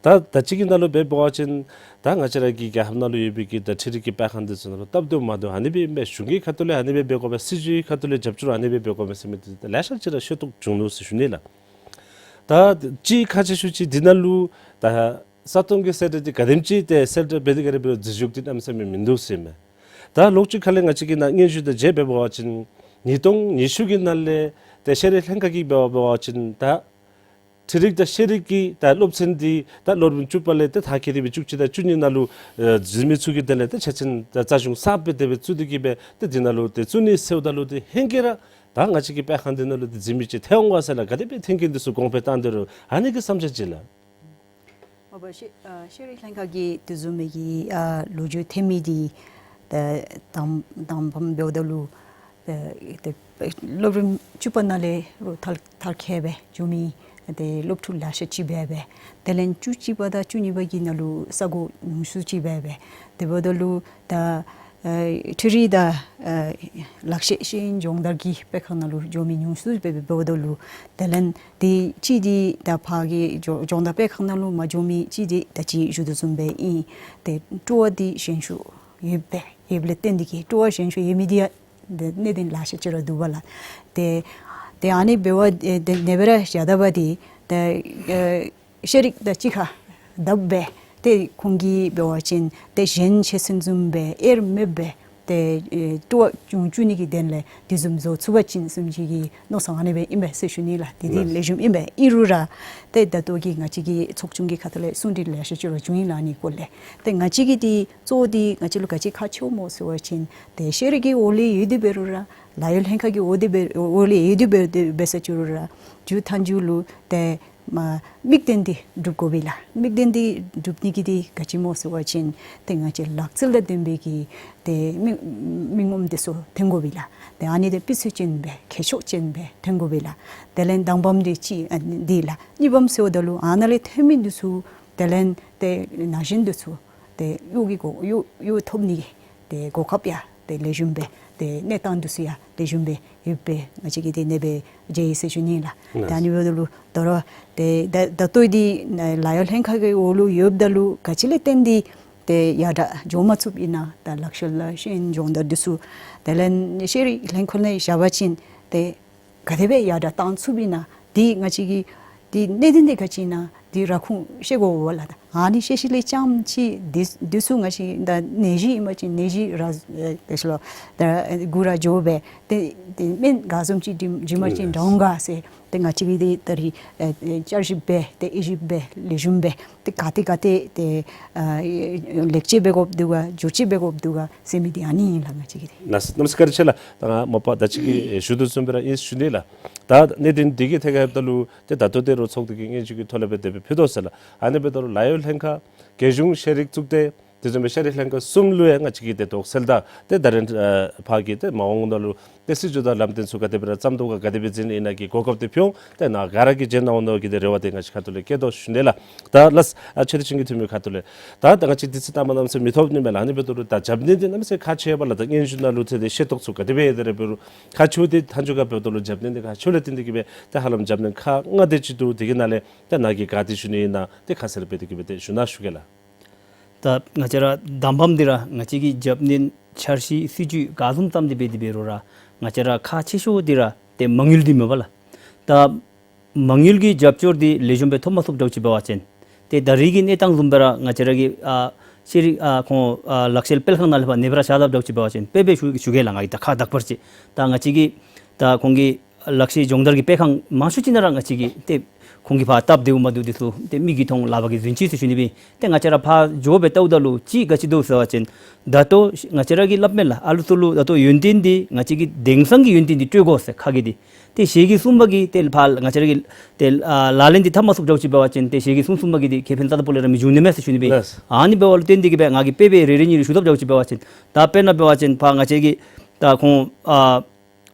ད་ད་ཅི་གི་ནང་ལུ་འབད་བ་ཅིན་ད་ང་བཅས་ར་གི་རྒྱལ་ཁབ་ནང་ལུ་ཡོད་པའི་གི་ད་འཕྲུལ་རིག་གི་སྤེལ་ཁང་འདི་ཚུ་ནང་ལུ་སྟབས་བདེཝ་མ་བདེཝ་ཨ་ནི་སྦེ་ཨིན་པས། གཞུང་གི་ཁ་ཐུག་ལས་ཨ་ནི་སྦེ་འབད་དགོ་པས། སྲིད་བྱུས་ཁ་ཐུག་ལས་རྒྱབ་སྐྱོར་ཨ་ནི་སྦེ་འབད་དགོ་པས་ཟེར་མི་འདི་ད་ལེ་ཤ་ཅིག་ར་ཤེས་རྟོགས་བྱུང་ནུག་ཟེར་ཞུ་ནི་ལགས། ད་ཅིག་ཁག་ཆེ་ཤོས་ཅིག་འདི་ནང་ལུ་ད་ས་སྟོང་གི་གསལ་བསྒྲགས་འདི་ག་དེམ་ཅིག་ཏེ་གསལ་བསྒྲགས་འབད་དེ་ག་ར་འབད་རུང་རྫས་འཇུག་འདི་གནམ་མེད་ས་མེད་མིན་འདུག་ཟེར་མས། ད་ལོགས་ཅིག་ཁ་ལས་ང་བཅས་ཀྱིས་ནཱ་སྙན་ཞུ་དང་མཇལ་འབད་བ་ཅིན་ཉིས་སྟོང་ཉི་ཤུ་གི་ནང་ལས་ཏེ་ཤེས་རིག་ལྷན་ཁག་གིས་འབད་བ་འབད་བ་ཅིན་ད་འཕྲུལ་རིག་དང་ཤེས་རིག་གི་ད་སློབ་ཚན་འདི་ད་སློབ་རིམ་བཅུ་པ་ལས་ཏེ་མཐར་འཁྱོལ་ཏེ་སྦེ་བཅུ་གཅིག་དང་བཅུ་གཉིས་ནང་ལུ་ཨེ་འཛུལ་མི་ཚུ་གི་དོན་ལས་ཏེ་ཆ་ཚང་ད་རྩ་གཞུང་གསརཔ་སྦེ་དེ་སྦེ་བཙུགས་ཏེ་གི་སྦེ་ཏེ་འདི་ནང་ལུ་ཏེ་བཙུགས་ནི་ཟེརཝ་ད་ལུ་ཏེ་ཧེང་སྐལ་ར་ད་ང་བཅས་ཀྱི་སྤེལ་ཁང་འདི་ནང་ལུ་ཏེ་འཛུལ་མི་ཅིག་ཐལ་འོང་ག་ཟེར་ལགས། ག་དེ་སྦེ་མཐུན་རྐྱེན་འདི་ཚུ་གོང་འཕེལ་བཏང་སྟེ་རུང་ཨ་ནི་གི་བསམ་འཆར་ཅིག་ལགས། འོ་བ་ཤེས་ཨ་ཤེས་རིག་ལྷན་ཁག་གིས་དེ་བཟུམ་མའི་གི་ཨ་ལོ་རྒྱུས་ཐོན་མི་འདི་ད་དང་དང་པམ་འབདཝ་ད་ལུ་ད་ད་སློབ་རིམ་བཅུ་པ་ནང་ལས་རུང་མཐར་མཐར་འཁྱོལ་སྦེ་འགྱོ་མི་ཏེ་སློབ་ཕྲུག་ལེ་ཤ་ཅིག་འབད་སྦེ་དེ་ལས་བཅུ་གཅིག་པ་དང་བཅུ་གཉིས་པ་གི་ནང་ལུ་ས་གོ་ཉུང་སུ་ཅིག་འབད་སྦེ་དེ་འབདཝ་ད་ལུ་ད་ཨ་འཕྲུལ་རིག་དང་ཨ་ལག་ཤེས་ཤེས་ཡོན་སྦྱོང་བརྡར་གྱི་སྤེལ་ཁང་ནང་ལུ་འགྱོ་མི་ཉུང་སུ་སྦེ་འབདཝ་ད་ལུ་དེ་ལས་ཏེ་ཅིག་འདི་ད་ཕར་གྱི་སྦྱོང་སྦྱོང་བརྡར་སྤེལ་ཁང་ནང་ལུ་མ་འགྱོ་མི་ཅིག་འདི་ད་ཅི་ཞུ་དོ་བཟུམ་སྦེ་ཨིན། ཏེ་སྤྲོ་བ་འདི་ཞན་ཤོས་ཡོདཔ་སྦེ་ཡོདཔ་ལས་བརྟེན་ཏེ་གི་སྤྲོ་བ་ཞན་ཤོས་ཡོད་མི་འདི་ཡང་ཏེ་གནད་དོན་ལེ་ཤ་ཅིག་ར་འདུག་པ་ལགས། ཏེ་ཏེ་ཨ་ནི་འབད་བ་ཨེ་ཏེ་ནེ་སྦེ་ར་བཞག་ད་པ་འདི་ཏེ་ཨེ་ཤེས་རིག་དང་གཅིག་ཁར་སྡབ་སྦེ་ཏེ་ཁོང་གིས་འབད་བ་ཅིན་ཏེ་གཞན་ཆོས་ཚན་བཟུམ་སྦེ་དབྱེར་མེདཔ་སྦེ་ཏེ་ཨེ་སྤྲོ་བ་བྱུང་བཅུག་ནི་གི་དོན་ལས་དེ་བཟུམ་བཟོ་ཚུགས་པ་ཅིན་བཟུམ་ཅིག་གི་མནོ་བསམ་ཨ་ནི་སྦེ་ཨིན་པས་ཟེར་ཞུ་ནི་ལགས། དེ་འདི་ལེགས་ཤོམ་ཨིན་པས། ཨིན་རུང་ར་ཏེ་ད་ལྟོ་གི་ང་བཅས་ཀྱི་ཚོགས་ཆུང་གི་ཁ་ཐུག་ལས་གསུང་གྲོས་ལེ་ཤ་ཅིག་ར་བྱུང་ཡི་ལགས། ཨ་ནི་སྐོར་ལས་ཏེ་ང་བཅས་ཀྱི་འདི་གཙོ་བོ་འདི་ང་བཅས་ལུ་ག་ཅི་ཁག་ཆེཝ་སྨོ་ཟེར་བ་ཅིན་ཏེ་ཤེས་རིག་གི་འོག་ལས་ཡོད་དེ་འབད་རུང་ར་ལཱ་གཡོག་ལྷན་ཁག་གི་འོག་དེ་འབད་འོག་ལས་ཡོད་དེ་འབད་འབད་ས་ཅིག་རུང་ར་མཇུག་མཐའ་མཇུག་ལུ་ཏེ་ མ་དམིགས་དོན་འདི་སྒྲུབ་དགོ་པས་ལགས། དམིགས་དོན་འདི་སྒྲུབ་ནི་གི་འདི་ག་ཅི་སྨོ་ཟེར་བ་ཅིན་ཏེ་ང་བཅས་ལག་རྩལ་དང་ལྡན་པའི་གི་ཏེ་མི་མི་ངོམ་འདི་ཚུ་ཐོན་དགོ་པས་ལགས། ཏེ་ཨ་ནི་འདི་སྤུས་ཚད་ཅན་སྦེ་ཁྱད་ཆོས་ཅན་སྦེ་ཐོན་དགོ་པས་ལགས། དེ་ལས་དང་པམ་འདི་གཅིག་ཨ་འདི་ལགས། གཉིས་པམ་ཟེརཝ་ད་ལུ་ཨ་ནཱ་ལས་ཐོན་མི་འདི་ཚུ་དེ་ལས་ཏེ་ན་གཞོན་འདི་ཚུ་ཏེ་གཡོག་གི་གོ་གཡོག་གཡོག་ཐོབ་ནི་གི་ཏེ་གོ་སྐབས་ཡང་ཏེ་ལེགས་ཤོམ་སྦེ་ཏེ་གནས་སྟངས་འདི་ཚུ་ཡང་ལེགས་ཤོམ་སྦེ་ཡོདཔ་སྦེ་ང་བཅས་ཀྱིས་ཏེ་ཨ་ནེ་སྦེ་མཇལ་ཡི་ཟེར་ཞུ་ནི་ལགས། ཏེ་ཨ་ནི་འབདཝ་ད་ལུ་ད་རུང་ཏེ་ད་ད་ལྟོ་འདི་ལཱ་གཡོག་ལྷན་ཁག་གི་འོག་ལུ་ཡོདཔ་ད་ལུ་ག་ཅི་ལས་བརྟེན་ཏེ་ཏེ་ཡར་དྲག་འགྱོ་མ་ཚུགསཔ་ཨིན་ན། ད་ལག་ཤེས་ལག་ཤེས་སྦྱོང་བརྡར་འདི་ཚུ་དེ་ལས་ཤེས་རིག་ལྷན་ཁག་ནང་བཞག་པ་ཅིན་ཏེ་ག་དེ་སྦེ་ཡར་དྲག་བཏང་ཚུགསཔ་ཨིན་ན། འདི་ང་བཅས་ཀྱིས་འདི་གནད་དོན་འདི་ག་ཅི་ཨིན་ན་འདི་ར་ཁུངས་ཤེས་དགོ་པས་ལགས། ད་ཨ་ནི་ཤེས་ཤེས་ལས་རྐྱངམ་ཅིག་འདི་འདི་ཚུ་ང་བཅས་ད་ནད་གཞི་ཨིན་པ་ཅིན་ནད་གཞི་ར་ཨེ་དེ་ཚུ་ལུ་ད་མགུ་ར་འགྱོ་སྦེ་ཏེ་ཏེ་སྨན་ག་བཟུམ་ཅིག་བྱིན་བྱིན་པ་ཅིན་འདྲཝ་ག་ཟེར་ཏེ་ང་བཅས་ཀྱིས་འདི་ད་རིས་ཨེ་བསྐྱར་ཞིབ་འབད་དེ་དབྱེ་ཞིབ་འབད་ལེགས་ཤོམ་འབད་དེ་ག་ཏེ་ག་ཏེ་ཏེ་ཨ་ལེགས་བཅོས་འབད་དགོཔ་འདུག་ག་བསྒྱུར་བཅོས་འབད་དགོཔ་འདུག་ག་ཟེར་མི་འདི་ཨ་ནི་ཨིན་ལགས། ང་བཅས་ཀྱིས་འདི་ལགས་ནམ་སྐར་ཆེ་ལགས། ད་ང་མ་པ་ད་ཅི་གི་ཞུ་དོ་བཟུམ་སྦེ་ར་ཨིན་ཞུ་ནི་ལགས། ད་གནད་དོན་འདི་གི་ཐད་ཁར་འབདཝ་ད་ལུ་ཏེ་ད་ལྟོ་ཏེ་རོགས་ཚོགས་སྡེ་གི་སྙན་ཞུ་གི་ཐོག་ལས་སྦེ་དེ་སྦེ་ཕུལ་དོ་ཟེར་ལགས། ཨ་ནི་འབདཝ་ད་ལུ་ལཱ་གཡོག་ལྷན་ཁག་རྒྱལ་གཞུང་ཤེས་རིག་གཙུག་སྡེ་དེ་བཟུམ་སྦེ་ཤེས་རིག་ལྷན་ཁག་གསུམ་ལུ་ཡང་ང་བཅས་ཀྱིས་ཏེ་དོགས་སེལ་དང་ཏེ་ད་རེས་ཨ་ཕར་གྱི་ཏེ་མ་འོངས་ནང་ལུ་ཏེ་སྲིད་བྱུས་དང་ལམ་སྟོན་ཚུ་ག་དེ་སྦེ་ར་བརྩམ་དོ་ག་ག་དེ་སྦེ་འཛིན་ཨིན་ན་གི་གོ་སྐབས་འདི་ཕུལ་འོང་། ཏེ་ནཱ་ག་ར་གིས་མཇལ་གནང་འོང་མནོ་གི་ཏེ་རེ་བ་འདི་ང་བཅས་ཁ་ཐུག་ལས་བསྐྱེད་དོ་ཞུ་ནི་ལགས། ད་ལགས་ཨ་ཆེ་བསྟོད་ཅན་གྱི་འཐུས་མི་ཁ་ཐུག་ལས་ད་ད་ང་བཅས་དུས་ཚོད་ད་མ་གནམ་མེད་ས་མེད་མི་ཐོབ་ནི་མས་ལགས། ཨ་ནི་འབདཝ་ད་ལུ་ད་རྒྱབ་གནོན་འདི་གནམ་མེད་ས་མེད་ཁག་ཆེ་བས་ལགས། ད་སྙན་ཞུ་ནང་ལུ་ཏེ་ཏེ་ཤེས་རྟོགས་ཚུ་ག་དེ་སྦེ་ཡོད་དེ་རེ་འབད་རུང་ཁག་ཆེཝ་འདི་མཐའ་མཇུག་ཁར་འབདཝ་ད་ལུ་རྒྱབ་གནོན་འདི་ཁག་ཆེཝ་ལས་བརྟེན་ཏེ་གིས་སྦེ་ཏེ་ཧ་ལམ་རྒྱབ་གནོན་ཁག་ལྔ་དེ་ཅིག་འདུག། དེ་གི་ནང་ལས་ཏེ་ནཱ་གིས་ག་དེ་ཞུ་ནི་ཨིན་ན་ཏེ་ཁ་གསལ་སྦེ་དེ་གིས་སྦེ་ཏེ་ཞུ་ན་ཞུ་གེ་ལགས། ད་ང་བཅས་ར་དང་པམ་འདི་ར་ང་བཅས་ཀྱིས་རྒྱབ་གནོན་འཆར་གཞི་སྲིད་བྱུས་ག་བཟུམ་བརྩམས་ཏེ་འབད་དེ་འབད་རུང་ར་ང་བཅས་ར་ཁག་ཆེ་ཤོས་འདི་ར་ཏེ་མ་དངུལ་འདི་མས་པ་ལགས། ད་མ་དངུལ་གྱི་རྒྱབ་སྐྱོར་འདི་ལེགས་ཤོམ་སྦེ་ཐོབ་མ་ཚུགསཔ་འདྲཝ་ཅིག་འབད་བ་ཅིན་ཏེ་ད་རེས་ཀྱི་གནས་སྟངས་བཟུམ་སྦེ་ར་ང་བཅས་ར་གི་ཨ་ཤེས་རིག་ཨ་ཁོང་ཨ་ལག་ཤེས་སྤེལ་ཁང་ནང་ལས་ཕར་ཨ་ནེ་སྦེ་ར་བཞག་དཔ་འདྲཝ་ཅིག་འབད་བ་ཅིན་དཔེ་སྦེ་ཞུ་ཞུ་གེ་ལགས། ང་གིས་ད་ཁག་དག་པ་ཅིག་ད་ང་བཅས་ཀྱི་ད་ཁོང་གི་ལག་ཤེས་སྦྱོང་བརྡར་གྱི་སྤེལ་ཁང་མང་ཤོས་ཅིག་ནང་ར་ང་བཅས་ཀྱིས་ཏེ་ཁོང་གིས་ཕར་བཏབ་སྡོདཔ་མ་འདུག། འདི་ཚུ་ཏེ་མིག་གིས་མཐོང་ལག་པ་གིས་བཟུང་ཅི་ཟེར་ཞུ་ནི་སྦེ། ཏེ་ང་བཅས་ར་ཕར་འགྱོ་སྦེ་བལྟཝ་ད་ལུ་ཅིག་ག་ཅི་འདུག་ཟེར་བ་ཅིན་ད་ལྟོ་ང་བཅས་ར་གིས་སླབ་མས་ལགས། ཨ་ལུ་ཚུ་ལུ་ད་ལྟོ་ཡོན་ཏན་འདི་ང་བཅས་ཀྱིས་དེང་སང་གི་ཡོན་ཏན་འདི་སྤྲོད་དགོ་ཟེར་ཁ་གིས་འདི། ཏེ་ཞེ་གི་གསུམ་པ་གིས་ཏེ་ཕར་ང་བཅས་ར་གིས་ཏེ་ཨ་ལག་ལེན་འདི་འཐབ་མ་ཚུགསཔ་འདྲཝ་ཅིག་འབད་བ་ཅིན་ཏེ་ཞེ་གི་གསུམ་གསུམ་པ་གིས་འདི་ཁེ་ཕན་རྩ་དང་པོ་ལས་ར་མི་འབྱུང་ནི་མས་ཟེར་ཞུ་ནི་སྦེ། ལགས། ཨ་ནི་འབདཝ་ལུ་བརྟེན་ཏེ་གིས་སྦེ་ང་གིས་དཔེ་སྦེ་རེ་རེ་གཉིས་རེ་ཞུ་དཔ་འདྲཝ་ཅིག་འབད་བ་ཅིན་ད་དཔེར་ན་འབད་བ་ཅིན་ཕར་ང་བཅས་ཀྱི་ད་ཁོང་ཨ་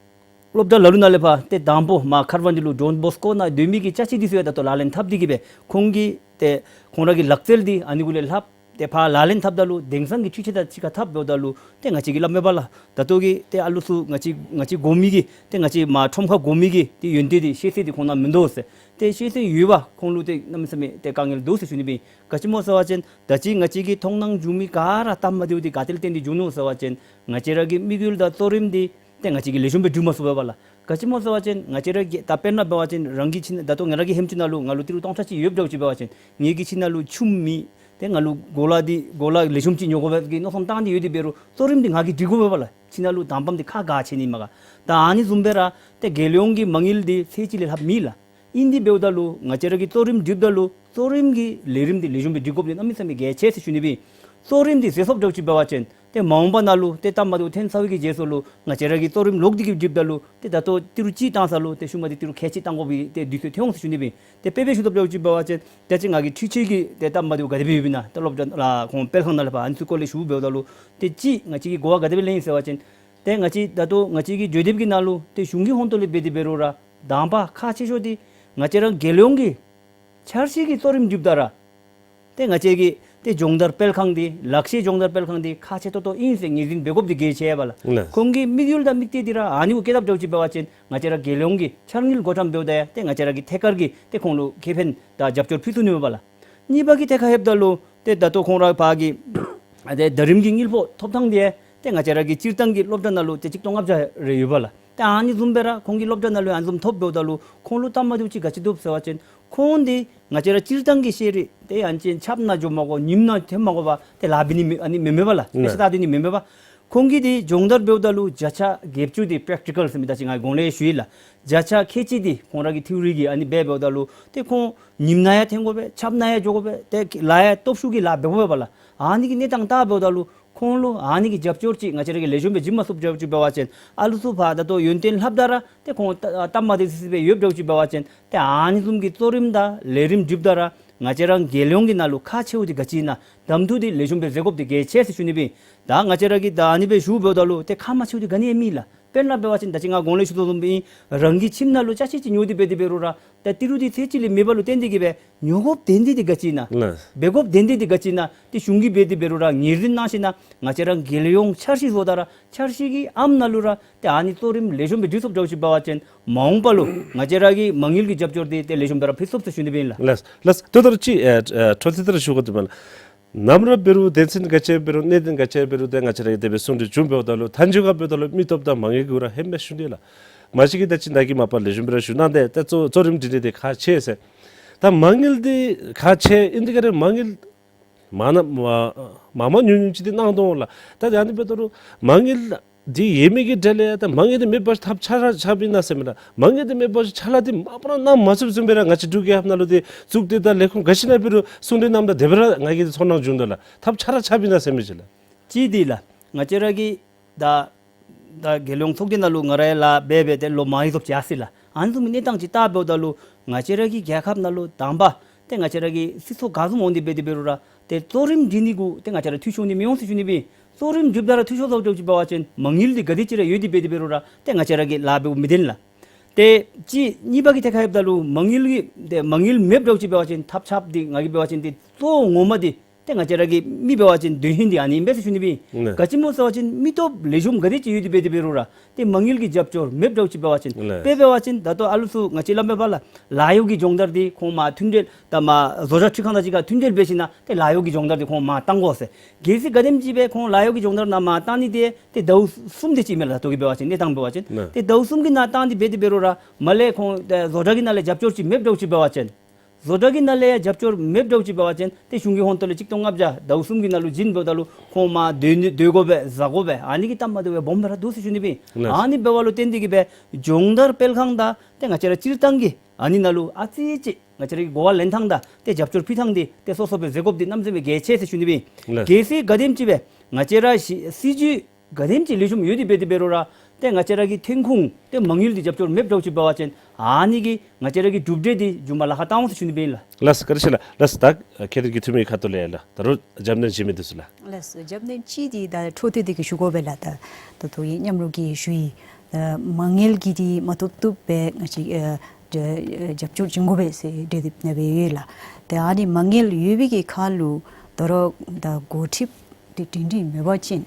སློབ་གྲྭ་ལ་ལུ་ནང་ལས་ཕར་ཏེ་དང་པོ་མར་མཁར་དབང་འདི་ལུ་ཌོན་བོསྐོ་ནང་སྡོད་མི་གི་ཅ་ཆས་འདི་ཚུ་ཡང་ད་ལྟོ་ལག་ལེན་འཐབ་སྟེ་གིས་སྦེ་ཁོང་གིས་ཏེ་ཁོང་ར་གི་ལག་རྩལ་འདི་ཨ་ནི་གུ་ལས་ལྷབ། ཏེ་ཕར་ལག་ལེན་འཐབ་ད་ལུ་དེང་སང་གི་འཕྲུལ་ཆས་དང་གཅིག་ཁར་འཐབ་འབདཝ་ད་ལུ་ཏེ་ང་བཅས་ཀྱིས་སླབ་མས་པ་ལགས། ད་ལྟོ་གི་ཏེ་ཨ་ལུ་ཚུ་ང་བཅས་ང་བཅས་དགོ་མི་གི་ཏེ་ང་བཅས་མར་ཁྲོམ་ཁར་དགོ་མི་གི་ཏེ་ཡོན་ཏན་འདི་ཤེས་ཚད་འདི་ཁོང་ནང་མིན་འདུག་ཟེར། ཏེ་ཤེས་ཚད་ཡོད་པ་ཁོང་ལུ་ཏེ་གནམ་མེད་ས་མེད་ཏེ་དཀའ་ངལ་འདུག་ཟེར་ཞུ་ནི་སྦེ། ག་ཅི་སྨོ་ཟེར་བ་ཅིན་ད་ཅི་ང་བཅས་ཀྱིས་མཐོང་སྣང་བྱུང་མི་ག་ར་སྟབས་མ་བདེཝ་འདི་ག་ཏེ་ལས་བརྟེན་ཏེ་བྱུང་ནུག་ཟེར་བ་ཅིན་ང་བཅས་ར་གི་དམིགས་ཡུལ་དང་གཙོ་རིམ་འདི་ཏེ་ང་བཅས་ཀྱིས་ལེགས་ཤོམ་སྦེ་སྒྲུབ་མ་ཚུགས་པས་པ་ལགས། ག་ཅི་སྨོ་ཟེར་བ་ཅིན་ང་བཅས་ར་གི་ད་དཔེར་ན་འབད་བ་ཅིན་རང་གི་ཁྱིམ་ད་ལྟོ་ང་ར་གི་ཧེམ་ཅིག་ནང་ལུ་ང་ལུ་ཏི་རུ་སྟོང་ཕྲག་གཅིག་ཡོདཔ་འདྲཝ་ཅིག་འབད་བ་ཅིན་ངེ་གི་ཁྱིམ་ནང་ལུ་ཆུམ་མེད། ཏེ་ང་ལུ་གོ་ལ་འདི་གོ་ལ་ལེགས་ཤོམ་ཅིག་ཉོ་དགོ་པའི་གི་མནོ་བསམ་བཏང་སྟེ་ཡོད་དེ་འབད་རུང་གཙོ་རིམ་འདི་ང་གིས་སྒྲིག་དགོ་པས་པ་ལགས། ཁྱིམ་ནང་ལུ་དང་པམ་འདི་ཁག་ག་ཆེ་ནི་མས་ག། ད་ཨ་ནི་བཟུམ་སྦེ་ར་ཏེ་རྒྱལ་ཡོངས་ཀྱི་མ་དངུལ་འདི་ཚད་ཅིག་ལས་ལྷགཔ་མེད་ལགས། ཨིན་དེ་འབདཝ་ད་ལུ་ང་བཅས་ར་གིས་གཙོ་རིམ་སྒྲུབ་ད་ལུ་གཙོ་རིམ་གྱི་ལས་རིམ་འདི་ལེགས་ཤོམ་སྦེ་སྒྲིག་དགོཔ་འདི་གནམ་མེད་ས་མེད་གལ་ཆེ་ཟེར་ཞུ་ནི་སྦེ། གཙོ་རིམ་འདི་ཟད་སོཔ་འདྲཝ་ཅིག་འབད་བ་ཅིན་ཏེ་མ་འོངས་པ་ནང་ལུ་ཏེ་སྟབས་མ་བདེཝ་ཐོན་ཚར་བའི་གི་རྗེས་སུ་ལུ་ང་བཅས་ར་གིས་གཙོ་རིམ་ལོག་སྟེ་གིས་སྒྲུབ་ད་ལུ་ཏེ་ད་ལྟོ་ཏི་རུ་གཅིག་བཏང་ས་ལུ་ཏེ་ཤུལ་མ་འདི་ཏི་རུ་ཁལ་གཅིག་བཏང་དགོ་པའི་ཏེ་དུས་ཚོད་ཐོན་འོང་ཟེར་ཞུ་ནི་སྦེ། ཏེ་དཔེ་སྦེ་ཞུ་དཔ་འདྲཝ་ཅིག་འབད་བ་ཅིན་ད་ཅི་ང་གིས་འཕྲུལ་ཆས་ཀྱི་ཏེ་སྟབས་མ་བདེཝ་ག་དེ་སྦེ་ཡོདཔ་ཨིན་ན་ཏེ་སློབ་གྲྭ་ལགས་ཁོང་སྤེལ་ཁང་ནང་ལས་ཕར་ཨ་ནི་ཚུ་སྐོར་ལས་ཞུ་འབདཝ་ད་ལུ་ཏེ་གཅིག་ང་བཅས་ཀྱིས་གོ་བ་ག་དེ་སྦེ་ལེན་ཡི་ཟེར་བ་ཅིན་ཏེ་ང་བཅས་ད་ལྟོ་ང་བཅས་ཀྱི་འགྲོ་དེབ་ཀྱི་ནང་ལུ་ཏེ་གཞུང་གི་ཧོང་ཏོ་ལས་འབད་དེ་འབད་རུང་ར་དང་པ་ཁག་ཆེ་ཤོས་འདི་ང་བཅས་ར་རྒྱལ་ཡོངས་ཀྱི་འཆར་གཞི་གི་གཙོ་རིམ་སྒྲུབ་ད་ར་ཏེ་ང་བཅས་ཀྱི་ཏེ་སྦྱོང་བརྡར་སྤེལ་ཁང་འདི་ལག་ཤེས་སྦྱོང་བརྡར་སྤེལ་ཁང་འདི་ཁག་ཆེ་ཏོག་ཏོ་ཨིན་ཟེར་ངེས་འཛིན་འབད་དགོཔ་འདི་གལ་ཆེ་བས་ལགས། ལགས། ཁོང་གི་དམིགས་ཡུལ་དང་དམིགས་གཏད་འདི་ར་ཨ་ནི་གུ་བསྐྱེད་དཔ་འདྲཝ་ཅིག་འབད་བ་ཅིན་ང་བཅས་ར་རྒྱལ་ཡོངས་ཀྱི་འཆར་དངུལ་བགོ་བཀྲམ་འབདཝ་ད་ཡང་ཏེ་ང་བཅས་ར་གི་ཐད་ཀར་གྱི་ཏེ་ཁོང་ལུ་ཁེ་ཕན་དང་རྒྱབ་སྐྱོར་ཕུལ་ཚུགས་ནི་མས་པ་ལགས། གཉིས་པ་གི་ཐད་ཁར་ལྷོདཔ་ད་ལུ་ཏེ་ད་ལྟོ་ཁོང་ར་ཕར་གྱི་ཨ་ཏེ་ཟླ་རིམ་གྱི་དངུལ་ཕོགས་ཐོབ་ཐངས་འདི་ཡང་ཏེ་ང་བཅས་ར་གི་སྤྱིར་བཏང་གི་སློབ་གྲྭ་ནང་ལུ་ཏེ་གཅིག་སྟོང་ལྔ་བརྒྱ་རེ་ཡོད་པ་ལགས། ཏེ་ཨ་ནི་བཟུམ་སྦེ་ར་ཁོང་གི་སློབ་གྲྭ་ནང་ལུ་ཡང་ཨ་ནི་བཟུམ་ཐོབ་འབདཝ་ད་ལུ་ཁོང་ལུ་སྟབས་མ་བདེཝ་ཅིག་ག་ཅི་འདུག་ཟེར་བ་ཅིན་ཁོང་འདི་ང་བཅས་ར་སྤྱིར་བཏང་གི་ཤེས་རིག་ཏེ་ཡང་ཅིན་ཆབ་ནང་འགྱོ་མ་དགོ་ཉིམ་ནང་ཐོན་མ་དགོ་པར་ཏེ་ལཱ་འབད་ནི་མེ་ཨ་ནི་མེན་མས་པ་ལགས། ལགས། དཔེ་ཆ་ལྟ་སྡོད་ནི་མེན་མས་པ། ཁོང་གིས་འདི་སྦྱོང་བརྡར་འབདཝ་ད་ལུ་བརྒྱ་ཆ་བརྒྱད་ཅུ་འདི་པེརེག་ཊི་ཀཱལ་ཟེར་མི་ད་ཅི་ང་གོང་ལས་ཞུ་ཡི་ལགས། བརྒྱ་ཆ་ཁལ་གཅིག་འདི་ཁོང་ར་གི་ཐིའོ་རི་གི་ཨ་ནི་འབད་འབདཝ་ད་ལུ་ཏེ་ཁོང་ཉིམ་ནང་ཡང་ཐོན་དགོ་པས། ཆབ་ནང་ཡང་འགྱོ་དགོ་པས། ཏེ་ལཱ་ཡང་སྟོབས་ཤུགས་ཀྱིས་ལཱ་འབད་དགོ་པས་པ་ལགས། ཨ་ནི་གི་གནས་སྟངས་བལྟ་འབདཝ་ད་ལུ་ ཁོང་ལུ་ཨ་ནི་གི་རྒྱབ་སྐྱོར་ཅིག་ང་བཅས་ར་གིས་ལེགས་ཤོམ་སྦེ་བྱིན་མ་ཚུགསཔ་འདྲཝ་ཅིག་འབད་བ་ཅིན་ཨ་ལུ་ཚུ་ཕར་ད་ལྟོ་ཡོན་ཏན་ལྷབ་ད་ར་ཏེ་ཁོང་ད་སྟབས་མ་བདེ་སི་སི་སྦེ་ཡོདཔ་འདྲཝ་ཅིག་འབད་བ་ཅིན་ཏེ་ཨ་ནི་བཟུམ་གྱི་གཙོ་རིམ་དང་ལས་རིམ་སྒྲིགཔ་ད་ར་ང་བཅས་ར་རྒྱལ་ཡོངས་ཀྱི་ནང་ལུ་ཁག་ཆེཝ་འདི་ག་ཅི་ཨིན་ན་གདམ་འཐུ་འདི་ལེགས་ཤོམ་སྦེ་མཛད་དགོཔ་འདི་གལ་ཆེ་ཟེར་ཞུ་ནི་སྦེ་ཨིན། ད་ང་བཅས་ར་གིས་ད་ཨ་ནི་སྦེ་ཞུ་འབདཝ་ད་ལུ་ཏེ་ཁག་མ་ཆེཝ་འདི་ག་ནི་ཡང་མེད་ལགས། དཔེར་ན་འབད་བ་ཅིན་ད་ཅི་ང་གོང་ལས་ཞུ་དོ་བཟུམ་སྦེ་ཨིན། རང་གི་ཁྱིམ་ནང་ལུ་ཅ་ཆས་ཅིག་ཉོ་སྟེ་འབད་དེ་འབད་རུང་ར་ཏེ་ཏི་རུ་འདི་ཚད་ཅིག་ལས་མེད་པ་ལུ་བརྟེན་ཏེ་གིས་སྦེ་ཉོ་དགོཔ་དོན་འདི་འདི་ག་ཅི་ཨིན་ན། ལགས། འབད་དགོཔ་དོན་འདི་འདི་ག་ཅི་ཨིན་ན། ཏེ་གཞུང་གིས་འབད་དེ་འབད་རུང་ར་ངོས་འཛིན་གནང་ཞིན་ན་ང་བཅས་ར་རྒྱལ་ཡོངས་འཆར་གཞི་བཟོ་ད་ར་འཆར་གཞི་གི་ཨམ་ནང་ལུ་ར་ཏེ་ཨ་ནི་གཙོ་རིམ་ལེགས་ཤོམ་སྦེ་འགྲུབ་ཚུགསཔ་འདྲཝ་ཅིག་འབད་བ་ཅིན་མ་འོངས་པ་ལུ་ང་བཅས་ར་གི་མ་དངུལ་གྱི་རྒྱབ་སྐྱོར་འདི་ཏེ་ལེགས་ཤོམ་སྦེ་ར་ཕུལ་ཚུགསཔ་ཟེར་ཞུ་ནི་སྦེ་ཨིན་ལགས། ལགས་ལགས། ད་ལྟོ་ཅིག་ཨེ་ཨེ་འཕྲོ་མཐུད་དེ་ར་ཞུ་དགོ་དེ་མས་ལགས། ནམ་ར་འབད་རུང་དོན་ཚན་ག་ཅི་འབད་རུང་གནད་དོན་ག་ཅི་འབད་རུང་ཏེ་ང་བཅས་ར་གིས་དེ་སྦེ་གསུང་གྲོས་བྱུང་འབདཝ་ད་ལུ་མཐའ་མཇུག་ཁར་འབདཝ་ད་ལུ་མི་སྟོབས་དང་མ་དངུལ་གུ་ར་ཧེ་མ་ཞུ་ནི་ལགས། མ་གཞི་གིས་ད་ཅི་ནཱ་གིས་མ་པ་ལེགས་ཤོམ་སྦེ་ར་ཞུ་གནང་སྟེ་ད་གཙོ་གཙོ་རིམ་འདི་འདི་ཏེ་ཁག་ཆེ་ཟེར། ད་མ་དངུལ་འདི་ཁག་ཆེ་ཨིན་དེ་ག་ར་མ་དངུལ་མ་ན་མ་མ་མ་ཉུང་ཉུང་ཅིག་འདི་གནང་དོ་ལགས། ད་ཨ་ནི་འབདཝ་ད་ལུ་མ་དངུལ་འདི་ཡོད་མི་གི་གྲལ་ལས་ཡང་ད་མ་དངུལ་འདི་མེདཔ་ཆ་ར་ཆགསཔ་ཨིན་ན་ཟེར་མི་ལགས། མ་དངུལ་འདི་མེདཔ་ཆ་ར་འདི་མ་པ་ར་གནམ་མེད་ས་མེད་བཟུམ་སྦེ་ར་ང་བཅས་འབྲུག་རྒྱལ་ཁབ་ནང་ལུ་འདི་གཙུག་སྡེ་དང་ལས་ཁུངས་ག་ཅི་ནང་འབད་རུང་གསུང་གྲོས་གནངམ་ད་དེ་སྦེ་ར་ང་གིས་ཚོར་སྣང་བྱུང་དོ་ལགས། ཐབས་ཆ་ར་ཆགསཔ་ཨིན་ན་ཟེར་མི་ཅིག་ལགས། གཅིག་འདི་ལགས། ང་བཅས་ར་གི་ད་ད་རྒྱལ་ཡོངས་ཚོགས་སྡེ་ནང་ལུ་ང་ར་ཡང་ལཱ་འབད་འབད་དེ་ལོ་མང་རབས་ཅིག་ཡར་སོ་ཡི་ལགས། ཨ་ནི་བཟུམ་གནས་སྟངས་ཅིག་བལྟ་འབདཝ་ད་ལུ་ང་བཅས་ར་གི་རྒྱལ་ཁབ་ནང་ལུ་དང་པ་ཏེ་ང་བཅས་ར་གི་སྲིད་ཚོགས་ག་བཟུམ་འོང་སྟེ་འབད་དེ་འབད་རུང་ར་ཏེ་གཙོ་རིམ་སྒྲིག་ནི་གུ་ཏེ་ང་བཅས་ར་འཐུས་ཤོར་ནི་མི་འོང་ཟེར་ཞུ་ནི་སྦེ། གཙོ་རིམ་སྒྲུབ་ད་ར་འཐུས་ཤོར་སོངམ་འདྲཝ་ཅིག་འབད་བ་ཅིན་མ་དངུལ་འདི་ག་དེ་ཅིག་ར་ཡོད་དེ་འབད་དེ་འབད་རུང་ར་ཏེ་ང་བཅས་ར་གིས་ལཱ་འབདཝ་མི་བདེན་ལགས། ཏེ་གཅིག་གཉིས་པ་གི་ཐད་ཁར་འབདཝ་ད་ལུ་མ་དངུལ་གྱི་ཏེ་མ་དངུལ་མེདཔ་འདྲཝ་ཅིག་འབད་བ་ཅིན་ཐབས་ཆགཔ་འདི་ང་གིས་འབད་བ་ཅིན་ཏེ་གཙོ་བོ་ངོ་མ་འདི་ཏེ་ང་བཅས་ར་གི་མི་འབད་བ་ཅིན་དོན་ཧིང་འདི་ཨ་ནི་ཨིན་པས་ཟེར་ཞུ་ནི་སྦེ། ལགས། ག་ཅི་སྨོ་ཟེར་བ་ཅིན་མི་སྟོབས་ལེགས་ཤོམ་ག་དེ་ཅིག་ཡོད་དེ་འབད་དེ་འབད་རུང་ར་ཏེ་མ་དངུལ་གྱི་རྒྱབ་སྐྱོར་མེདཔ་འདྲཝ་ཅིག་འབད་བ་ཅིན། ལགས། དཔེ་འབད་བ་ཅིན་ད་ལྟོ་ཨ་ལུ་ཚུ་ང་བཅས་སླབ་མས་པ་ལགས། ལཱ་གཡོག་གི་སྦྱོང་བརྡར་འདི་ཁོང་མར་མཐུན་འབྲེལ་ད་མར་བཟོ་གྲྭ་འཕྲུལ་ཁང་དང་གཅིག་ཁར་མཐུན་འབྲེལ་འབད་ཞིན་ན་ཏེ་ལཱ་གཡོག་གི་སྦྱོང་བརྡར་འདི་ཁོང་མར་བཏང་དགོ་ཟེར། གལ་སྲིད་ག་དེམ་ཅིག་སྦེ་ཁོང་ལཱ་གཡོག་གི་སྦྱོང་བརྡར་ནང་མར་བཏང་ནི་འདི་ཏེ་ཟླཝ་གསུམ་དེ་ཅིག་མས་ལགས། ད་ལྟོ་གི་འབད་བ་ཅིན་གནས་སྟངས་འབད་བ་ཅིན། ལགས། ཏེ་ཟླཝ་གསུམ་གྱི་ནང་བཏང་སྟེ་འབད་དེ་འབད་རུང་ར་མར་ལས་ཁོང་ཏེ་བཟོ་གྲྭ་གི་ནང་ལས་རྒྱབ་སྐྱོར་ཅིག་མེདཔ་འདྲཝ་ཅིག་འབད་བ་ཅིན། བཟོ་གྲྭ་གི་ནང་ལས་ཡང་རྒྱབ་སྐྱོར་མེདཔ་འདྲཝ་ཅིག་འབད་བ་ཅིན་ཏེ་གཞུང་གི་ཧོངས་ཏོ་ལས་གཅིག་སྟོང་ལྔ་བརྒྱ་ཟླཝ་གསུམ་གྱི་ནང་ལུ་བྱིན་འབདཝ་ད་ལུ་ཁོང་མར་སྡོད་ནི་སྡོད་དགོ་པས་བཟའ་དགོ་པས་ཨ་ནི་གི་སྟབས་མ་བདེཝ་སྦོམ་སྦེ་ར་འདུག་ཟེར་ཞུ་ནི་སྦེ། ལགས། ཨ་ནི་འབདཝ་ལུ་བརྟེན་ཏེ་གིས་སྦེ་སྦྱོང་བརྡར་སྤེལ་ཁང་དང་ཏེ་ང་བཅས་ར་སྤྱིར་བཏང་གི་ཨ་ནི་ནང་ལུ་ཨ་ཙི་ཅིག་ང་བཅས་ར་གི་གོ་བ་ལེན་ཐངས་དང་ཏེ་རྒྱབ་སྐྱོར་ཕུལ་ཐངས་འདི་ཏེ་སོ་སོ་སྦེ་མཛད་དགོཔ་འདི་གནམ་མེད་ས་མེད་གལ་ཆེ་ཟེར་ཞུ་ནི་སྦེ། ལགས། གལ་སྲིད་ག་དེམ་ཅིག་སྦེ་ང་བཅས་ར་གཞི་སྲིད་བྱུས་ག་དེམ་ཅིག་ལེགས་ཤོམ་ཡོད་དེ་འབད་དེ་འབད་རུང་ར་ཏེ་ང་བཅས་ར་གི་ཐོན་ཁུངས་ཏེ་མ་དངུལ་འདི་རྒྱབ་སྐྱོར་མེདཔ་འདྲཝ་ཅིག་འབད་བ་ཅིན་ཨ་ནི་གིས་ང་བཅས་ར་གི་གྲུབ་འབྲས་འདི་མཇུག་མ་ལཱ་ཁག་བཏང་འོང་ཟེར་ཞུ་ནི་སྦེ་ཨིན་ལགས། ལགས་སོ། བཀའ་དྲིན་ཆེ་ལགས། ལགས་སོ། ད་ཁྱེད་རའི་གི་འཐུས་མི་ཁ་ཐུག་ལས་ལགས། ད་རུང་རྒྱབ་སྣོན་བྱིན་མི་འདི་ཚུ་ལགས། ལགས་སོ། རྒྱབ་སྣོན་ཅིག་འདི་ད་འཕྲོ་མཐུད་དེ་གིས་ཞུ་དགོ་པས་ལགས། ད་ད་ལྟོ་ཡི་མཉམ་རོགས་ཀྱིས་ཞུ་ཡི། ད་མ་དངུལ་གྱི་འདི་མ་བཏུབ་བཏུབ་སྦེ་ང་བཅས་ཨ་རྒྱ་རྒྱབ་སྐྱོར་བྱིན་དགོ་པས་ཟེར་འབྲེལ་འདི་ནང་སྦེ་ཡོད་ལགས། ཏེ་ཨ་ནི་མ་དངུལ་ཡོད་པའི་གི་ཁར་ལུ་ད་རུང་ད་འགོ་ཁྲིདཔ་འདི་སྒྲིང་སྒྲིང་མེད་པ་ཅིན་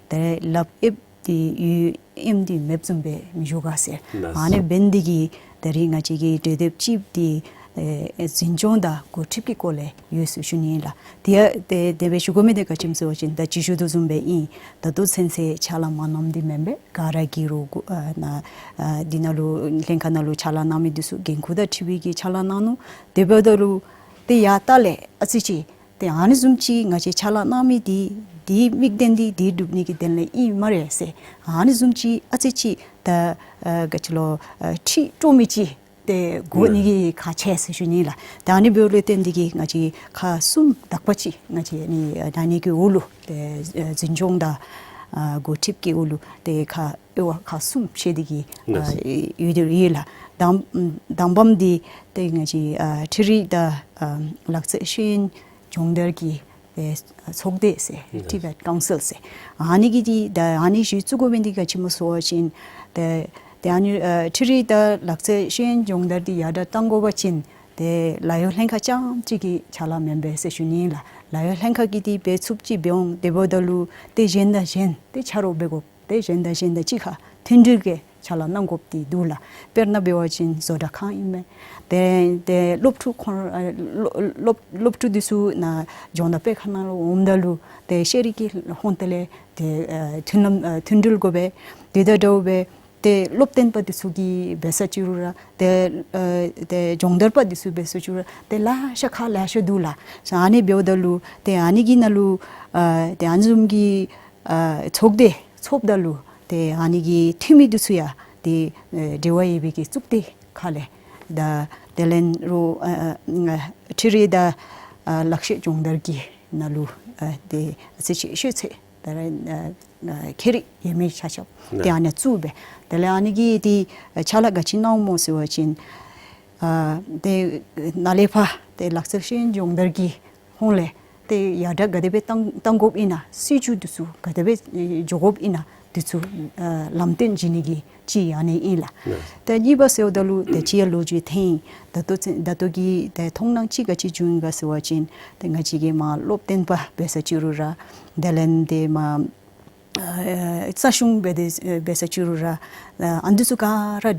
ཏེ་ལགཔ་ཨེབ་འདི་ཡུལ་ཨེམ་འདི་མེདཔ་བཟུམ་སྦེ་མི་བཞུགས་ག་ཟེར། ལགས། ཨ་ནི་འབད་ནི་འདི་གིས་ད་རིས་ང་བཅས་ཀྱི་གྲོས་འདེབས་ཅིག་འདི་ཨེ་འཛིན་སྐྱོང་དང་འགོ་ཁྲིདཔ་ཀྱི་སྐོར་ལས་ཡོད་ཟེར་ཞུ་ནི་ཨིན་ལགས། དེ་ཡང་ཏེ་དེ་སྦེ་ཞུ་དགོ་མི་འདི་ག་ཅི་སྨོ་ཟེར་བ་ཅིན་ད་ཅི་ཞུ་དོ་བཟུམ་སྦེ་ཨིན། ད་ལྟོ་ཚུན་ཚོད་ཕྱག་ལཱ་མ་གནངམ་འདི་མེན་པས། ག་ར་གིས་རོགས་གུ་ཨ་ན་ཨ་འདི་ནང་ལུ་ལྷན་ཁག་ནང་ལུ་ཕྱག་ལཱ་གནང་མི་འདི་ཚུ་འགན་ཁུར་དང་འཁྲིལ་བའི་གི་ཕྱག་ལཱ་གནང་ནུག། དེ་འབདཝ་ད་ལུ་ཏེ་ཡར་ལྟག་ལས་ཨ་ཙི་ཅིག་ཏེ་ཨ་ནི་བཟུམ་ཅིག་ང་བཅས་ཕྱག་ལཱ་གནང་མི་འདི་འདི་དམིགས་དོན་འདི་འདི་སྒྲུབ་ནི་གི་དོན་ལས་ཨིན་སྨ་རེ་ཟེར། ཨ་ནི་བཟུམ་ཅིག་ཨ་ཙི་ཅིག་ད་ཨ་ག་ཅི་ལོ་ཨ་ཁྲིད་སྤྲོ་མི་ཅིག་ཏེ་དགོ་ནི་གི་ཁག་ཆེ་ཟེར་ཞུ་ནི་ལགས། ད་ཨ་ནི་འབདཝ་ལས་བརྟེན་ཏེ་གིས་ང་བཅས་ཁག་གསུམ་དག་པ་ཅིག་ང་བཅས་ནི་ཨ་ད་ཨ་ནི་གི་འོག་ལུ་ཏེ་ཨ་འཛིན་སྐྱོང་དང་ཨ་འགོ་ཁྲིདཔ་ཀྱི་འོག་ལུ་ཏེ་ཁག་དབྱེ་བ་ཁག་གསུམ་ཕྱེ་སྟེ་གིས་ཨ་ཡོད་དེ་ཡོད་ལགས། དང་དང་པམ་འདི་ཏེ་ང་བཅས་ཨ་འཕྲུལ་རིག་དང་ཨ་ལག་རྩལ་ཤེས་ཡོན་སྦྱོང་བརྡར་གྱི་ཨེ་ཚོགས་སྡེ་ཟེར་ཨེ་Tibet Council ཟེར། ཨ་ནི་གིས་འདི་ད་ཨ་ནི་གཞི་བཙུགས་དགོ་མི་འདི་ག་ཅི་སྨོ་ཟེར་བ་ཅིན་ཏེ་ཏེ་ཨ་ནི་ཨ་འཕྲུལ་རིག་དང་ལག་རྩལ་ཤེས་ཡོན་སྦྱོང་བརྡར་འདི་ཡར་དྲག་གཏང་དགོ་པ་ཅིན་ཏེ་ལཱ་གཡོག་ལྷན་ཁག་རྐྱངམ་གཅིག་གི་ཕྱག་ལཱ་མེན་པས་ཟེར་ཞུ་ནི་ལགས། ལཱ་གཡོག་ལྷན་ཁག་གིས་འདི་འབད་ཚུགསཔ་ཅིག་འབད་འོང་། དེ་འབདཝ་ད་ལུ་ཏེ་གཞན་དང་གཞན་ཏེ་ཕྱག་རོགས་འབད་དགོཔ་ཏེ་གཞན་དང་གཞན་དང་གཅིག་ཁར་མཐུན་སྒྲིལ་གྱི་ཕྱག་ལཱ་གནང་དགོཔ་འདི་འདུག་ལགས། དཔེར་ན་འབད་བ་ཅིན་བཟོ་གྲྭ་ཁང་ཨིན་མས། ཏེ་ཏེ་སློབ་ཕྲུག་ཁོང་ཨ་སློབ་སློབ་སློབ་ཕྲུག་འདི་ཚུ་ནཱ་སྦྱོང་བརྡར་སྤེལ་ཁང་ནང་ལུ་འོངམ་ད་ལུ་ཏེ་ཤེས་རིག་གི་ཧོངས་ཏེ་ལས་ཏེ་ཨ་མཐུན་ལམ་ཨ་མཐུན་སྒྲིལ་དགོ་པས། དེ་དང་འདྲཝ་སྦེ་ཏེ་སློབ་སྟོན་པ་འདི་ཚུ་གིས་འབད་ས་ཅིག་རུང་ར་ཏེ་ཨ་ཏེ་སྦྱོང་བརྡར་པ་འདི་ཚུ་འབད་ས་ཅིག་རུང་ར་ཏེ་ལེ་ཤ་ཁག་ལེ་ཤ་འདུག་ལགས། ཨ་ནི་འབདཝ་ད་ལུ་ཏེ་ཨ་ནི་གི་ནང་ལུ་ཨ་ཏེ་ཨ་ནི་བཟུམ་གྱི་ཨ་ཚོགས་སྡེ་ཚོགསཔ་ད་ལུ་ཏེ་ཨ་ནི་གི་འཐུས་མི་འདི་ཚུ་ཡང་ཏེ་ཨ་འབྲེལ་བ་ཡོད་པའི་གི་ཚོགས་སྡེ་ཁ་ལས་ད་དེ་ལས་རོགས་ཨ་ཨ་འཕྲུལ་རིག་དང་ཨ་ལག་ཤེས་སྦྱོང་བརྡར་གྱི་ནང་ལུ་ཨ་ཏེ་ཨ་ཙི་ཅིག་ཤོད་ཚེ་ ད་རེས་ཨ་ཨ་ཁྱད་རིག་ཡོད་མི་ཆ་ཁྱབ་ཏེ་ཨ་ནི་བཙུགས་སྦེ་དེ་ལས་ཨ་ནི་གི་ཏེ་ཕྱག་ལཱ་ག་ཅི་གནངམ་སྨོ་ཟེར་བ་ཅིན་ཨ་ཏེ་ནཱ་ལས་ཕར་ཏེ་ལག་རྩལ་ཤེས་ཡོན་སྦྱོང་བརྡར་གྱི་ཧོངས་ལས་ཏེ་ཡར་དྲག་ག་དེ་སྦེ་གཏང་གཏང་དགོཔ་ཨིན་ན་སྲིད་བྱུས་འདི་ཚུ་ག་དེ་སྦེ་འགྱོ་དགོཔ་ཨིན་ན་འདི་ཚུ་ཨ་ལམ་སྟོན་བྱིན་ནི་གི་ཅིག་ཨ་ནི་ཨིན་ལགས། ཏེ་གཉིས་པ་ཟེརཝ་ད་ལུ་ཏེ་ཅི་ཡང་ལོ་རྒྱུས་ཐོན་ཡི། ད་ལྟོ་ཚུན་ད་ལྟོ་གི་ཏེ་མཐོང་སྣང་ཅིག་ག་ཅི་བྱུང་ཡི་ག་ཟེར་བ་ཅིན་ཏེ་ང་བཅས་ཀྱི་མར་སློབ་སྟོན་པ་འབད་ས་ཅི་རུང་ར་དེ་ལས་ཏེ་མར་ཨ་རྩ་གཞུང་འབད་དེ་འབད་ས་ཅི་རུང་ར་ཨ་འདི་ཚུ་ག་ར་ཨ་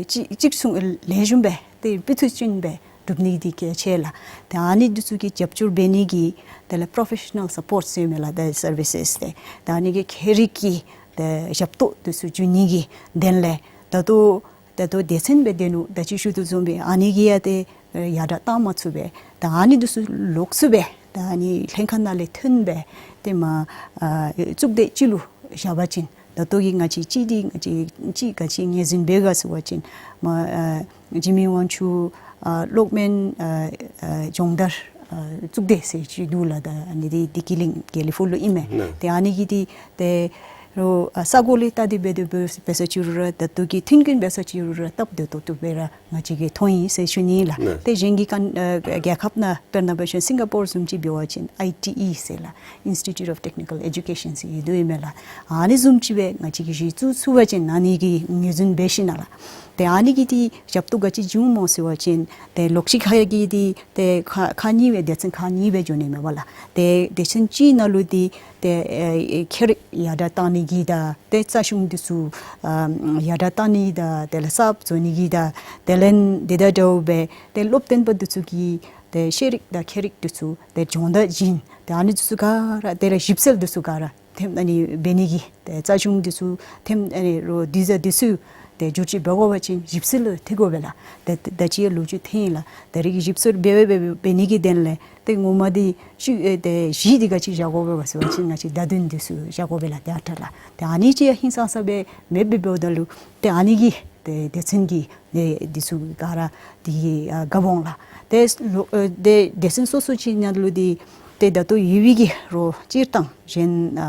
གཅིག་གཅིག་མཚུངས་ལེགས་ཤོམ་སྦེ་ཏེ་སྤུས་མཐོ་ཅན་སྦེ་སྒྲུབ་ནི་འདི་གལ་ཆེ་ལགས། ཏེ་ཨ་ནི་འདི་ཚུ་གི་རྒྱབ་སྐྱོར་འབད་ནི་གི་དེ་ལས་པྲོ་ཕེ་ཤ་ནཱལ་སཔོརཊ་ཟེར་མས་ལགས། ཏེ་སར་བི་སེས་ཏེ་ཏེ་ཨ་ནི་གི་ཁྱད་རིག་གི་ཏེ་ཞབས་ཏོག་འདི་ཚུ་བྱིན་ནི་གི་དོན་ལས་ད་ལྟོ་ད་ལྟོ་སྡེ་ཚན་སྦེ་སྡོད་ནུག། ད་ཅི་ཞུ་དོ་བཟུམ་སྦེ་ཨ་ནི་གི་ཡང་ཏེ་ཡར་དྲག་གཏང་མ་ཚུགས་པས། ད་ཨ་ནི་འདི་ཚུ་ལོགས་སུ་སྦེ་ད་ཨ་ནི་ལྷན་ཁག་ནང་ལས་ཐོན་སྦེ་ཏེ་མར་ཨ་གཙུག་སྡེ་སྤྱི་ལུ་བཞག་པ་ཅིན་ད་ལྟོ་གི་ང་བཅས་ཅིག་འདི་ང་བཅས་ཅིག་ག་ཅི་ངོས་འཛིན་འབད་ག་ཟེར་བ་ཅིན་མར་ཨ་འཇིགས་མེད་དབང་ཕྱུག་ཨ་གློག་སྨན་ཨ་ཨ་སྦྱོང་བརྡར་ཨ་གཙུག་སྡེ་ཟེར་ཅིག་འདུག་ལགས། ད་ཨ་ནི་འདི་བདེ་སྐྱིད་གླིང་དགེ་ལེགས་ཕུག་ལུ་ཨིན་མས། ཏེ་ཨ་ནི་གི་འདི་ཏེ་རོགས་ཨ་ས་གོ་ལས་བལྟ་སྟེ་འབད་དེ་འབད་ས་ཅི་རུང་ར་ད་ལྟོ་གི་མཐུན་རྐྱེན་འབད་ས་ཅི་རུང་ར་སྟབས་བདེ་ཏོག་ཏོ་སྦེ་ར་ང་བཅས་ཀྱིས་མཐོང་ཡི་ཟེར་ཞུ་ནི་ལགས། ཏེ་གཞན་གྱི་ཀན་ཨ་རྒྱལ་ཁབ་ནང་དཔེར་ན་འབད་བ་ཅིན་སིང་ག་པོར་བཟུམ་ཅིག་འབད་བ་ཅིན་ཨའི་ཊི་ཨི་ཟེར་ལགས། Institute of Technical Education ཟེར་ཡོད་དོ་ཨིན་མས་ལགས། ཨ་ནི་བཟུམ་ཅིག་སྦེ་ང་བཅས་ཀྱིས་གཞི་བཙུགས་ཚུགས་པ་ཅིན་ཨ་ནི་གི་ངོས་འཛིན་འབད་ཞིནམ་ལས་ཏེ་ཨ་ནི་གི་འདི་ཞབས་ཏོག་ག་ཅི་བྱུངམ་སྨོ་ཟེར་བ་ཅིན་ཏེ་ལོགས་ཤིག་ཁར་གྱི་འདི་ཏེ་ཁག་ཁག་གཉིས་སྦེ་སྡེ་ཚན་ཁག་གཉིས་སྦེ་འགྱོ་ནི་མས་པ་ལགས། ཏེ་སྡེ་ཚན་གཅིག་ནང་ལུ་འདི་ཏེ་ཨེ་ཁྱད་རིག་ཡར་དྲག་གཏང་ནི་གི་དང་ཏེ་རྩ་གཞུང་འདི་ཚུ་ཨ་ཡར་དྲག་གཏང་ནི་དང་དེ་ལས་གསརཔ་བཟོ་ནི་གི་དང་དེ་ལས་འདི་དང་འདྲཝ་སྦེ་ཏེ་སློབ་སྟོན་པ་འདི་ཚུ་གི་ཏེ་ཤེས་རིག་དང་མཁས་རིག་འདི་ཚུ་ཏེ་སྦྱོང་བརྡར་བྱིན། ཏེ་ཨ་ནི་འདི་ཚུ་ག་ར་དེ་ལས་ཞིབ་འཚོལ་འདི་ཚུ་ག་ར་ཐེམ་ཨ་ནི་འབད་ནི་གི་ཏེ་རྩ་གཞུང་འདི་ཚུ་ཐེམ་ཨ་ནི་རོགས་འདི་ཚུ་འདི་ཚུ་ཏེ་བསྒྱུར་བཅོས་འབད་དགོ་པ་ཅིན་ཞིབ་འཚོལ་ལུ་ཐུག་དགོ་པས་ལགས། ཏེ་ད་ཅི་ཡང་ལོ་རྒྱུས་ཐོན་ཡི་ལགས། ད་རེས་ཀྱི་ཞིབ་འཚོལ་འབད་འབད་འབད་འབད་ནི་གི་དོན་ལས་ཏེ་ངོ་མ་འདི་ཤུ་ཨེ་ཏེ་གཞི་འདི་ག་ཅི་བཞག་དགོ་པས་ཟེར་བ་ཅིན་ང་བཅས་བརྡ་དོན་འདི་ཚུ་བཞག་དགོ་པས་ལགས། ཏེ་ཨ་རྟག་ལགས། ཏེ་ཨ་ནི་ཅིག་ཡང་ཧིང་སངས་ས་སྦེ་མེདཔ་སྦེ་འབདཝ་ད་ལུ་ཏེ་ཨ་ནི་གི་ཏེ་སྡེ་ཚན་གྱི་ཨེ་འདི་ཚུ་ག་ར་འདི་ཨ་རྒཔོ་འོང་ལགས། ཏེ་ལོ་ཨེ་ཏེ་སྡེ་ཚན་སོ་སོ་ཅིག་ནང་ལུ་འདི་ཏེ་ད་ལྟོ་ཡོད་པའི་གི་རོགས་སྤྱིར་བཏང་གཞན་ཨ་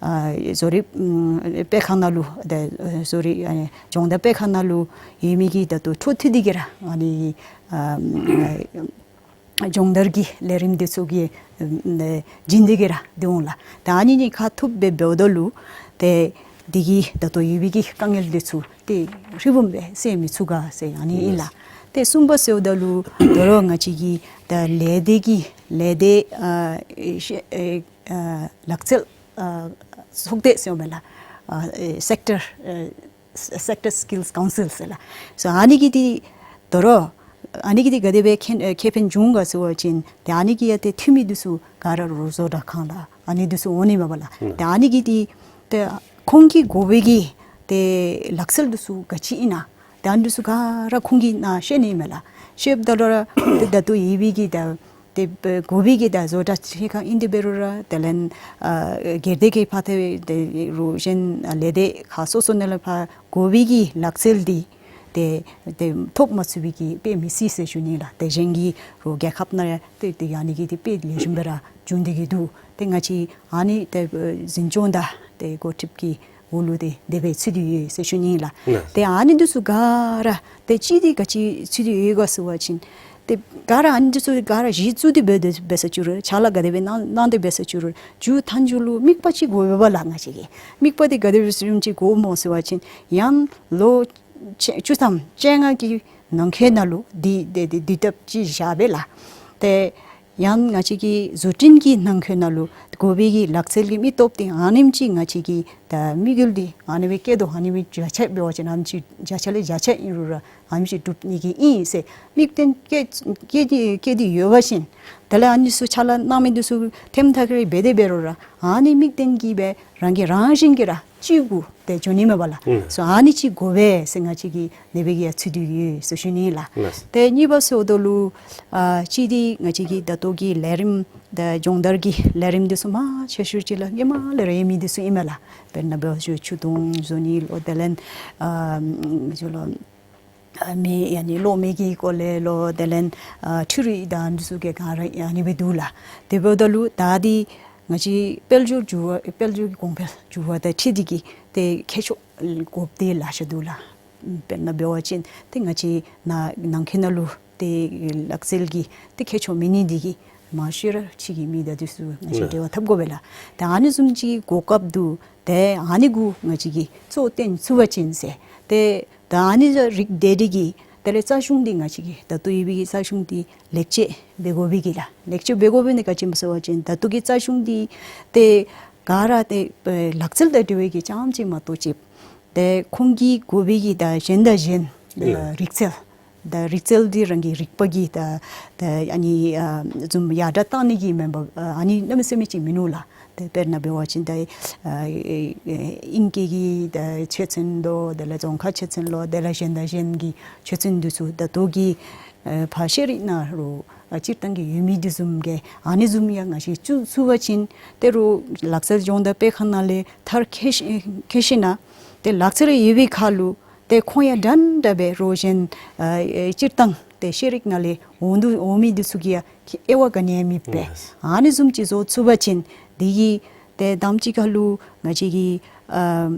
ཨ་བཟོ་རིག་ཨམ་སྤེལ་ཁང་ནང་ལུ་ཏེ་ཨ་བཟོ་རིག་ཨ་ནི་སྦྱོང་བརྡར་སྤེལ་ཁང་ནང་ལུ་ཡོད་མི་གི་ད་ལྟོ་འཕྲོ་མཐུད་དེ་གི་ར་ཨ་ནི་ཨ་སྦྱོང་བརྡར་གྱི་ལས་རིམ་འདི་ཚུ་གི་ཨ་བྱིན་ཏེ་གི་ར་སྡོད་འོང་ལགས། ཏེ་ཨ་ནི་གཉིས་ཁ་ཐུག་སྦེ་འབདཝ་ད་ལུ་ཏེ་འདི་གི་ད་ལྟོ་ཡོད་པའི་གི་དཀའ་ངལ་འདི་ཚུ་ཏེ་ཧྲིལ་བུམ་སྦེ་སེལ་མི་ཚུགས་ག་ཟེར་ཨ་ནི་ཨིན་ལགས། ཏེ་གསུམ་པ་ཟེརཝ་ད་ལུ་དོ་རུང་ང་བཅས་ཀྱི་ད་ལས་སྡེ་གི་ལས་སྡེ་ཨ་ཤེ་ཨེ་ཨ་ལག་རྩལ་ཨ་ཚོགས་སྡེ་ཟེརཝ་མས་ལགས། ཨ་ཨེ་སེཀ་ཊར་ཨེ་Sector Skills Council ཟེར་ལགས། སོ་ཨ་ནི་གི་འདི་དོ་རུང་ཨ་ནི་གི་འདི་ག་དེ་སྦེ་ཁེ་ཨེ་ཁེ་ཕན་བྱུང་ག་ཟེར་བ་ཅིན་ཏེ་ཨ་ནི་གི་ཡང་ཏེ་འཐུས་མི་འདི་ཚུ་ག་ར་རོགས་བཟོ་གྲྭ་ཁང་ལགས་ཨ་ནི་འདི་ཚུ་འོང་ནི་མས་པ་ལགས། ཏེ་ཨ་ནི་གི་འདི་ཏེ་ཁོང་གིས་དགོ་པའི་གི་ཏེ་ལག་རྩལ་འདི་ཚུ་ག་ཅི་ཨིན་ན་ཏེ་ཨ་ནི་འདི་ཚུ་ག་ར་ཁོང་གིས་ནཱ་ཤེས་ནི་མས་ལགས། ཤེསཔ་ད་ལུ་ར་ཏེ་ད་ལྟོ་ཡོད་པའི་གི་ད་ཏེ་དགོ་པའི་གི་ད་བཟོ་གྲྭ་ཅིག་ཁར་ཨིན་ཏེ་འབད་རུང་ར་དེ་ལས་ཨ་སྒེར་སྡེ་གི་ཕར་ཏེ་དེ་རོགས་གཞན་ལས་སྡེ་ཁག་སོ་སོ་ནང་ལས་ཕར་དགོ་པའི་གི་ལག་རྩལ་འདི་ཏེ་ཏེ་ཐོབ་མ་ཚུགས་པའི་གི་དཔེ་མི་སྲིད་ཟེར་ཞུ་ནི་ལགས། ཏེ་གཞན་གྱི་རོགས་རྒྱལ་ཁབ་ནང་ཡང་ཏེ་ཏེ་ཨ་ནི་གི་ཏེ་དཔེ་ལེགས་ཤོམ་སྦེ་ར་བྱུང་སྟེ་གི་འདུག། ཏེ་ང་བཅས་ཨ་ནི་ཏེ་འཛིན་སྐྱོང་དང་ཏེ་འགོ་ཁྲིདཔ་གི་འོག་ལུ་ཏེ་དེ་སྦེ་ཚུད་དེ་ཡོད་ཟེར་ཞུ་ནི་ལགས། ལགས། ཏེ་ཨ་ནི་འདི་ཚུ་ག་ར་ཏེ་ཅིག་འདི་ག་ཅི་ཚུད་དེ་ཡོད་ག་ཟེར་བ་ཅིན་ཏེ་ག་ར་ཨ་ནི་འདི་ཚུ་ག་ར་གཞི་བཙུགས་ཏེ་འབད་དེ་འབད་ས་ཅི་རུང་ཕྱག་ལཱ་ག་དེ་སྦེ་གནང་གནང་སྟེ་འབད་ས་ཅི་རུང་མཇུག་མཐའ་མཇུག་ལུ་དམིགས་པ་ཅིག་དགོ་པས་པ་ལགས། ང་བཅས་ཀྱི་དམིགས་པ་འདི་ག་དེ་སྦེ་བཟུམ་ཅིག་དགོཔ་སྨོ་ཟེར་བ་ཅིན་ཡང་ལོ་བཅུ་ཐམ་བཅོ་ལྔ་གི་ནང་འཁོད་ནང་ལུ་འདི་འདི་འདི་འདི་ལྟབ་ཅིག་བཞག་པས་ལགས། ཏེ་ཡང་ང་བཅས་ཀྱི་བཟོ་སྐྲུན་གྱི་ནང་འཁོད་ནང་ལུ་དགོ་པའི་གི་ལག་རྩལ་གྱི་མི་སྟོབས་འདི་ཨ་ནེམ་ཅིག་ང་བཅས་ཀྱིས་ད་དམིགས་ཡུལ་འདི་ཨ་ནི་སྦེ་བསྐྱེད་དོ། ཨ་ནི་སྦེ་བརྒྱ་ཆ་འབད་བ་ཅིན་ཨ་ནེམ་ཅིག་བརྒྱ་ཆ་ལས་བརྒྱ་ཆ་ཨིན་རུང་ར་ཨ་ནེམ་ཅིག་སྒྲུབ་ནི་གི་ཨིན་ཟེར་དམིགས་རྟེན་བསྐྱེད་བསྐྱེད་དེ་བསྐྱེད་དེ་ཡོད་པ་ཅིན་དེ་ལས་ཨ་ནི་ཚུ་ཕྱག་ལཱ་གནང་མི་འདི་ཚུ་ཐེམ་ཐག་རེ་འབད་དེ་འབད་རུང་ར་ཨ་ནི་དམིགས་རྟེན་གྱིས་སྦེ་རང་གིས་རང་བཞིན་གྱིས་ར་ཅིག་གུ་ཏེ་འགྱོ་ནི་མས་པ་ལགས། ཨུམ། སོ་ཨ་ནི་ཅིག་དགོ་པས་ཟེར་ང་བཅས་ཀྱིས་ཨ་ནི་སྦེ་གི་ཡང་ཚུད་དེ་ཡོད་ཟེར་ཞུ་ནི་ལགས། ལགས། ཏེ་གཉིས་པ་ཟེརཝ་ད་ལུ་ཨ་ཅིག་འདི་ང་བཅས་ཀྱི་ད་ལྟོ་གི་ལས་རིམ་ད་སྦྱོང་བརྡར་གྱི་ལས་རིམ་འདི་ཚུ་མང་ཆེ་ཤོས་ཅིག་ལགས་སྔོན་མ་ལས་ར་ཡོད་མི་འདི་ཚུ་ཨིན་མས་ལགས། དཔེར་ན་འབད་བ་ཅིན་ཆུ་དུང་བཟོ་ནི་ལོ་དེ་ལས་ཨ་ཅིག་ལོ་ཨ་མེ་ཡ་ནི་གློག་མེ་གི་སྐོར་ལས་ལོ་དེ་ལས་ཨ་འཕྲུལ་རིག་དང་འདི་ཚུ་གི་ག་ར་ཨ་ནི་སྦེ་འདུག་ལགས། དེ་འབདཝ་ད་ལུ་ད་འདི་ ང་བཅས་དཔལ་འབྱོར་འགྱུར་བ་དཔལ་འབྱོར་གྱི་གོང་འཕེལ་འགྱུར་བ་དང་འཁྲིལ་ཏེ་གིས་ཏེ་ཁྱད་ཆོས་དགོཔ་དེ་ལེ་ཤ་འདུག་ལགས། དཔེར་ན་འབད་བ་ཅིན་ཏེ་ང་བཅས་ནང་ནང་འཁོད་ནང་ལུ་ཏེ་ལག་རྩལ་གྱི་ཏེ་ཁྱད་ཆོས་མེད་ནི་དེ་གིས་མང་ཤོས་ར་ཕྱི་གི་མི་དང་འདི་ཚུ་ང་བཅས་འབྲེལ་བ་འཐབ་དགོ་པས་ལགས། ཏེ་ཨ་ནི་བཟུམ་ཅིག་གོ་སྐབས་འདུག། ཏེ་ཨ་ནི་གུ་ང་བཅས་ཀྱིས་གཙོ་བཏོན་ཚུགས་པ་ཅིན་ཟེར། ཏེ་ད་ཨ་ནི་ཚུ་རིགས་འདི་རིགས་ཀྱི་དེ་ལས་རྩ་གཞུང་འདི་ང་བཅས་ཀྱི་ད་ལྟོ་ཡོད་པའི་རྩ་གཞུང་འདི་ལེགས་བཅོས་འབད་དགོ་པའི་གི་ལགས། ལེགས་བཅོས་འབད་དགོ་པའི་ནི་ག་ཅི་སྨོ་ཟེར་བ་ཅིན་ད་ལྟོ་གི་རྩ་གཞུང་འདི་ཏེ་ག་ར་ཏེ་ལག་རྩལ་དང་འབྲེལ་བའི་གི་རྐྱངམ་ཅིག་མ་གཏོགས་ཅིག། ཏེ་ཁོང་གིས་དགོ་པའི་གི་ད་གཞན་དང་གཞན་ཨེ་རིག་རྩལ་ད་རིག་རྩལ་འདི་རང་གི་རིག་པ་གི་ད་ད་ཨ་ནི་ཨ་བཟུམ་ཡར་དྲག་གཏང་ནི་གི་མེན་པར་ཨ་ནི་གནམ་མེད་ས་མེད་ཅིག་མིན་ནུག་ལགས། ཏེ་དཔེར་ན་འབད་བ་ཅིན་ད་ཨ་ཨིང་སྐད་ཀྱི་ད་ཆོས་ཚན་ལོ་དེ་ལས་རྫོང་ཁ་ཆོས་ཚན་ལོ་དེ་ལས་གཞན་དང་གཞན་གྱི་ཆོས་ཚན་འདི་ཚུ་ད་ལྟོ་གི་ཨ་ཕར་ཤེས་རིག་ནང་ལུ་ཨ་སྤྱིར་བཏང་གི་ཡོད་མི་འདི་བཟུམ་གྱི་ཨ་ནི་བཟུམ་ཡང་ང་བཅས་བཙུགས་ཚུགས་པ་ཅིན་ཏེ་རུང་ལག་རྩལ་སྦྱོང་བརྡར་སྤེལ་ཁང་ནང་ལས་མཐར་འཁྱོལ་ཞི་འཁྱོལ་ཞིནམ་ཏེ་ལག་རྩལ་ཡོད་པའི་ཁར་ལུ་ཏེ་ཁོང་ཡང་འདྲན་འདྲ་སྦེ་རོགས་གཞན་ཨ་ཨེ་སྤྱིར་བཏང་ཏེ་ཤེས་རིག་ནང་ལས་འོང་དོ་འོང་མི་འདི་ཚུ་གིས་ཡང་དབྱེ་བ་ག་ནི་ཡང་མེདཔ་སྦེ་ཨ་ནི་བཟུམ་ཅིག་བཟོ་ཚུགས་པ་ཅིན་འདི་གིས་ཏེ་དང་པ་ཅིག་ཁར་ལུ་ང་བཅས་ཀྱི་ཨ་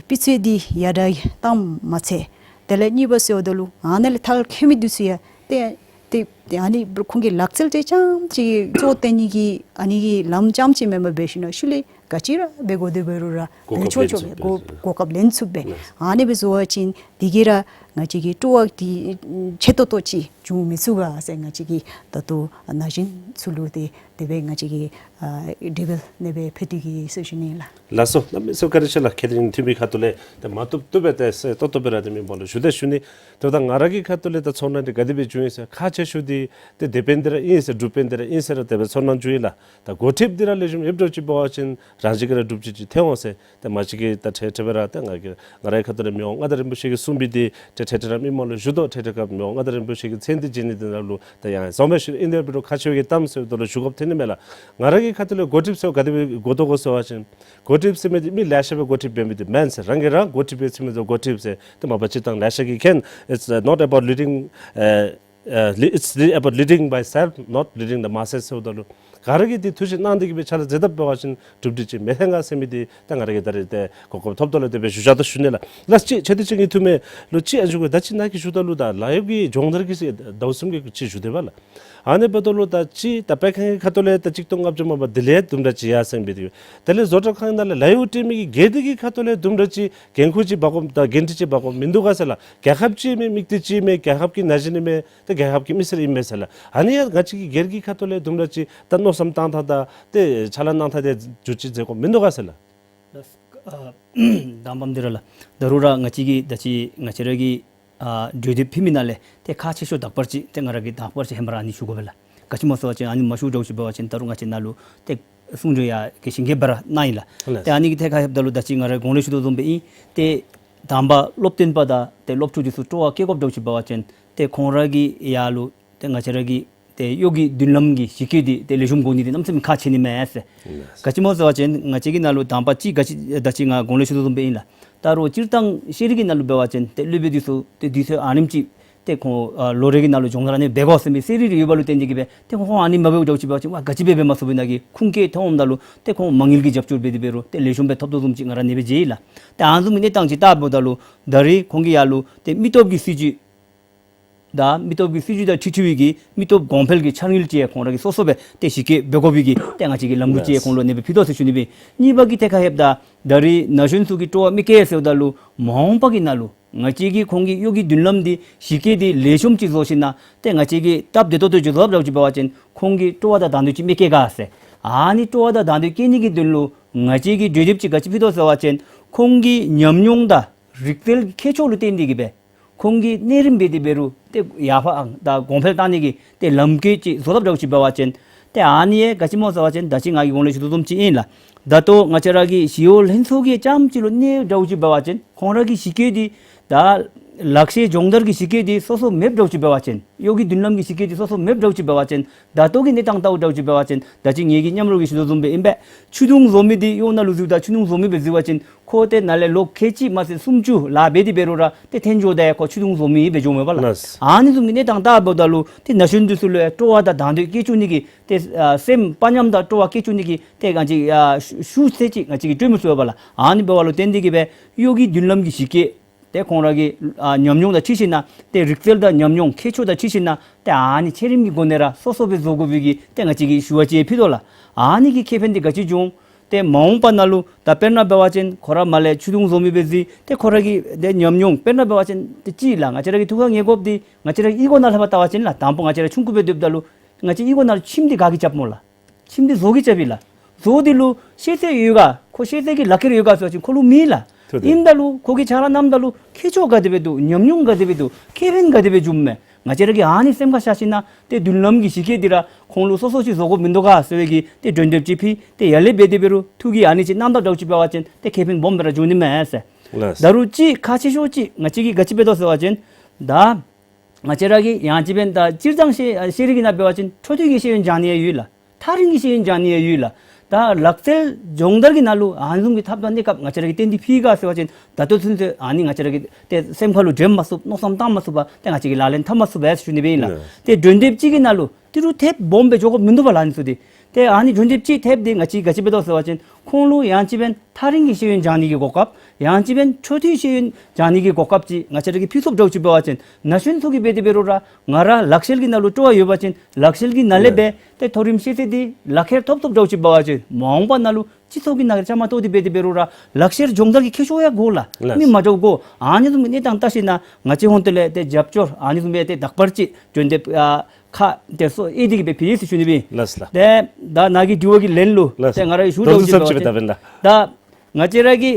སྤུས་ཚད་འདི་ཡར་དྲག་བཏངམ་མ་ཚད་དེ་ལས་གཉིས་པ་ཟེརཝ་ད་ལུ་ཨ་ནཱ་ལས་མཐར་འཁྱོལ་མི་འདི་ཚུ་ཡང་ཏེ་ཏེ་ཏེ་ཨ་ནི་ཁོང་གི་ལག་རྩལ་དེ་རྐྱངམ་ཅིག་གཙོ་བོ་བཏོན་ནི་གི་ཨ་ནི་གི་ལམ་རྐྱངམ་ཅིག་མེན་པར་འབད་ཞིནམ་ཤུལ་ལས་ག་ཅི་ར་འབད་དགོ་དེ་འབད་རུང་ར་གོ་སྐབས་ལེན་ཚུགས་པས། གོ་གོ་སྐབས་ལེན་ཚུགས་པས། ཨ་ནི་སྦེ་བཟོ་བ་ཅིན་འདི་གིས་ར་ང་བཅས་ཀྱི་སྤྲོ་བ་འདི་ཆེ་ཏོག་ཏོ་ཅིག་འབྱུང་མི་ཚུགས་ག་ཟེར་ང་བཅས་ཀྱིས་ད་ལྟོ་ན་གཞོན་ཚུ་ལུ་ཏེ་དེ་སྦེ་ང་བཅས་ཀྱིས་ཨ་དྲི་བ་ནེ་སྦེ་ཕུལ་ཏེ་གིས་ཟེར་ཞུ་ནི་ལགས། ལགས་སོ། གནམ་མེད་ས་མེད་བཀའ་དྲིན་ཆེ་ལགས། ཁྱེད་ཀྱི་འཐུས་མི་ཁ་ཐུག་ལས་ཏེ་མ་བཏུབ་བཏུབ་སྦེ་ཏེ་གསལ་ཏོག་ཏོ་སྦེ་ར་ཏེ་མི་འབོ་ལུ་ཞུ་དེ་ཞུ་ནི། ཏེ་ད་ང་ར་གི་ཁ་ཐུག་ལས་ད་ཚོར་སྣང་འདི་ག་དེ་སྦེ་བྱུང་ཡི་ཟེར་ཁག་ཆེ་ཤོས་འདི་ཏེ་དེ་འབདན་འདི་ར་ཨིན་ཟེར་འབྲུག་འབདན་འདི་ར་ཨིན་ཟེར་ར་དེ་སྦེ་ཚོར་སྣང་བྱུང་ཡི་ལགས། ད་འགོ་ཁྲིདཔ་འདི་ར་ལེགས་ཤོམ་ཡོདཔ་འདྲཝ་ཅིག་འབད་བ་ཅིན་རང་བཞིན་གྱིས་ར་འབྲུགཔ་ཅིག་ཅིག་ཐོན་འོང་ཟེར་ཏེ་མ་གཞི་གི་ད་འཕྲལ་འཕྲལ་སྦེ་ར་ཏེ་ང་གི་ང་རའི་ཁ་ཐུག་ལས་མི་དབང་མངའ་བདག་རིན་པོ་ཆེ་གིས་གསུངས་པའི་འདི་འཕྲལ་འཕྲལ་ར་མི་མང་ལུ་ཞུ་དོ། འཕྲལ་འཕྲལ་སྐབས་མི་དབང་མངའ་བདག་རིན་པོ་ཆེ་གི་མཚན་འདི་བརྗེད་ནི་འདི་ནང་ལུ་ད་ཡང་བཟོ་མི་ཞུ་ཨིན་དེ་འབད་རུང་ཁག་ཆེ་བའི་གཏམ་ཟེརཝ་ད་ལུ་ཞུ་དགོཔ་ཐོན་ནི་མས་ལགས། ང་ར་གི་ཁ་ཐུག་ལས་འགོ་ཁྲིདཔ་ཟེར་ག་དེ་སྦེ་གོ་དོ་གོ་ཟེར་བ་ཅིན་འགོ་ཁྲིདཔ་ཟེར་མི་འདི་མི་ལེ་ཤ་སྦེ་འགོ་ཁྲིདཔ་འབད་མི་འདི་མེན་ཟེར། རང་གིས་ར་འགོ་ཁྲིདཔ་སྦེ་ཟེར་མི་འདི་འགོ་ཁྲིདཔ་ཟེར་ཏེ་མ་པ་སྤྱིར་བཏང་ལེ་ཤ་གིས་མཁྱེན། It's uh, not about leading uh, uh, le- it's le- about leading by self, not leading the masses ཟེརཝ་ད་ལུ་ག་ར་གིས་འདི་ཐུགས་བཞེད་གནང་སྟེ་གིས་སྦེ་ཕྱག་ལཱ་མཛད་དཔ་འབད་བ་ཅིན་འབྲུགཔ་འདི་ཅིག་མི་ལྷོད་ག་ཟེར་མི་འདི་ད་ང་ར་གིས་ད་རེས་ཏེ་གོ་སྐབས་ཐོབ་དོ་ལས་དེ་སྦེ་ཞུ་བཞག་དོ་ཞུ་ནི་ལགས། ལགས་ཅིག་ཆེ་བསྟོད་ཅན་གྱི་འཐུས་མི་ལུ་ཅིག་ཨ་ནི་ཞུ་དགོ། ད་ཅི་ནཱ་གིས་ཞུཝ་ད་ལུ་ད་ལཱ་གཡོག་གི་སྦྱོང་བརྡར་གྱི་ཟེར་ཟླཝ་གསུམ་གྱི་ཅིག་ཞུ་དེས་པ་ལགས། ཨ་ནི་འབདཝ་ད་ལུ་ད་ཅི་ད་སྤེལ་ཁང་གི་ཁ་ཐུག་ལས་ད་གཅིག་སྟོང་ལྔ་བརྒྱ་མ་པ་དེ་ལས་དུམ་གྲ་ཅིག་ཡར་སེང་སྦེ་འདི་དེ་ལས་བཟོ་གྲྭ་ཁང་ནང་ལས་ལཱ་གཡོག་སྤྲོད་མི་གི་སྒེར་སྡེ་གི་ཁ་ཐུག་ལས་དུམ་གྲ་ཅིག་འགན་ཁུར་ཅིག་འབག་དགོཔ་དང་འགན་འཁྲི་ཅིག་འབག་དགོཔ་མིན་འདུག་ག་ཟེར་ལགས། རྒྱལ་ཁབ་ཅིག་མས། མི་སྡེ་ཅིག་མས། རྒྱལ་ཁབ་ཀྱི་ན་གཞོན་ཨིན་མས། ཏེ་རྒྱལ་ཁབ་ཀྱི་མི་སེར་ཨིན་མས་ཟེར་ལགས། ཨ་ནི་ཡང་ང་བཅས་ཀྱི་སྒེར་གྱི་ཁ་ཐུག་ལས་དུམ་གྲ་ཅིག་ད་མནོ་བསམ་བཏང་ཐངས་དང་ཏེ་ཕྱག་ལཱ་གནང་ཐངས་དེ་འགྱུར་བཅོས་མཛད་དགོཔ་མིན་འདུག་ག་ཟེར་ལགས། ལགས། ཨ་དང་པམ་འདི་ར་ལགས། ད་རུང་ར་ང་བཅས་ཀྱིས་ད་ཅི་ང་བཅས་ར་གི་ཨ་གྲོས་འདེབས་ཕུལ་མི་ནང་ལས་ཏེ་ཁག་ཆེ་ཤོས་དག་པ་ཅིག་ཏེ་ང་ར་གིས་དག་པ་ཅིག་ཧེ་མ་ར་ཨ་ནི་ཞུ་དགོ་པས་ལགས། ག་ཅི་སྨོ་ཟེར་བ་ཅིན་ཨ་ནི་མ་ཞུ་འདྲཝ་ཅིག་འབད་བ་ཅིན་ད་རུང་ང་བཅས་ནཱ་ལུ་ཏེ་གསུང་གྲོས་ཡང་གི་ཞིང་གི་བར་ན་ཨིན་ལགས། ལགས། ཏེ་ཨ་ནི་གི་ཐད་ཁར་ལྷོདཔ་ད་ལུ་ད་ཅི་ང་ར་གོང་ལས་ཞུ་དོ་བཟུམ་སྦེ་ཨིན། ཏེ་དང་པ་སློབ་སྟོན་པ་དང་ཏེ་སློབ་ཕྲུག་འདི་ཚུ་སྤྲོ་བ་བསྐྱེད་དགོཔ་འདྲཝ་ཅིག་འབད་བ་ཅིན་ཏེ་ཁོང་ར་གི་ཡར་ལུ་ཏེ་ང་བཅས་ར་གི་ཏེ་གཡོག་གི་མདུན་ལམ་གྱི་གཞི་བཀོད་འདི་ཏེ་ལེགས་ཤོམ་དགོ་ནི་འདི་གནམ་མེད་ས་མེད་ཁག་ཆེ་ནི་མས་ཟེར། ག་ཅི་སྨོ་ཟེར་བ་ཅིན་ང་བཅས་ཀྱི་ནང་ལུ་དང་པ་ཅིག་ག་ཅི་ད་ཅི་ང་གོང་ལས་ཞུ་དོ་བཟུམ་སྦེ་ཨིན་ལགས། ད་རུང་སྤྱིར་བཏང་ཤེས་རིག་གི་ནང་ལུ་འབད་བ་ཅིན་ཏེ་སློབ་དཔོན་འདི་ཚུ་ཏེ་དུས་ཚོད་ཨ་ནེམ་ཅིག་ཏེ་ཁོང་ཨ་ལོ་རེ་གི་ནང་ལུ་སྦྱོང་བརྡར་ཨ་ནི་འབད་དགོ་ཟེར་མི་ཟེར་རིགས་རེ་ཡོདཔ་ལུ་བརྟེན་ཏེ་གིས་སྦེ་ཏེ་ཁོང་ཁོང་ཨ་ནི་མ་འབདཝ་འདྲཝ་ཅིག་འབད་བ་ཅིན་ཝ་ག་ཅི་སྦེ་འབད་མ་ཚུགས་པས་ན་གི་ཁུངས་སྐྱེལ་མཐོངམ་ད་ལུ་ཏེ་ཁོང་མ་དངུལ་གྱི་རྒྱབ་སྐྱོར་འབད་དེ་འབད་རུང་ཏེ་ལེགས་ཤོམ་སྦེ་ཐོབ་དོ་བཟུམ་ཅིག་ང་ར་ཨ་ནི་སྦེ་མཇལ་ཡི་ལགས། ཏེ་ཨ་ནི་བཟུམ་གྱི་གནས་སྟངས་ཅིག་ལྟཝ་ད་ལུ་ད་རེས་ཁོང་གི་ཡར་ལུ་ཏེ་མི་སྟོབས་ཀྱི་སྲིད་བྱུས་ད་མི་སྟོབས་ཀྱི་སྲིད་བྱུས་དང་འཁྲིལ་འཁྲིལ་བའི་གི་མི་སྟོབས་གོང་འཕེལ་གྱི་འཆར་དངུལ་ཅིག་ཁོང་ར་གིས་སོ་སོ་སྦེ་ཏེ་གཞི་བཀོད་འབད་དགོ་པའི་གི་ཏེ་ང་བཅས་ཀྱིས་ལམ་ལུགས་ཅིག་ཁོང་ལུ་ཨ་ནི་སྦེ་ཕུལ་དོ་ཟེར་ཞུ་ནི་སྦེ། གཉིས་པ་གི་ཐད་ཁར་ལྷོདཔ་ད་ད་རེས་ན་གཞོན་ཚུ་གི་སྤྲོ་བ་མི་བསྐྱེད་ཟེརཝ་ད་ལུ་མ་འོངས་པ་གི་ནང་ལུ་ང་བཅས་ཀྱིས་ཁོང་གི་གཡོག་གི་མདུན་ལམ་འདི་གཞི་བཀོད་འདི་ལེགས་ཤོམ་ཅིག་བཟོ་ཞིནམ་ཏེ་ང་བཅས་ཀྱིས་སྟབས་བདེ་ཏོག་ཏོ་ཅིག་བཟོ་དགོཔ་འདྲཝ་ཅིག་འབད་བ་ཅིན་ཁོང་གི་སྤྲོ་བ་དང་དང་འདོད་ཅིག་མི་བསྐྱེད་ག་ཟེར། ཨ་ནི་སྤྲོ་བ་དང་དང་འདོད་བསྐྱེད་ནི་གི་དོན་ལུ་ང་བཅས་ཀྱིས་གྲོས་འདེབས་ཅིག་ག་ཅི་ཕུལ་དོ་ཟེར་བ་ཅིན་ཁོང་གི་ཉམས་མྱོང་དང་རིག་རྩལ་གྱི་ཁྱད་ཆོས་ལུ་བརྟེན་ཏེ་གིས་སྦེ་ཁོང་གི་གནས་རིམ་འབད་དེ་འབད་རུང་ཏེ་ཡར་འཕར་དང་གོང་འཕེལ་གཏང་ནི་གི་ཏེ་ལམ་བཀོད་ཅིག་བཟོ་དགོཔ་འདྲཝ་ཅིག་འབད་བ་ཅིན་ཏེ་ཨ་ནི་ཡང་ག་ཅི་སྨོ་ཟེར་བ་ཅིན་ད་ཅི་ང་གིས་གོང་ལས་ཞུ་དོ་བཟུམ་ཅིག་ཨིན་ལགས། ད་ལྟོ་ང་བཅས་ར་གི་ཞི་གཡོག་ལྷན་ཚོགས་ཀྱི་རྐྱངམ་ཅིག་ལུ་གནས་འདྲཝ་ཅིག་འབད་བ་ཅིན་ཁོང་ར་གི་གཞི་བཀོད་འདི་ད་ ལག་ཤེས་སྦྱོང་བརྡར་གྱི་གཞི་བཀོད་འདི་སོ་སོ་མེདཔ་འདྲཝ་ཅིག་འབད་བ་ཅིན། གཡོག་གི་མདུན་ལམ་གྱི་གཞི་བཀོད་འདི་སོ་སོ་མེདཔ་འདྲཝ་ཅིག་འབད་བ་ཅིན། ད་ལྟོ་གི་གནས་སྟངས་ལྟཝ་འདྲཝ་ཅིག་འབད་བ་ཅིན། ད་ཅི་ངེ་གི་མཉམ་རོགས་ཀྱིས་ཞུ་དོ་བཟུམ་སྦེ་ཨིན་པས། ཆུ་དུང་བཟོ་མི་འདི་གཡོག་ནང་ལུ་འཛུལཝ་ད་ཆུ་དུང་བཟོ་མི་སྦེ་འཛུལ་བ་ཅིན། ཁོ་ཏེ་ནཱ་ལས་ལོ་ཁལ་གཅིག་མ་ཚད་སུམ་ཅུ་ལཱ་འབད་དེ་འབད་རུང་ར་ཏེ་འཐོན་འགྱོཝ་ད་ཡང་ཁོ་ཆུ་དུང་བཟོ་མི་སྦེ་འགྱོཝ་མས་པ་ལགས། ལགས། ཨ་ནི་བཟུམ་གྱི་གནས་སྟངས་ལྟཝ་ད་ལུ་ཏེ་ན་གཞོན་འདི་ཚུ་ལུ་ཡང་སྤྲོ་བ་དང་དང་འདོད་སྐྱེ་བཅུག་ནི་གི་ཏེ་ཨ་སེམས་དཔའ་ཉམས་དང་སྤྲོ་བ་སྐྱེ་བཅུག་ནི་གི་ཏེ་ང་བཅས་ཨ་ཤུགས་ཤུགས་ཚད་ཅིག་ང་བཅས་ཀྱིས་སྤྲོད་མི་ཚུགས་པས་ལགས། ཨ་ནི་འབདཝ་ལུ་བརྟེན་ཏེ་གིས་སྦེ་གཡོག་གི་མདུན་ལམ་གྱི་གཞི་བཀོད་ཏེ་ཁོང་ར་གི་ཨ་ཉམས་མྱོང་དང་འཁྲིལ་ཞིན་ན་ཏེ་རིག་རྩལ་དང་ཉམས་མྱོང་མཁས་མཆོག་དང་འཁྲིལ་ཞིན་ན་ཏེ་ཨ་ནི་ཚད་རིམས་ཀྱི་སྒོ་ནས་ར་སོ་སོ་སྦེ་བཟོ་དགོ་པའི་གི་ཏེ་ང་བཅས་ཀྱིས་ཞུ་བ་ཅིག་ཕུལ་དོ་ལགས། ཨ་ནི་གི་ཁེ་ཕན་འདི་ག་ཅི་འབྱུང་། ཏེ་མ་འོངས་པ་ནང་ལུ་ད་དཔེར་ན་འབད་བ་ཅིན་ཁོ་ར་མར་ལས་ཆུ་དུང་བཟོ་མི་སྦེ་འཛུལ་ཏེ་ཁོ་ར་གི་ཏེ་ཉམས་མྱོང་དཔེར་ན་འབད་བ་ཅིན་ཏེ་གཅིག་ལགས། ང་བཅས་ར་གི་ཐུགས་ཁར་ངེས་དགོཔ་འདི་ང་བཅས་ར་གི་གཡུས་སྒོ་ནང་ལྷོདཔ་ལྟ་བ་ཅིན་ལགས། དང་པོ་ང་བཅས་ར་ཆུང་ཀུ་སྦེ་སྡོདཔ་ད་ལུ་ང་བཅས་གཡུས་སྒོ་ནང་ལུ་ཁྱིམ་འདི་ག་གིས་རྐྱབ་སྨོ་ལགས། ཁྱིམ་འདི་བཟོ་གིས་རྐྱབ་ཨིན་ལགས། བཟོ་འདི་ལུ་ཤེས་ཚད་ཡོད་ག། ཁོ་ཤེས་ཚད་ཀྱི་ལག་ཁྱེར་ཡོད་ག་ཟེར་བ་ཅིན་ཁོ་ལུ་མེད་ལགས། ཐུབ་ཏེ། ཨིནམ་ད་ལུ་ཁོ་གིས་ཕྱག་ལཱ་གནངམ་ད་ལུ་མཁས་མཆོག་ག་དེ་སྦེ་འདུག། ཉམས་མྱོང་ག་དེ་སྦེ་འདུག། ཁེ་ཕན་ག་དེ་སྦེ་འབྱུངམ་མས། ང་བཅས་ར་གིས་ཨ་ནི་སེམས་ཁར་བཞག་ཞིན་ན་ཏེ་མདུན་ལམ་གྱི་གཞི་བཀོད་འདི་ར་ཁོང་ལུ་སོ་སོ་ཅིག་བཟོ་དགོཔ་མིན་འདུག་ག་ཟེར་བའི་གི་ཏེ་སྒྲོན་འདེབས་ཅིག་ཕུལ། ཏེ་ཡར་ལས་འབད་དེ་འབད་རུང་ཐུགས་ཀྱིས་ཨ་ནི་ཅིག་གནང་ད་འདྲཝ་ཅིག་འབད་བ་ཅིན་ཏེ་ཁེ་ཕན་སྦོམ་སྦེ་ར་འབྱུང་ནི་མས་ཟེར། ལགས། ད་རུང་ཅིག་ཁག་ཆེ་ཤོས་ཅིག་ང་བཅས་ཀྱིས་ག་ཅི་འབད་དོ་ཟེར་བ་ཅིན་ད་ང་བཅས་ར་གི་ཡང་ཅིན་འབདན་ད་སྤྱིར་བཏང་ཤེས་ཤེས་རིག་གི་ནང་འབད་བ་ཅིན་འཕྲོ་མཐུད་ཀྱི་ཤེས་ཡོན་སྦྱང་ནི་ཡང་ཡོད་ལགས། ཐག་རིང་གི་ཤེས་ཡོན་སྦྱང་ནི་ཡང་ཡོད་ལགས། ད་ལག་རྩལ་སྦྱོང་བརྡར་གྱི་ནང་ལུ་ཨ་ནི་བཟུམ་གྱི་ཐབས་དང་གནས་སྐབས་ང་བཅས་ར་གིས་བསྟན་ཏེ་ཕུལ་ག་ཟེར་བ་ཅིན་ད་ལྟོ་ཚུན་ཚོད་ཨ་ནི་ང་བཅས་ར་གི་ཏེ་སེམས་ཁ་ལུ་དྲན་མ་ཚུགས། མནོ་བསམ་བཏང་མ་ཚུགས་པར་ཏེ་ང་བཅས་ཀྱིས་ལག་ལེན་འཐབ་མ་ཚུགས་པས་ཟེར་ཞུ་ནི་སྦེ་ཨིན་ལགས། ལགས། ཏེ་སྒྲོན་འདེབས་ཅིག་གི་ནང་ལུ་ཏི་རུ་ཐེབས་སྦོམ་སྦེ་འགྱོ་དགོཔ་མིན་འདུག་པ་ལགས། ཨ་ནི་ཚུ་འདི་ཏེ་ཨ་ནི་སྒྲོན་འདེབས་ཅིག་ཐེབས་འདི་ང་བཅས་ག་ཅི་འབད་དོ་ཟེར་བ་ཅིན་ཁོང་ལུ་ཡང་ཅིན་འབདན་ཐག་རིང་གི་ཤེས་ཡོན་སྦྱང་ནི་གི་གོ་སྐབས་ཡང་ཅིན་འབདན་འཕྲོ་མཐུད་ཤེས་ཡོན་སྦྱང་ནི་གི་གོ་སྐབས་ཅིག་ང་བཅས་ར་གིས་ཕུལ་ཚུགསཔ་འདྲཝ་ཅིག་འབད་བ་ཅིན་ན་གཞོན་ཚུ་གིས་འབད་དེ་འབད་རུང་ར་ང་ར་ལག་ཤེས་ཀྱི་ནང་ལུ་སྤྲོ་བ་ཡོད་པ་ཅིན་ལག་ཤེས་ཀྱི་ནང་ལས་འབད་ཏེ་མཐོ་རིམ་ཤེས་ཚད་འདི་ལག་ཁྱེར་ཐོབ་ཚུགསཔ་འདྲཝ་ཅིག་འབད་བ་ཅིན་མ་འོངས་པ་ནང་ལུ་སྤྱི་ཚོགས་ཀྱི་ནང་བཅའ་མར་གཏོགས་ཏེ་འབད་དེ་འབད་རུང་ར་ལག་ཤེས་སྦྱོང་བརྡར་གྱི་མཁས་མཆོག་ཡང་དགོ་ལགས། ལགས། མི་མ་འདྲཝ་དགོ། ཨ་ནི་བཟུམ་གྱི་གནས་སྟངས་བལྟ་ཞིན་ན་ང་བཅས་ཧོང་ཏོ་ལས་ཏེ་རྒྱབ་སྐྱོར་ཨ་ནི་བཟུམ་སྦེ་ཏེ་དག་པར་ཅིག་སྒྲོན་འདེབས་ཨ་ཁག་ཏེ་སོ་ཨེ་དེ་གིས་སྦེ་ཕུལ་ཡི་ཟེར་ཞུ་ནི་སྦེ་ཨིན། ལགས་ལགས། ཏེ་ད་ནཱ་གི་དྲི་བ་གི་ལན་ལུ་ལགས། ཏེ་ང་ར་གིས་ཞུ་ད་དོ་འདྲཝ་ཅིག་འབད་བ་ཅིན་ད་ང་བཅས་ར་གི་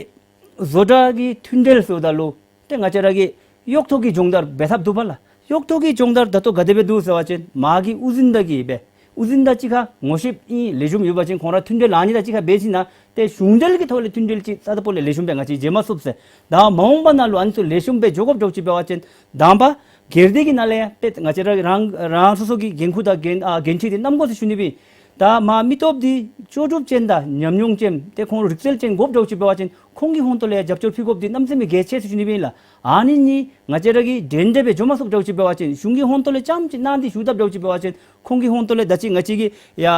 བཟོ་གྲྭ་གི་མཐུན་འབྲེལ་ཟེརཝ་ད་ལུ་ཏེ་ང་བཅས་ར་གིས་གཡོག་ཐོ་གི་སྦྱོང་བརྡར་འབད་ཐབས་འདུག་པ་ལགས། གཡོག་ཐོ་གི་སྦྱོང་བརྡར་ད་ལྟོ་ག་དེ་སྦེ་འདུག་ཟེར་བ་ཅིན་མ་གི་དབུ་འཛིན་དང་གིས་སྦེ་དབུ་འཛིན་དང་གཅིག་ཁར་ངོ་ཤེསཔ་ཨིན་ལེགས་ཤོམ་ཡོད་པ་ཅིན་ཁོང་ར་མཐུན་འབྲེལ་ཨ་ནི་དང་གཅིག་ཁར་འབད་ཞིན་ན་ཏེ་གཞུང་འབྲེལ་གྱི་ཐོག་ལས་མཐུན་འབྲེལ་ཅིག་རྩ་དང་པོ་ལས་ལེགས་ཤོམ་སྦེ་ང་བཅས་མཇལ་མ་ཚུགས་ཟེར། ད་མ་འོངས་པ་ནང་ལུ་ཨ་ནི་ཚུ་ལེགས་ཤོམ་སྦེ་འགྱོ་དགོཔ་འདྲཝ་ཅིག་འབད་བ་ཅིན་དང་པ་སྒེར་སྡེ་གི་ནང་ལས་ཡང་ཏེ་ང་བཅས་ར་རང་རང་སོ་སོ་གི་འགན་ཁུར་དང་འགན་ཨ་འགན་འཁྲི་འདི་བསྣམ་དགོ་ཟེར་ཞུ་ནི་སྦེ་ཨིན། ད་མ་མི་སྟོབས་འདི་ལྕོགས་གྲུབ་ཅན་དང་ཉམས་མྱོང་ཅན་ཏེ་ཁོང་རིག་རྩལ་ཅན་དགོཔ་འདྲཝ་ཅིག་འབད་བ་ཅིན་ཁོང་གི་ཧོང་ཏོ་ལས་རྒྱབ་སྐྱོར་ཕུལ་དགོཔ་འདི་གནམ་མེད་ས་མེད་གལ་ཆེ་ཟེར་ཞུ་ནི་སྦེ་ཨིན་ལགས། ཨ་ནི་གཉིས་ང་བཅས་ར་གིས་འདྲན་འདྲ་སྦེ་འགྱོ་མ་ཚུགསཔ་འདྲཝ་ཅིག་འབད་བ་ཅིན་གཞུང་གི་ཧོང་ཏོ་ལས་རྐྱངམ་ཅིག་གནང་སྟེ་ཞུ་དཔ་འདྲཝ་ཅིག་འབད་བ་ཅིན་ཁོང་གི་ཧོང་ཏོ་ལས་ད་ཅི་ང་བཅས་ཀྱི་ཡ་ཨ་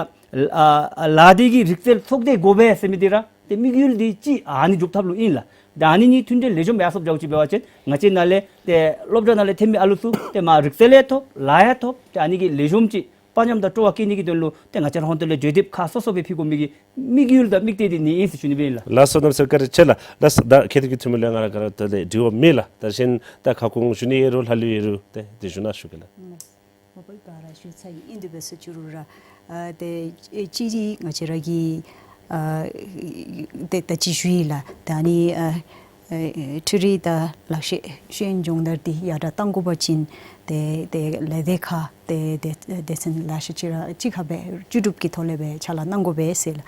ཨ་ལ་དེ་གི་རིག་རྩལ་ཚོགས་སྡེ་དགོ་པས་ཟེར་མི་འདི་ར་ཏེ་དམིགས་ཡུལ་འདི་ཅིག་ཨ་ནི་སྒྲུབ་ཐབས་ལུ་ཨིན་ལགས། ད་ཨ་ནི་གཉིས་མཐུན་འབྲེལ་ལེགས་ཤོམ་སྦེ་ཡར་སོཔ་འདྲཝ་ཅིག་འབད་བ་ཅིན་ང་བཅས་ནཱ་ལས་ཏེ་སློབ་གྲྭ་ནང་ལས་ཐོན་མི་ཨ་ལུ་ཚུ་ཏེ་མ་རིག་རྩལ་ཡང་ཐོབ་ལཱ་ཡང་ཐོབ་ཏེ་ཨ་ནི་གི་ལེགས་ཤོམ་ཅིག་དཔའ་ཉམས་དང་སྤྲོ་བ་བསྐྱེད་ནི་གི་དོན་ལུ་ཏེ་ང་བཅས་ར་ཧོང་ཏོ་ལས་གྲོས་འདེབས་ཁག་སོ་སོ་སྦེ་ཕུལ་དགོ་མི་གི་དམིགས་ཡུལ་དང་དམིགས་གཏད་འདི་ཨ་ནི་ཨིན་ཟེར་ཞུ་ནི་སྦེ་ཨིན་ལགས། ལགས་སོ། གནམ་མེད་ས་མེད་བཀའ་དྲིན་ཆེ་ལགས། ལགས་སོ། ད་ཁྱད་དུ་གི་ཐུ་མི་ལས་ང་ར་ག་ར་ད་ལས་དྲི་བ་མེད་ལགས། ད་གཞན་ད་ཁ་སྐོང་ཞུ་ནི་ཡོད་རུང་ལྷག་ལུས་ཡོད་རུང་ཏེ་དེ་ཞུ་ན་ཞུ་གེ་ལགས། མ་པ་ག་ར་ཞུ་ཚར་ཡི། ཨིན་དེ་སྦེ་ཟེར་ཞུ་རུང་ར་ཨ་ཏེ་ཨེ་གཅིག་འདི་ང་བཅས་ར་གི་ཨ་ཏེ་ད་ཅི་ཞུ་ཡི་ལགས། ད་ཨ་ནི་ཨ་ཨེ་འཕྲུལ་རིག་དང་ལག་ཤེས་ཤེས་ཡོན་སྦྱོང་བརྡར་འདི་ཡར་དྲག་གཏང་དགོ་པ་ཅིན་ཏེ་ཏེ་ལས་སྡེ་ཁག་ཏེ་ཏེ་སྡེ་ཚན་ལེ་ཤ་ཅིག་ར་གཅིག་ཁར་སྦེ་བཅུད་སྒྲུབ་ཀྱི་ཐོག་ལས་སྦེ་ཕྱག་ལཱ་གནང་དགོ་པས་ཟེར་ལགས།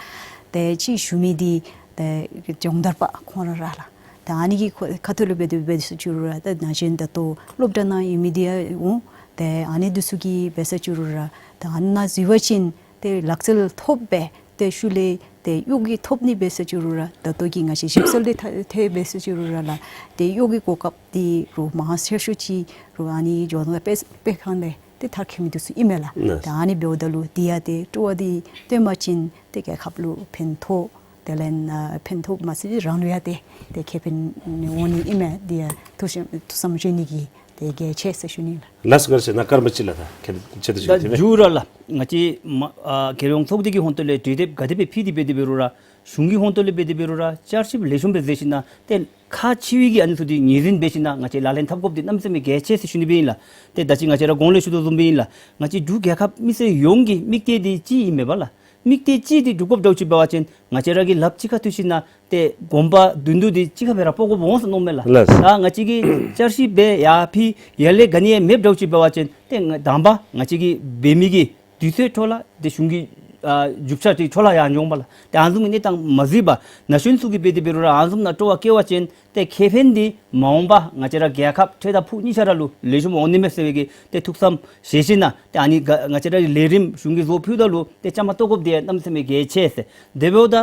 ཏེ་གཅིག་ཞུ་མི་འདི་ཏེ་སྦྱོང་བརྡར་པ་ཁོང་ར་ར་ལགས། ད་ཨ་ནི་གི་ཁ་ཁ་ཐུག་ལུ་འབད་དེ་འབད་ཟེར་ཞུ་རུང་ར་ད་ན་གཞོན་ད་ལྟོ་སློབ་གྲྭ་ནང་ཡོད་མི་འདི་ཡང་འོང་། ཏེ་ཨ་ནི་འདི་ཚུ་གིས་འབད་ཟེར་ཞུ་རུང་ར་ད་ཨ་ནཱ་འཛུལ་བ་ཅིན་ཏེ་ལག་རྩལ་ཐོབ་སྦེ་ཏེ་ཤུལ་ལས་ཏེ་གཡོག་གི་ཐོབ་ནི་འབད་ཟེར་ཞུ་རུང་ར་ད་ལྟོ་གི་ང་བཅས་ཞིབ་འཚོལ་འདི་ཐ་ཐད་འབད་ཟེར་ཞུ་རུང་ར་ལགས། ཏེ་གཡོག་གི་གོ་སྐབས་འདི་རུང་མང་ཆེ་ཤོས་ཅིག་རུང་ཨ་ནི་འབྱོར་ནི་སྤེལ་སྤེལ་ཁང་ལས་ཏེ་མཐར་འཁྱོལ་མི་འདི་ཚུ་ཨིན་མས་ལགས། ལགས། ད་ཨ་ནི་འབདཝ་ད་ལུ་འདི་ཡང་ཏེ་སྤྲོ་བ་འདི་བཏོན་པ་ཅིན་ཏེ་རྒྱལ་ཁབ་ལུ་ཕན་ཐོགས་དེ་ལས་ཨ་ཕན་ཐོགས་མ་ཚད་རང་ལུ་ཡང་ཏེ་ཏེ་ཁེ་ཕན་འོང་ནི་ཨིན་མས། འདི་ཡང་ཐུགས་བསམ་ཐུགས་བསམ་བཞེས་ནི་གི་ཏེ་གལ་ཆེ་ཟེར་ཞུ་ནི་ལགས། ལགས་སོ། བཀའ་དྲིན་ཆེ། ནཱ་སྐར་མ་གཅིག་ལགས། ད་ཁྱད་ཆེ་ཏོག་ད་ཞུ་མཇུག་ར་ལགས་ང་བཅས་མ་ཨ་རྒྱལ་ཡོངས་ཚོགས་སྡེ་གི་ཧོང་ཏོ་ལས་གྲོས་འདེབས་ག་དེ་སྦེ་ཕུལ་ཏེ་འབད་དེ་འབད་རུང་ར་གཞུང་གི་ཧོང་ཏོ་ལས་འབད་དེ་འབད་རུང་ར་བསྐྱར་ཞིབ་ལེགས་ཤོམ་སྦེ་མཛད་ཞིན་ན་ཏེ་ཁག་ཆེ་བའི་གི་ཨ་ནི་ཚུ་འདི་ངོས་འཛིན་འབད་ཞིན་ན་ང་བཅས་ལག་ལེན་འཐབ་དགོཔ་འདི་གནམ་མེད་ས་མེད་གལ་ཆེ་ཟེར་ཞུ་ནི་སྦེ་ཨིན་ལགས། ཏེ་ད་ཅི་ང་བཅས་ར་གོང་ལས་ཞུ་དོ་བཟུམ་སྦེ་ཨིན་ལགས། ང་བཅས་འབྲུག་རྒྱལ་ཁབ་མི་སེར་ཡོངས་ཀྱི་དམིགས་གཏད་འདི་གཅིག་ཨིན་མས་པ་ལགས། དམིགས་གཏད་གཅིག་འདི་འགྲུབ་དགོཔ་འདྲཝ་ཅིག་འབད་བ་ཅིན་ང་བཅས་ར་གིས་ལགཔ་གཅིག་ཁར་མཐུད་ཞིན་ན་ཏེ་གོམ་པ་བདུན་བདུན་འདི་གཅིག་ཁར་སྦེ་ར་སྤོ་དགོཔ་འོང་ཟེར་མནོཝ་མས་ལགས། ལགས། ད་ང་བཅས་ཀྱིས་བསྐྱར་ཞིབ་འབད་ཡར་ཕུལ་ཡར་ལས་ག་ནི་ཡང་མེདཔ་འདྲཝ་ཅིག་འབད་བ་ཅིན་ཏེ་ང་དང་པ་ང་བཅས་ཀྱིས་འབད་མི་གི་དུས་ཚོད་འཕྲོ་བརླག་ཏེ་གཞུང་གི་ ཨ་རྒྱུ་ཆ་དེ་འཕྲོ་བརླག་ཡར་འགྱོ་འོང་པས་ལགས། ཏེ་ཨ་ནི་བཟུམ་གྱི་གནས་སྟངས་མ་གཟིགས་པར་ན་གཞོན་ཚུ་གིས་འབད་དེ་འབད་རུང་ར་ཨ་ནི་བཟུམ་ནང་སྤྲོ་བ་བསྐྱེད་པ་ཅིན་ཏེ་ཁེ་ཕན་འདི་མ་འོངས་པ་ང་བཅས་ར་རྒྱལ་ཁབ་འཕྲལ་དང་ཕུགས་གཉིས་ཆ་ར་ལུ་ལེགས་ཤོམ་འོང་ནི་མས་ཟེར་བའི་གི་ཏེ་ཐུགས་བསམ་བཞེས་ཞིནམ་ལས་ཏེ་ཨ་ནི་ག་ང་བཅས་ར་ལས་རིམ་གཞུང་གིས་བཟོ་ཕུལཝ་ད་ལུ་ཏེ་བཅའ་མར་གཏོགས་དགོཔ་འདི་གནམ་མེད་ས་མེད་གལ་ཆེ་ཟེར། དེ་འབདཝ་ད་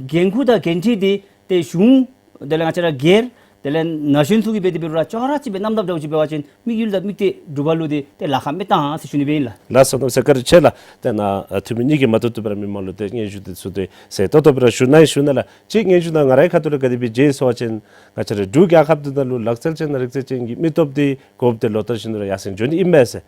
འགན་ཁུར་དང་འགན་འཁྲི་འདི་ཏེ་གཞུང་དེ་ལས་ང་བཅས་ར་སྒེར་དེ་ལས་ན་གཞོན་ཚུ་གིས་འབད་དེ་འབད་རུང་ར་ཅོག་ར་གཅིག་སྦེ་རྣམ་དག་འདྲཝ་ཅིག་འབད་བ་ཅིན་དམིགས་ཡུལ་དང་དམིགས་གཏད་འགྲུབ་པ་ལུ་འདི་ཏེ་ལཱ་ཁག་མི་བཏང་ཟེར་ཞུ་ནི་སྦེ་ཨིན་ལགས། ལགས་སོ། གནམ་མེད་ས་མེད་བཀའ་དྲིན་ཆེ་ལགས། ཏེ་ནཱ་ཨ་འཐུས་མི་གཉིས་ཀྱིས་མ་བཏུབ་བཏུབ་སྦེ་ར་མི་མང་ལུ་ཏེ་སྙན་ཞུ་འདི་ཚུ་ཏེ་ཟེར་ཏོག་ཏོ་སྦེ་ར་ཞུ་ནི་ཨིན་ཞུ་ནི་ལགས། གཅིག་སྙན་ཞུ་ནང་ང་རའི་ཁ་ཐུག་ལས་ག་དེ་སྦེ་བྱིན་ཡི་ཟེར་བ་ཅིན་ང་བཅས་རའི་འབྲུག་རྒྱལ་ཁབ་འདི་ནང་ལུ་ལག་རྩལ་ཅན་རིག་རྩལ་ཅན་གྱི་མི་སྟོབས་འདི་དགོཔ་འདི་ལོ་ལྟར་བཞིན་དུ་ར་ཡར་སེང་འགྱོ་ནི་ཨིན་མས་ཟེར།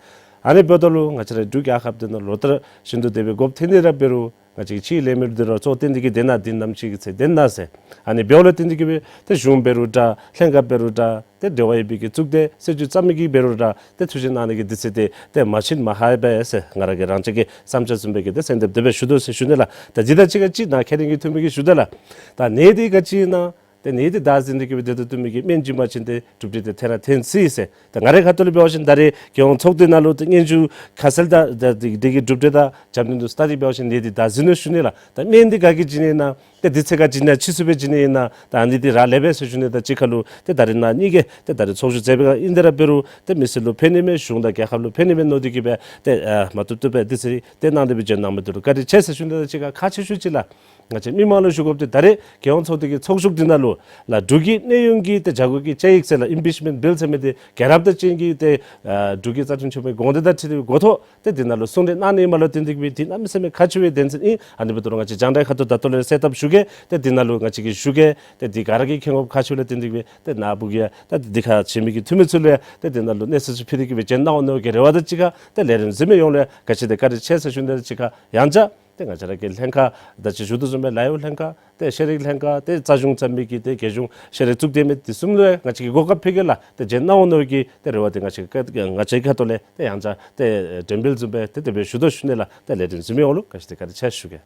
ཨ་ནི་འབདཝ་ད་ལུ་ང་བཅས་རའི་འབྲུག་རྒྱལ་ཁབ་འདི་ནང་ལོ་ལྟར་བཞིན་དུ་དེ་སྦེ་དགོཔ་ཐོན་ནི་ར་འབད་རུང་ང་བཅས་ཀྱི་ཕྱིའི་ལས་མི་འདི་ར་གཙོ་བོ་བཏོན་ཏེ་གིས་དེ་ནང་འདི་ནམ་ཅིག་གི་ཚེ་དེ་ནང་ཟེར། ཨ་ནི་འབདཝ་ལས་བརྟེན་ཏེ་གིས་སྦེ་ཏེ་གཞུང་འབད་རུང་འདྲ་ལྷན་ཁག་འབད་རུང་འདྲ་ཏེ་འབྲེལ་བ་ཡོད་པའི་གི་གཙུག་སྡེ་སྲིད་བྱུས་བརྩམ་མི་གིས་འབད་རུང་འདྲ་ཏེ་ཐུགས་བཞེད་གནང་ནི་གི་དུས་ཚོད་འདི་ཏེ་མ་ཕྱིན་མ་ལྷག་པས་ཟེར་ང་ར་གི་རང་ཅག་གི་བསམ་འཆར་བཟུམ་སྦེ་གི་ཏེ་གསོལ་འདེབས་དེ་སྦེ་ཞུ་དོ་ཟེར་ཞུ་ནི་ལགས། ད་འདི་དང་གཅིག་ཁར་གཅིག་ནཱ་ཁེ་རིང་གི་འཐུས་མི་གིས་ཞུ་དོ་ལགས། ད་ནད་འདི་ག་ཅི་ཨིན་ན་ཏེ་ནད་འདི་བདའ་ཟུན་ཏེ་གིས་སྦེ་སྡོད་དོ་བཟུམ་མའི་གི་སྨན་བྱིན་པ་ཅིན་ཏེ་གྲུབ་འབྲས་འདི་ཐོན་ར་ཐོན་སྲིད་ཟེར། ད་ང་རའི་ཁ་ཐུག་ལས་འབད་བ་ཅིན་ད་རེས་རྒྱལ་ཡོངས་ཚོགས་སྡེ་ནང་ལུ་ཏེ་སྙན་ཞུ་ཁ་གསལ་དང་ད་འདི་འདི་གི་གྲུབ་འབྲས་དང་རྒྱབ་མདུན་དུ་ལྟ་སྟེ་འབད་བ་ཅིན་ནད་འདི་བདའ་ཟུན་ནུག་ཞུ་ནི་ལགས། ད་སྨན་འདི་ག་གིས་བྱིན་ནི་ཨིན་ན་ཏེ་དུས་ཚོད་ག་ཅི་ཨིན་ན་ཕྱིས་སུ་སྦེ་བྱིན་ནི་ཨིན་ན་ད་ཨ་ནི་འདི་རག་ལས་པས་ཟེར་ཞུ་ནི། ད་གཅིག་ཁར་ལུ་ཏེ་ད་རེས་ནཱ་གཉིས་ཀྱིས་ཏེ་ད་རེས་ཚོགས་ཞུགས་མཛད་པའི་ཨིན་ཏེ་ར་འབད་རུང་ཏེ་མི་སེར་ལུ་ཕན་ནི་མས་གཞུང་དང་རྒྱལ་ཁབ་ལུ་ཕན་ནི་མས་མནོ་སྟེ་གིས་སྦེ་ཏེ་ཨ་མ་བཏུབ་བཏུབ་སྦེ་དུས་ཚོད་ཏེ་གནང་སྟེ་སྦེ་བྱོན་གནང་མི་འདི་ལུ་བཀའ་དྲིན་ཆེ་ཟེར་ཞུ་ནི། ད་གཅིག་ཁར་ཁག་ཆེ་ཤོས་ཅིག་ལགས། ང་བཅས་མི་མང་ལུ་ཞུ་དགོཔ་འདི་ད་རེས་རྒྱལ་ཡོངས་ཚོགས་སྡེ་གི་ཚོགས་ཞུགས་འདི་ནང་ལུ་ལགས་འབྲུག་གི་གནས་དབྱུང་གི་ཏེ་བྱ་སྒོ་གི་བཅའ་ཡིག་ཟེར་ལགས་ཨིམ་པིཆ་མེནཊ་བིལ་ཟེར་མི་འདི་རྒྱལ་རབས་དང་བཅས་ཀྱི་ཏེ་ཨ་འབྲུག་གི་རྩ་ཁྲིམས་ཆེན་མོའི་དགོངས་དོན་དང་འཁྲིལ་ཏེ་འགོ་ཐོག་ཏེ་འདི་ནང་ལུ་གསུང་གྲོས་གནང་ནི་ཨིནམ་ལུ་བརྟེན་ཏེ་གིས་སྦེ་འདི་གནམ་མེད་ས་མེད་ཁག་ཆེ་བའི་དོན་ཚན་ཨིན། ཨ་ནི་འབདཝ་ད་ལུ་ང་བཅས་རྒྱང་བསྒྲགས་ཁ་ཐུག་ད་ལྟོ་ལས་གསལ་བཏབ་ཞུ་གེ། ཏེ་འདི་ནང་ལུ་ང་བཅས་ཀྱིས་ཞུ་གེ། ཏེ་འདི་ག་ར་གིས་མཁྱེན་དགོཔ་ཁག་ཆེ་ལུ་བརྟེན་ཏེ་གིས་སྦེ་ཏེ་ནཱ་བུ་གིས་ཡང་ད་འདི་ཁར་བྱོན་མི་གི་འཐུས་མི་ཚུ་ལུ་ཡང་ཏེ་འདི་ནང་ལུ་གནས་ཚུལ་ཚུ་ཕུལ་ཏེ་གིས་སྦེ་བྱོན་གནང་འོང་མནོ་གི་རེ་བ་དང་གཅིག་ཁར་ཏེ་ལས་རིམ་གཟིགས་མི་ཡོངས་ལུ་ཡང་ག་ཅི་དེ་བཀའ་དྲིན་ཆེ་ཟེར་ཞུ་ནི། ད་གཅིག་ཁར་ཏེ་ཡང་བསྐྱར་ཏེ་ང་བཅས་ར་གི་ལྷན་ཁག་ད་ཅི་ཞུ་དོ་བཟུམ་སྦེ་ལཱ་གཡོག་ལྷན་ཁག་ཏེ་ཤེས་རིག་ལྷན་ཁག་ཏེ་རྩ་གཞུང་བརྩམ་མི་གི་ཏེ་རྒྱལ་གཞུང་ཤེས་རིག་གཙུག་སྡེ་མི་འདི་གསུམ་ལུ་ཡང་ང་བཅས་ཀྱིས་གོ་སྐབས་ཕུལ་གེ་ལགས། ཏེ་བྱོན་གནང་འོང་མནོ་གི་ཏེ་རེ་བ་འདི་ང་བཅས་ཀྱི་ང་བཅས་ཁ་ཐུག་ལས་ཏེ་ཡང་བསྐྱར་ཏེ་འགྲེམས་སྤེལ་བཟུམ་སྦེ་ཏེ་དེ་སྦེ་ཞུ་དོ་ཞུ་ནི་ལགས། ཏེ་ལས་རིམ་གཟིགས་མི་ཡོངས་ལུ་ག་ཅི་དེ་བཀའ་དྲིན་ཆེ་ཞུ་གེ།